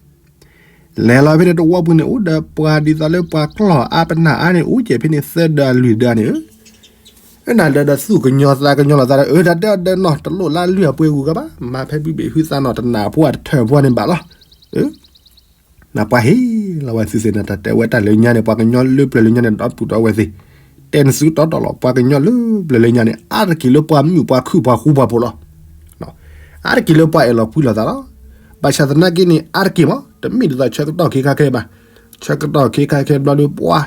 လဲၤလီၤဖဲန့ၣ်တဝီပူၤန့ၣ် အိၣ်ဒီးပှၤဒ်သိးလၢပှၤကျီၢ်အါပနၢ်အါန့ၣ် အိၣ်ကဲဖဲန့ၣ်သၢဒၢအလွံၢ်ဒၢန့ၣ်ဧၢ, နၤဒီးဒီးသူၣ်ကညီၤသးကညီၤလိာ်သးဒီး အၢ တၢ်တဲအီၤဒီးနီၤ တလိၣ်လၢအလွံၢ်အပှ့ၤဂုၤကဘၣ် မၤဖဲဘုဘ့ၣ်ဟုသးနီၤ တနၢ်ဖိအတထၢၣ်ဖိန့ၣ်ဘၣ်လီၤ. နပှၤဟ့ၣ်လီၤဝဲသုသ့ၣ်န့ၣ် တၢ်တဲဝဲတၢ်လၢညါန့ၣ် ပှၤကညီလၢပျၢၤလၢညါန့ၣ် ဒီပုၢ်ဒီဝဲၢ်သ့ၣ်, တဲနသုတီတီလီၤ ပှၤကညီလၢပျၢၤလၢညါန့ၣ် အါတက့ၢ်လၢပှၤမုၣ်ပှၤခုၣ်ပှၤဃူပှၤဖိးလီၤ. အါတက့ၢ်လၢပှၤအဲၣ်လီၤကွံလီၤသးလီၤ. ဘၣ်ဆၣ်သနာ်က့န့ၣ် အါတက့ၢ်မး တမ့ၢ်ဒ်သိးဆၢကတီၢ်ခဲခါခဲဘၣ်. ဆၢကတီၢ်ခဲခါခဲဘျီဒီး ပှၤ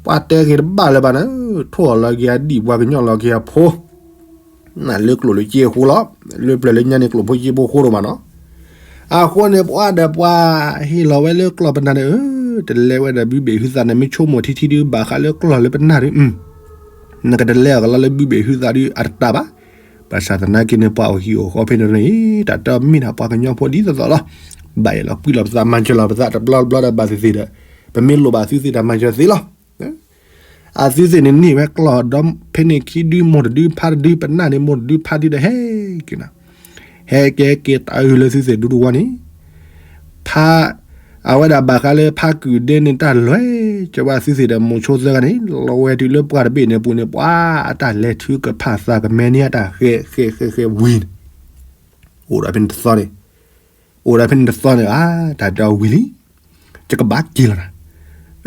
ပှၤတဲဂ့ၤတဘၣ်လၢၤဘၣ်န့ၣ် ထိၣ်အီၤလီၤက့ၤအဒံၣ် ပှၤကညီလီၤက့ၤအဖိ နလၢကျိၣ်လၢစ့အဃိလီၤ. လၢပျၢၤလၢညါန့ၣ် ကျိၣ်ဖိစ့ဖိဃိဒိၣ်မးနီၤ. အဃိန့ၣ် ပှၤဒီးပှၤဟ့ၣ်လီၤဝဲလၢကျီၢ်ပနၢ်န့ၣ် အၢ တလဲဝဲဒီးဘုဘ့ၣ်ဟုသးန့ၣ် မ့ၢ်ဆိကမိၣ်ထံထံဒု ဘၣ်ဃးလၢကျီၢ်လၢပနၢ်ဒု နကတလဲအီၤကလီလၢဘုဘ့ၣ်ဟုသးဒု အတတၢ်ဘၣ်. ဘၣ်ဆၣ်သနာ်က့န့ၣ် ပှၤအိၣ်ဟံၣ်အိၣ်ဃီဖဲန့ၣ်န့ၣ် တၢ်တမ့ၢ်ဒၣ်ပှၤကညီဖိဒ်သိးသိးလီၤ. ဘၣ်အဲၣ်လီၤကွံလီၤပသး မၤစၢၤလီၤပသးတဘျီဘျီဒီးဘၣ်သ့ၣ်သ့ၣ်ဒီး ပမ့ၢ်လိၣ်ဘၣ်သုသ့ၣ်တၢ်မၤစၢၤသ့လီၤ. အသုသ့ၣ်န့ၣ်န့ၢ်ဝဲကျီၢ်ဒီးဖဲန့ၣ်ခံဒု မိၢ်တဒုဖါတဒု ပနၢ်န့ၣ်မိၢ်တဒုဖါတဒုဒီးဟဲက့ၤနၤ, ဟဲက့ၤဟဲက့ၤတၢ်အုၣ်လၢသုသ့ၣ်ဒူတဝီန့ၣ် ဖါ အဝဲဒၣ်ဘၣ်ဃးလၢဖါကုာ်ဒ့န့ၣ် တၢ်လဲၤကၢၤဝဲသုသ့ၣ်ဒီးမိၤဆိသၢဂၤန့ၣ် လီၤဝဲတုၤလၢပှၢ်တဘ့ၣ်န့ၣ်အပူၤန့ၣ် ပှၤအတၢ်လဲၤထုကဖၣ်သးကမဲန့ၢ်အတၢ်ဃဲဃဲဃဲဃဲဝံၤန့ၣ် အိၣ်ဒီးဖဲန့ၣ်တသီန့ၣ် အိၣ်ဒီးဖဲန့ၣ်တသီန့ၣ် အါ တၢ်တဲအီၤဝံၤလံ ယကဘၣ်က့ၤလီၤန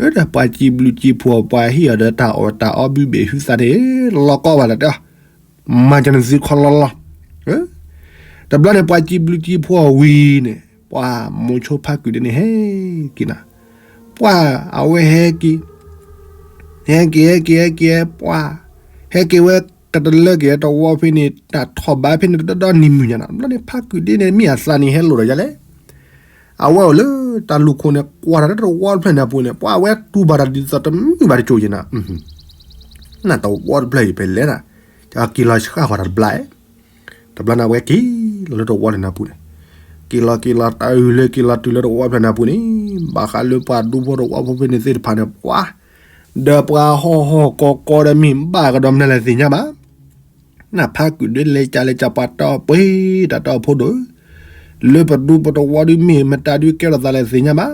ၤ, အၢ ဒီးပှၤစံးဘျုးစံးဖှိၣ်ပှၤဟ့ၣ်အီၤဒီးတၢ်အီၣ်တၢ်အီဘုဘ့ၣ်ဟုသးန့ၣ် လီၤကီဘၣ်လီၤတဲအီၤ မၤကနသုခီလီလီၤ. တဘျီန့ၣ် ပှၤစံးဘျုးစံးဖှိၣ်အီၤဝံၤန့ၣ် ပှၤမိၤဆိဖါကုာ်ဒ့န့ၣ် ဟဲက့ၤနၤ, ပှၤအဝဲဟဲက့ၤ ဟဲက့ၤ ဟဲက့ၤ ဟဲက့ၤ ပှၤ ဟဲက့ၤဝဲ ကတလၢက့ၤတဝီဖဲန့ၣ် တၢ်ထီၣ်ဘးဖဲန့ၣ် တဒီဒီနံၤမုၢ်ညါနီၤ. တဘျီန့ၣ် ဖါကုာ်ဒ့န့ၣ် မ့ၢ်အသးန့ၣ် ဟဲလိာ်ဒီးယၤလဲၣ်. အဝဲအိၣ်လၢတၢ်လူၢ်ခိၣ်န့ၣ် ကွၢ်တၢ်လၢတဝီတဖျၢၣ်န့ၣ်အပူၤန့ၣ် ပှၤအဝဲတူၢ်ဘၣ်တၢ်ဒ်သိးတမုာ်ဘၣ်တကၠိၤယဲၢ်နၤ နတဝီတဖျၢၣ်အံၤဖဲလဲၣ်နၤ, ကက့ၤလီၤဆှၣ်ဃီၤတၢ်တဘျီ, တဘျီန့ၣ်အဝဲက့ၤလီၤလၢတဝီန့ၣ်အပူၤန့ၣ်, က့ၤလီၤက့ၤလီၤတၢ်အုၣ်လၢက့ၤလီၤတုၤလၢတဝီဖျၢၣ်န့ၣ်အပူၤန့ၣ်, ဘၣ်ဃးလၢပှၤဒူဖိတဝီဖိဖဲန့ၣ်သ့ၣ်တဖၣ်န့ၣ် ပှၤ ဒီးပှၤဟီၣ်ဟီၣ်ကီၤကီၤဒီးမ့ၢ်ဘၣ်ကဒီးမနုၤလဲၣ်သ့ၣ်ညါဘၣ် နဖါကုာ်ဒ့လဲၤကလဲၤကပှၤတီပှ့ၤတၢ်တီဖိဒိၣ်, လၢပဒူပတဝီဒုမ့ၢ်မတၤဒုကဲထီၣ်သးလဲၣ်သ့ၣ်ညါဘၣ်.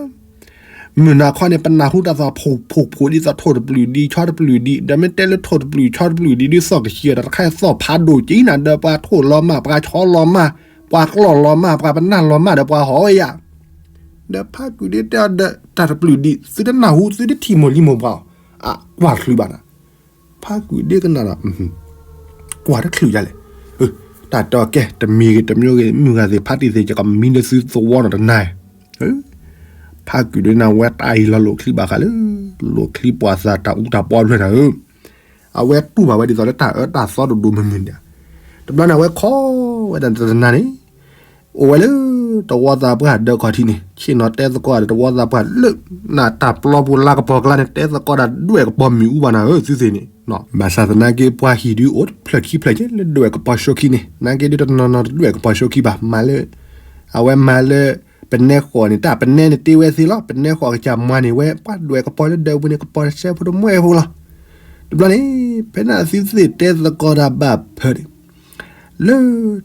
မုၢ်နၤခီန့ၣ် ပနၢ်ဟူတၢ်သီၣ်ဖိၣ်ဖိၣ်ဖိၣ်ဒ်သိးထိၣ်တပျုာ်ဒံးဆီတပျုာ်ဒံး, ဒီးမ့ၢ်တဲလၢထိၣ်တပျုာ်ဆီတပျုာ်ဒံးဒုးသီၣ်ကဆံးဒီးတခါသီၣ်ဖးဒိၣ်က့ၤနၤ ဒီးပှၤထိၣ်လီၤမၢ် ပှၤဆီလီၤမၢ် ပှၤကျီၢ်လီၤမၢ် ပှၤပနၢ်လီၤမၢ်ဒီးပှၤဟီၣ်ဝဲယၤ ဒီးဖါကုာ်ဒ့တဲအီၤဒီး တၢ်တပျုာ်ဒံး သုတနၢ်ဟူ သုတထံၣ်မိၢ်လံမိၢ်ပှၢ်အီၤ, အကွၢ်တချုးဘၣ်နၤ, ဖါကုာ်ဒ့ကနၣ်ဒီး ကွၢ်တချုးယၤလဲၣ်, တၢ်တဲအီၤကဲ တမံၤဂ့ၤတမံၤဂ့ၤ မုၢ်ဂၤသ့ၣ်ဖါတံၢ်သ့ၣ် ယကမံလၢသုသဝီနီၤတနၤ, ဖါကုာ်ဒ့န့ၣ်ဝဲတၢ်အံၤလီၤလိာ်ချံဘၣ်ဃးလၢ လိာ်ချံပှၤသးတၢ်အူတၢ်ပီဖျၢၣ်နၤဧၢ အဝဲတူၢ်ဘၣ်ဝဲဒ်သိးလၢတၢ်အၢတၢ်သီဒိၣ်ဒိၣ်မုၢ်မုၢ်န့ၣ်, တဘျီန့ၣ် အဝဲခီဝဲဒၣ်တနၤန့ၣ်, အိၣ်ဝဲလၢ တဝီသးပှၢ်ဒၢးခီၣ်ထံးန့ၣ် ဆ့ၣ်နီၤတဲသကိးဒီးတဝီသးပှၢ်လၢ နတၢ်ပျီပူၤလါကပီၤကျါန့ၣ် တဲသကိးဒၣ်ဒွဲၣ်ကပီၤမ့ၣ်အူဘၣ်နၤဧၢ သုသ့ၣ်န့ၣ်, ဘၣ်ဆၣ်သနာ်က့ ပှၤဟံၣ်ဒုးအိၣ်ဖျၢၣ်ခံဖျၢၣ်ကဲလၢဒွဲၣ်ကပီၤဆိခံန့ၣ် နာ်က့ဒုးတနီၤနီၤတဒွဲၣ်ကပီၤဆိခံဘၣ် မၤလၢ အဝဲမၤလၢ ပနဲဃီၤန့ၣ် တၢ်ပနဲန့ၣ်တ့ဝဲသ့လီၤ ပနဲဃီၤကစၢ်မွၤန့ၣ်ဝဲ ပှၤဒွဲၣ်ကပီၤလၢဒၢးပူၤန့ၣ် ကပီၤတစဲးဖိတမှဲဖိလီၤ. တဘျီန့ၣ် ဖဲန့ၣ်သုသ့ၣ်တဲသကိးတၢ်ဘၣ်ဖၢန့ၣ် လၢ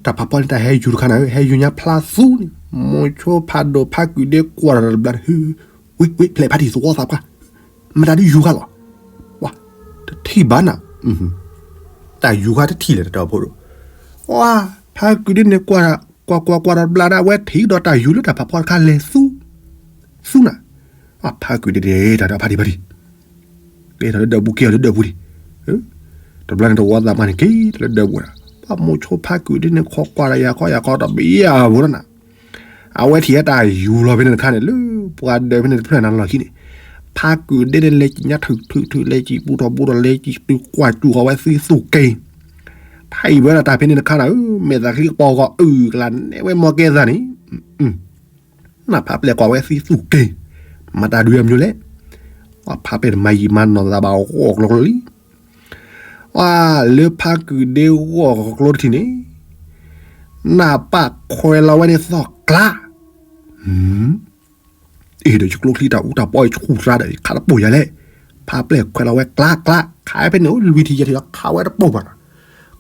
တၢ်ဖးဖီန့ၣ် တၢ်ဟဲယူၤတခါနၤဧၢ ဟဲယူၤညါဖျါသူန့ၣ် မိၤဆိဖးဒိၣ်ဖးကုာ်ဒ့ကွၢ်တၢ်တဘျီန့ၣ် ဝံၤဝံၤဖျဲးဖးတံၢ်သဝီသးပှၢ် မတၤဒုးယူၤဃာ်လီၤ ဝါ တထံၣ်ဘၣ်နၤ တၢ်ယူၤခါတထံၣ်လဲၣ် တၢ်ဖိဒိၣ်, ဝါ, ဖါကုာ်ဒ့န့ၣ် ကွၢ်ကွၢ်ကွၢ်ဒီးဘျါဒၣ် အဝဲထံၣ်ဒီးတၢ်ယူၤလၢတၢ်ဖးဖီတခါလဲၤသူ, သူနၤ, ဖါကုာ်ဒ့န့ၣ် တၢ်ဒီးဖါတံၢ်ဖါတံၢ်, ကဲထီၣ်လၢဒၢးပူၤ ကဲထီၣ်လၢဒၢးပူၤဒံး, တဘျီန့ၣ်တဝီသးမးန့ၣ် ကဲထီၣ်လၢဒၢးပူၤနၤ, ပှၤမိၤဆိဖါကုာ်ဒ့န့ၣ် ခိးကွၢ်ဒီးယၤခီယၤခီ တဘျီယၤဘိလီၤနၤ အဝဲထံၣ်ဝဲတၢ်ယူၤလီၤဖဲန့ၣ်တခါန့ၣ် လၢပှၤဒၢးဖဲန့ၣ်တဖျၢၣ်နၤလီၢ်ခံန့ၣ်, ဖါကုာ်ဒ့န့ၣ် လဲၤကံၣ်ညါထုးထုးထုး လဲၤကံၣ်ပူၤထီၣ်ပူၤထီၣ် လဲၤကံၣ်တုၤကွၢ်စူၣ်ဃီၤဝဲသံသူၣ်က့ၤ, ဖးအံၤဝဲဒၣ်တၢ်ဖဲန့ၣ်တခါနၤဧၢ, မဲာ်သၣ်ချံကပီၤဂီၤအုၣ်ကလၢ်နဲဝဲမီၢ်ကဲသးန့ၣ်, နဖးပျဲၢ်ကွၢ်ဝဲသံသူၣ်က့ၤ, မၤတၢ်ဒုးအီၤမနုၤလဲၣ်, ဖးပျဲၢ်တမၤယံာ်မၤနီၢ်သးဘၣ်ဂီၢ်ကျိၤကျိၤလံ ပှၤလၢဖါကုာ်ဒ့ဂီၢ်ကျိၤတထံၣ်န့ၣ်, နၢ်ပၢၢ်ခွဲးလီၤဝဲန့ၣ်သီၣ်ကျါ, အ့ၣ်ဒီးယကျိချံတၢ်အူတၢ်ပီအံၤဆူၣ်တြါဒီး ခးတပိာ်ယၤလဲၣ်, ဖးပျဲၢ်ခွဲးလီၤဝဲကျါကျါ ခးဖဲန့ၣ်အိၣ်လွံၢ်ထံၣ်ယဲၢ်ထံၣ်ဒီး ခးဝဲတပိာ်ဘၣ်နီၤ,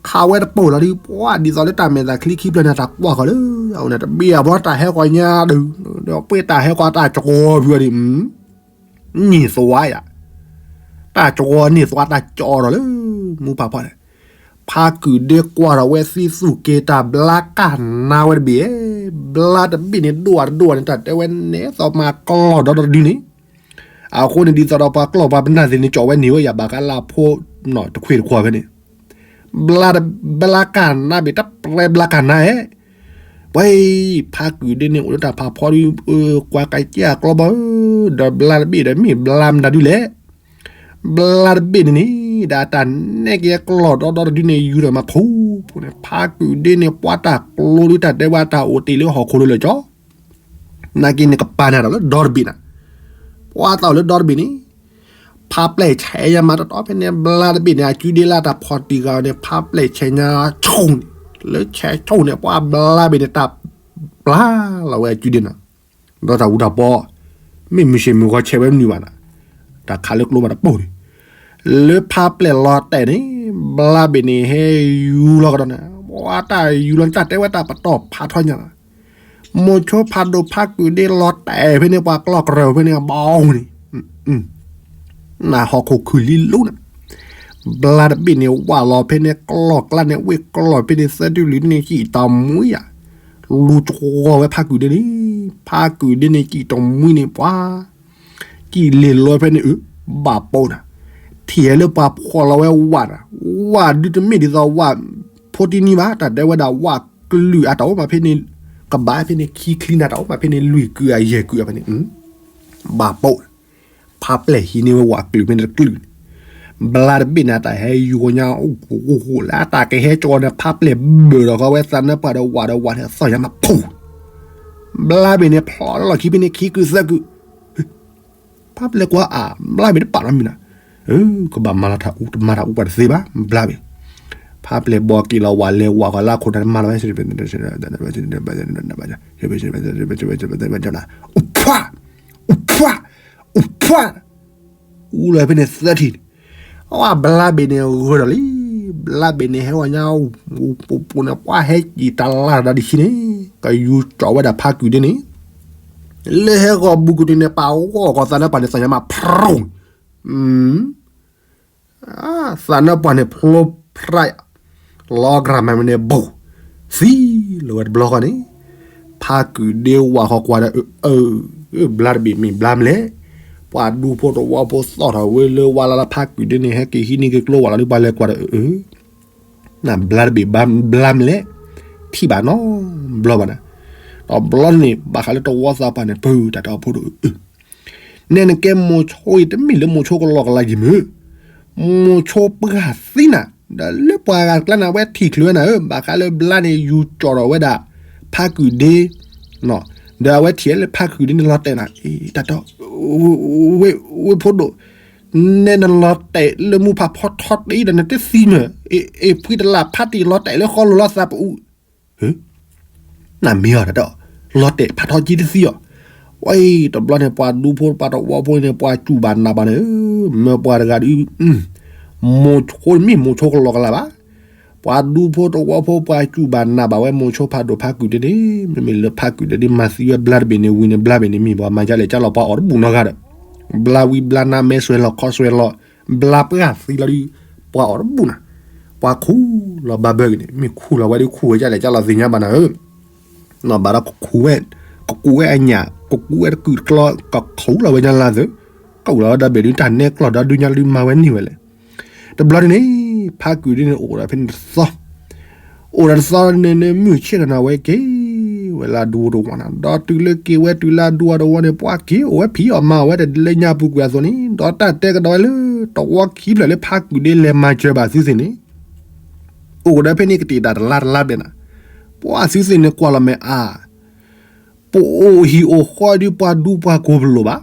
ခးဝဲတပိာ်လီၤဒီး ပှၤဒ်သိးလၢတၢ်မဲာ်သၣ်ချံခံဖျၢၣ်န့ၣ် တၢ်ကွၢ်ဃီၤလၢအအိၣ်န့ၣ် တဘ့ၣ်အဘီတၢ်ဟဲဃီၤညါဒီး ဒီးပှ့ၤတၢ်ဟဲဃီၤတၢ်ကဝီၤဖုအီၤဒီး န့ၢ်သွါယၤ, တၢ်ကဝီၤန့ၢ်သွါတၢ်ကၠီဒီးလၢ မူဖးဖီန့ၣ်, ဖါကုာ်ဒ့ကွၢ်ထီၣ်ဝဲသံသူၣ်က့ၤ တၢ်ဘျါကၢ်နါဝဲတဘ့ၣ်, ဘျါတဘ့ၣ်န့ၣ် ဒိၣ်အတဒိၣ်န့ၣ် တၢ်တဲဝဲနဲသိးမၤကျီၢ်ဒီဒီတဒုန့ၣ်, အဃိန့ၣ်ဒ်သိးဒီးပှၤကျီၢ်ပှၤပနၢ်သ့ၣ်န့ၣ် ကၠီၣ်ဝဲန့ၢ်ဝဲယၤဘၣ်ဃးလၢအဖိ တခွ့ၣ်တခွါဖဲန့ၣ် ဘျါ ဘျါကၢ်နါဘ့ၣ် တၢ်ပြဲဘျါကၢ်နါဧဲ, ပှၤ ဖါကုာ်ဒ့န့ၣ် အိၣ်လၢတၢ်ဖးဖီဒီး ကွၢ်ကးကဲအကျီဘီဧၢ, ဒီးဘျါတဘ့ၣ်ဒီးမ့ၢ်ဘျါမတၤဒုလဲၣ်, ဘျါတဘ့ၣ်န့ၣ်န့ၣ် ဒီးတၢ်နဲၣ်က့ၤကျီၢ်ဒီဒီတဒုန့ၣ် ယူၤထီၣ်မးဖှူဖှူန့ၣ် ဖါကုာ်ဒ့န့ၣ် ပှၤတၢ်ကျိဒုတၢ်တဲဝဲတၢ်အိၣ်တ့ၢ်လၢဟီၣ်ခိၣ်လၢလၢာ်ကၠီ နာ်က့န့ၣ် ကပၤန့ၣ်ဒီးလၢဒီတဘ့ၣ်နၤ, ပှၤသးအိၣ်လၢဒီတဘ့ၣ်န့ၣ်, ဖးပျဲၢ်ဆဲးယၤမးတတီၤဖဲန့ၣ် ဘျါတဘ့ၣ်န့ၣ် အကုဒ့လၢတၢ်ဖီၣ်တံၢ်ဂၤန့ၣ် ဖးပျဲၢ်ဆဲးညါဆိၣ်န့ၣ်, လၢဆဲးဆိၣ်န့ၣ် ပှၤဘျါဘ့ၣ်န့ၣ် တၢ်ပျါလီၤဝဲအကုဒ့နၤ, ဒီးတၢ်အူတၢ်ပီ, မ့ၢ်မုၢ်ဆ့ၣ်မုၢ်ဂီၤဆဲးဝဲမနုၤဘၣ်နၤ, တၢ်ခးလၢကျိဘၣ်တပိာ်န့ၣ်, လၢဖးပျဲၢ်လီၤတဲာ်န့ၣ် ဘျါဘ့ၣ်န့ၣ် ဟဲယူၤလီၤကဒီးနၤ, ပှၤတၢ်ယူၤလီၤန့ၣ် တၢ်တဲဝဲတၢ်ပတီၢ်ဖးထီညါ မိၤဆိဖးဒိၣ်ဖးကုာ်ဒ့လီၤတဲာ်ဖဲန့ၣ် ပှၤကျီၢ်ကရၢၢ်ဖဲန့ၣ်အဘီန့ၣ်, နဟီၣ်ခိၣ်ခုၣ်လံလိနၤ, ဘျါတဘ့ၣ်န့ၣ် ဝးလီၤဖဲန့ၣ်ကျီၢ်ကျါန့ၣ် ဝ့ၢ်ကျီၢ်ဖဲန့ၣ် သၢတုၤလံန့ၣ် စံၣ်တၢ်မှံယၤ, လူၤကဝီၤဝဲဖးကုာ်ဒ့န့ၣ်, ဖးကုာ်ဒ့န့ၣ် စံၣ်တၢ်မှံန့ၣ် ပှၤ စံၣ်လ့ၤလီၤဖဲန့ၣ်အၢ, ဘၣ်ပိာ်နၤ, ထံၣ်ဟဲလၢပှၤဖှီၣ်လီၤဝဲဝးနၤ, ဝးဒုတမ့ၢ်ဒ်သိးဝးဖိတံၢ်နံၢ်ဘၣ်, တၢ်တဲဝဲဒၣ်ဝးကလုာ်အတၢ်အိၣ်မးဖဲန့ၣ်, ကဘၣ်ဖဲန့ၣ်ခံချံနၤ တၢ်အိၣ်မးဖဲန့ၣ် လွံၢ်ကုာ်အယဲၢ်ကုာ်ဖဲန့ၣ်, ဘၣ်ပိာ် ဖးပျဲၢ်ဟံးန့ၢ်ဝဲဝးကလုာ်ဖဲန့ၣ်တကလုာ်န့ၣ်, ဘျါတဘ့ၣ်န့ၣ် တၢ်ဟဲယူၤကညါအိၣ်ဃိဃိဃိလၢအတၢ်ကဟဲကၠီန့ၣ် ဖးပျဲၢ်ဘၢၣ်ဒီးဃီဝဲသးနၢပှၢ်ဒီးဝးဒီးဝးန့ၣ် အသီၣ်ညါမးဖှူ, ဘျါဘ့ၣ်န့ၣ် ဖျိးလၢလီၢ်ခံဖဲန့ၣ်ခံကုာ်သၢကုာ် ဖးပျဲၢ်ကွၢ်အါ ဘျါဘ့ၣ်တပာ်လီၤမံၤနၤ, ကဘၣ်မၤလီၤတၢ်အူ တမၤတၢ်အူပှၤတသ့ဘၣ် ဘျါဘ့ၣ်, ဖးပျဲၢ်ဘီက့ၤလီၤဝးလဲၤဝးဃီလၢခိၣ်နၢ်တမၤလီၤဝဲ အိၣ်ဖှါ အိၣ်ဖှါ အူလီၤဖဲန့ၣ်သၢထံၣ်န့ၣ်, အဝဲဘျါဘ့ၣ်န့ၣ်ဂၢၢ်ဒီးလံ, ဘျါဘ့ၣ်န့ၣ်ဟဲဝဲညါ ပူၤပူၤန့ၣ် ပှၤဟဲက့ၤတၢ်လၢ်တၢ်ဒံးဆံန့ၣ် ကယူၤကၠီၣ်ဝဲဒၣ်ဖးကုာ်ဒ့န့ၣ်, လၢဟဲဂီၤဘူးကန့ၣ် ပာ်ဂီၢ်ကီၢ်သးနၢပှၢ်န့ၣ် သးညါမးဖရိၣ် သးနၢပှၢ်န့ၣ်ဖျိဖရၣ်, လီၤကြၢ်မးမ့ၢ်န့ၣ်ဘူး, သံလီၤဝဲတဘျီဃီန့ၣ်, ဖးကုာ်ဒ့ဝးဃီကွၢ်ဒီး အၢ ဘျါတဘ့ၣ်မ့ၢ်ဘျါမလဲၣ်, ပှၤဒူဖိတဝီဖိသီၣ်ထီၣ်ဝဲလၢဝါလၢ်လၢ်ဖးကုာ်ဒ့န့ၣ် ဟဲက့ၤဟံးန့ၢ်က့ၤကျိဝးလီၤဒ်ပှၤလဲၤကွၢ်ဒီး အၢ နဘျါတဘ့ၣ်ဘျါမလဲၣ်, ထံၣ်ဘၣ်နီတဘျီဘၣ်နၤ, တဘျီန့ၣ် ဘၣ်ဃးလၢတဝီသးပှၢ်န့ၣ် ပၢတၢ်တၢ်အိၣ်ဖှိၣ်ဒိၣ် အၢ နဲနကဲမိၤဆိအံၤ တမ့ၢ်လၢမိၤဆိကလီကလါယံၤမုၢ်, မိၤဆိပှၢ်သံနၤ, ဒီးလၢပှၤဂၤတကျါန့ၣ် အဝဲထံၣ်ချုးဝဲနၤဧၢ, ဘၣ်ဃးလၢဘျါန့ၣ် ယူၤကၠီၣ်ထီၣ်ဝဲဒၣ် ဖးကုာ်ဒ့, ဒီးအဝဲထံၣ်လၢဖးကုာ်ဒ့န့ၣ်လီၤတဲာ်နၤ, တၢ်တီ, ဝ့ၢ်ဖိဒိၣ်, နဲနလီၤတဲာ်လၢမူဖးဖီထီတ့ဒီးနတသံမ့ၢ်, အ့ၣ်ဖှံတလၢ်ဖးတံၢ်လီၤတဲာ်လၢဃီလိၤလီၤသးပအူ နမ့ၢ်အီၤတၢ်ဒီး လီၤတဲာ်ဖးထီက့တသံအီၤ, ဝဲတဘျီန့ၣ် ပှၤဒူဖိပှၤတဝီဖိန့ၣ် ပှၤစူၢ်ဘၣ်နာ်ဘၣ်န့ၣ်, မ့ၢ်ပှၤတဂၤဒီး မိၤဆိမ့ၢ်မိၤဆိကလီကလါဘၣ်, ပှၤဒူဖိတဝီဖိ ပှၤစူၢ်ဘၣ်နာ်ဘၣ်ဝဲမိၤဆိဖးဒိၣ်ဖးကုာ်ဒ့န့ၣ်, မ့မ့ၢ်လၢဖးကုာ်ဒ့ဒ်မၤသံဝဲဘျါတဘ့ၣ်န့ၣ်ဝံၤန့ၣ် ဘျါဘ့ၣ်န့ၣ်မ့ၢ်ပှၤမၤဒ်လဲၣ်ကၢ်လီၤပှၤအီၣ်တဘူၣ်နီတဂၤဒီး, ဘျါဝံဘျါနါမဲဆွဲလီၤခီဆွဲလီၤ, ဘျါပှၢ်သံလီၤဒီး ပှၤအီၣ်တဘူၣ်နၤ, ပှၤခူၣ်လီၤဘၣ်ဘၢက့ၤန့ၣ် မ့ၢ်ခူၣ်လီၤဝဲဒ်ခူၣ်ဝဲဒ်လဲၣ် ကၢ်လီၤသ့ၣ်ညါဘၣ်နၤဧၢ, ဘၣ်ဒီးကခူၣ်ဝဲ, ကကူးဝဲအညၣ် ကကူးဝဲတကုာ်တကျီ ကခူၣ်လီၤဝဲညါလၢသၢ, ကအိၣ်လီၤဝဲဒီးဘ့ၣ်ဒုတၢ်နဲကျီၢ်ဒီဒုညါဒုမၤဝဲန့ၢ်ဝဲလဲၣ်. တဘျီဒ်န့ၣ် ဖးကုာ်ဒ့န့ၣ်အိၣ်ဒီးဖဲန့ၣ်တသီ အိၣ်ဒီးတသီန့ၣ်န့ၣ် မုၢ်ဆ့ၣ်ထီၣ်နၤဝဲက့ၤ ဝဲလၢအဒူတဝီနၤ, ဒီးတုၤလၢက့ၤဝဲတုၤလၢအဒူအတဝီန့ၣ် ပှၤက့ၤအိၣ်ဝဲဖံးအီၣ်မၤအီၣ်ဝဲတလၢညါပူၤကွံာ်အသိးန့ၣ် ဒီးတၢ်တဲကဒီးဝဲလၢ တဝီခံဖျၢၣ်လၢဖးကုာ်ဒ့လဲၤမၤစၢၤဘၣ်သုသ့ၣ်န့ၣ် အိၣ်ဒီးဖဲန့ၣ်ကတ့ၢ်တၢ်တလါတလါဘျဲၣ်နၤ, ပှၤသုသ့ၣ်န့ၣ်ကွၢ်လီၤမဲာ်အါ ပအိၣ်ဟံၣ်အိၣ်ဃီဒ်ပှၤဒူပှၤကိာ်ပလိာ်ဘၣ်,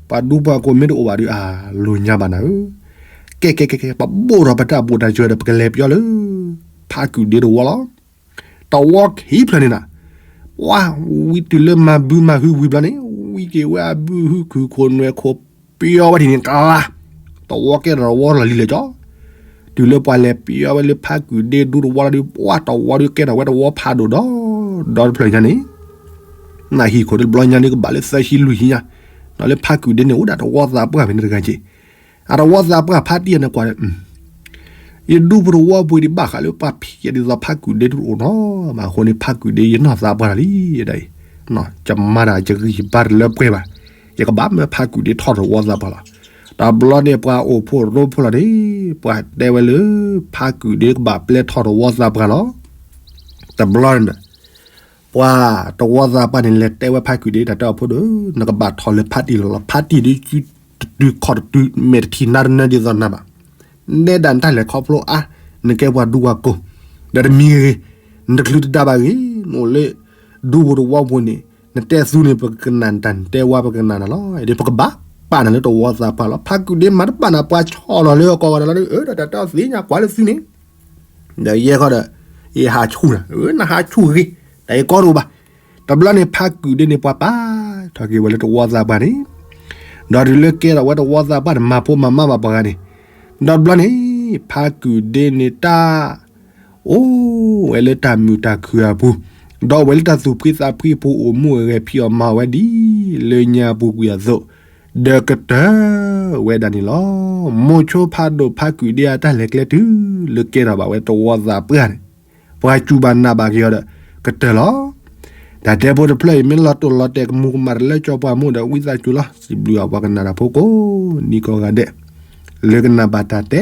ပှၤဒူပှၤကိာ်မ့ၢ်တအိၣ်ဘၣ်ဒီး အလိၤညါဘၣ်နၤဧၢ, ကဲကဲကဲကဲ ပဘိၣ်ထီၣ်ပတၢ်ဘိၣ်တၢ်စၢၤဒီး ပကလဲၤပယီၤလၢ ဖးကုာ်ဒ့တဝီလီၤ. တဝီခံဖျၢၣ်န့ၣ်နၤ, ပှၤဝံတုၤလၢမၤဘုမၤဟုဝံၤဘျီန့ၣ် ဝံက့ၤဝဲအဘုဟုခုၣ်ခိၣ်နွဲၣ်ခိၣ် ပယီၤဝဲဒ်န့ၣ်တလါ, တဝီကဲထီၣ်တဝီလီၤလံလၢာ်ကၠီ တုၤလၢပှၤလဲၤပယီၤဝဲလၢဖးကုာ်ဒ့ဒူတဝီလီၤဒီး ပှၤတဝီဒီးကဲထီၣ်ဝဲတဝီဖးဒိၣ်ဒီး ဒီတဖျၢၣ်ညါန့ၣ် နဟံၣ်ခိၣ်တဘျီညါန့ၣ် ကဘၣ်လၢသၢဆံလွံၢ်ဆံညါ, ဒီးလၢဖးကုာ်ဒ့န့ၣ် အိၣ်ဒၣ်တဝီသးပှၢ်ဖဲန့ၣ်တဂၤက့ၤ, အတဝီသးပှၢ်ဖးတံၢ်အန့ၣ်ကွၢ်ဒီး ယဒူပတဝီပူၤဒံးဘၣ်ဃးလၢပှၤဖံးယဲဒ်သိးဖးကုာ်ဒ့တအိၣ်နီၤ, ဘၣ်အဃိန့ၣ် ဖးကုာ်ဒ့ယနီၢ်သးပှၢ်လီၤလံဒ်အံၤ, ယမၤတၢ်ယဂံၢ်ယဘါတလၢပှဲၤဘၣ်, ယကဘၣ်မၢဖးကုာ်ဒ့ထီၣ်တဝီသးပှၢ်လီၤ. တဘျီန့ၣ်ပှၤအိၣ်ဖှိၣ်ရိဖှိၣ်လီၤန့ၣ် ပှၤတဲဝဲလၢ ဖးကုာ်ဒ့ကဘၣ်ပျဲထီၣ်တဝီသးပှၢ်လီၤ. တဘျီန့ၣ် ပှၤတဝီသးပှၢ်န့ၣ် လဲၤတဲဝဲဖးကုာ်ဒ့ တၢ်တဲအီၤဖိဒိၣ် နကဘၣ်ထီၣ်လၢဖးတံၢ်လီၤလီၤ, ဖးတံၢ်ဒ်စုတတုၤခီၣ်တတုၤ မဲာ်တထံၣ်နါတနၢၤဒ်သိးနၤဘၣ်, နဲဒၣ်နတၢ်လဲၤခီဖျိအါ, နကဲပှၤဒူပှၤကိာ်, ဒီးတမံၤဂ့ၤ, နတချုးတဒါဘၣ်ဂ့ၤ, နအိၣ်လၢ ဒူပတဝီပူၤန့ၣ် နတဲသူန့ၣ် ပကနၣ်နတၢ် နတဲဝဲပကနၣ်နၤလီၤ, ဒီးပကဘၣ်ပာ်နၤလၢတဝီသးပှၢ်လီၤ. ဖးကုာ်ဒ့မၤတဘၣ်နၤ ပှၤဆီၣ်လီၤလၢအကိးဂၤဒဲးလီၤဒီး အၢ ဒီးတၢ်တဲအီၤသ့ၣ်ညါကွၢ်လၢသုန့ၣ် ဒီးယဲခီဒီး ယဟးဆူၣ်နၤ, အၢ နဟးဆူၣ်ဂ့ၤ, တၢ်အံၤကီတအိၣ်ဘၣ်. တဘျီန့ၣ် ဖးကုာ်ဒ့န့ၣ် ပှၤပာ်ထီၣ်က့ၤဝဲလၢတဝီသးပှၢ်န့ၣ်, ဒီးတုၤလၢကဲထီၣ်ဝဲတဝီသးပှၢ်န့ၣ် မၤဖိမၤမါဘၣ်ပှၤဂၤန့ၣ်, ဒီးတဘျီန့ၣ် ဖးကုာ်ဒ့န့ၣ်တၢ် အိၣ်ဝဲလၢတၢ်မုာ်တၢ်ခုၣ်အပူၤ, ဒီးအိၣ်ဝဲလၢတၢ်သူၣ်ဖှံသးဖှံအပူၤ အိၣ်မူအိၣ်ဂဲၤဖံးအီၣ်မၤအီၣ်ဝဲဒ်လၢညါပူၤကွံာ်အသိး, ဒီးကတၢၢ်ဝဲဒၣ်န့ၣ်လီၤ. မိၤဆိဖးဒိၣ်ဖးကုာ်ဒ့အတၢ်လဲၤကျဲ တုၤလၢကဲထီၣ်ဘၣ်ဝဲတဝီသးပှၢ်န့ၣ်, ပှၤစူၢ်ဘၣ်နာ်ဘၣ်က့ၤအီၤဒီး ကတၢၢ်လီၤ. တၢ်တဲဖိတဖျၢၣ်အံၤ မ့ၢ်လီၤတိၢ်လီၤတဲာ် ကမူၤကမၣ်တလၢကၠီပှၤမူဒီး ဝံသးစူၤလီၤ. စံးဘျုးအပှၤကနၣ်တၢ်ဖိကိးဒံကိးဂၤဒဲး လၢကနၣ်ဘၣ်တၢ်တဲ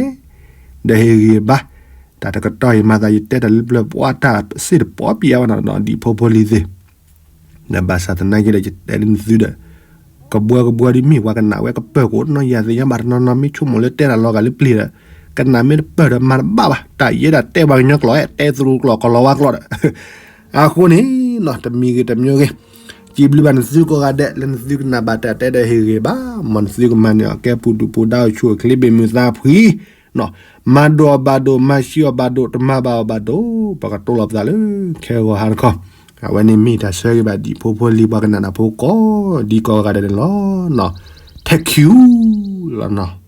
ဒီးဟ့ၣ်ဂံၢ်ဘါ. တၢ်တကတီၢ်အံၤ မၤသးယတဲတၢ်လၢပျၢၤ ပှၤတၢ်စ့ၢ်တပီပံၤအါဝဲနီၤ ဒံၣ်ဖိဖိလံၤသ့ၣ်, ဒီးဘၣ်ဆၣ်သနာ်က့ဒီး ယတဲလၢနသုဒီး ကဘှၢကဘှၢဒ်မ့ၢ်ပှၤကနၣ်ဝဲကပၢၢ်ကအိၣ်နီၤ ယၤသ့ၣ်ညါဘၣ်တနီၤနီၤ မ့ၢ်ဆိကမိၣ်လၢတဲတၢ်လီၤဂာ်လၢပျ့ၤဒီး ကနၣ်မ့ၢ်တပၢၢ်ဒီး မၤတဘၣ်ဘၣ်. တၢ်ယဲဒၣ်တဲပှၤကညီကျိာ် တဲသရူးကျိာ် ကီၢ်လီၤဝါကျိာ်ဒီး အဃိန့ၣ်နီၤ တမံၤဂ့ၤတမံၤဂ့ၤ စံးဘျုးဘၣ်နသုကိးဂၤဒဲး လၢနသုကနၣ်ဘၣ်တၢ်တဲဒီးဟ့ၣ်ဂံၢ်ဘါ မ်နသုကမၤန့ၢ်အီၤ ကဲပူၤဒုၣ်ပူၤဒါ အိၣ်ဆူၣ်အိၣ်ချ့ ဘ့ၣ်မုာ်သးဖှံ မၤဒိၣ်အီၤဘၣ်ဒိၣ် မၤဆံးအီၤဘၣ်ဒိၣ် တမၤဘၣ်အီၤဘၣ်ဒိၣ် ပကတိၤလီၤပသးလၢ ခဲဂီၤဟါတခီ အဝဲန့ၣ်မ့ၢ်တၢ်ဆၢဂ့ၤဘၣ်ဒံၣ်ဖိဖိလံၤ ပှၤကနၣ်တၢ်ဖိကိးဒံကိးဂၤဒဲးန့ၣ်လီၤ. ထဲခံလီၤနီၤ.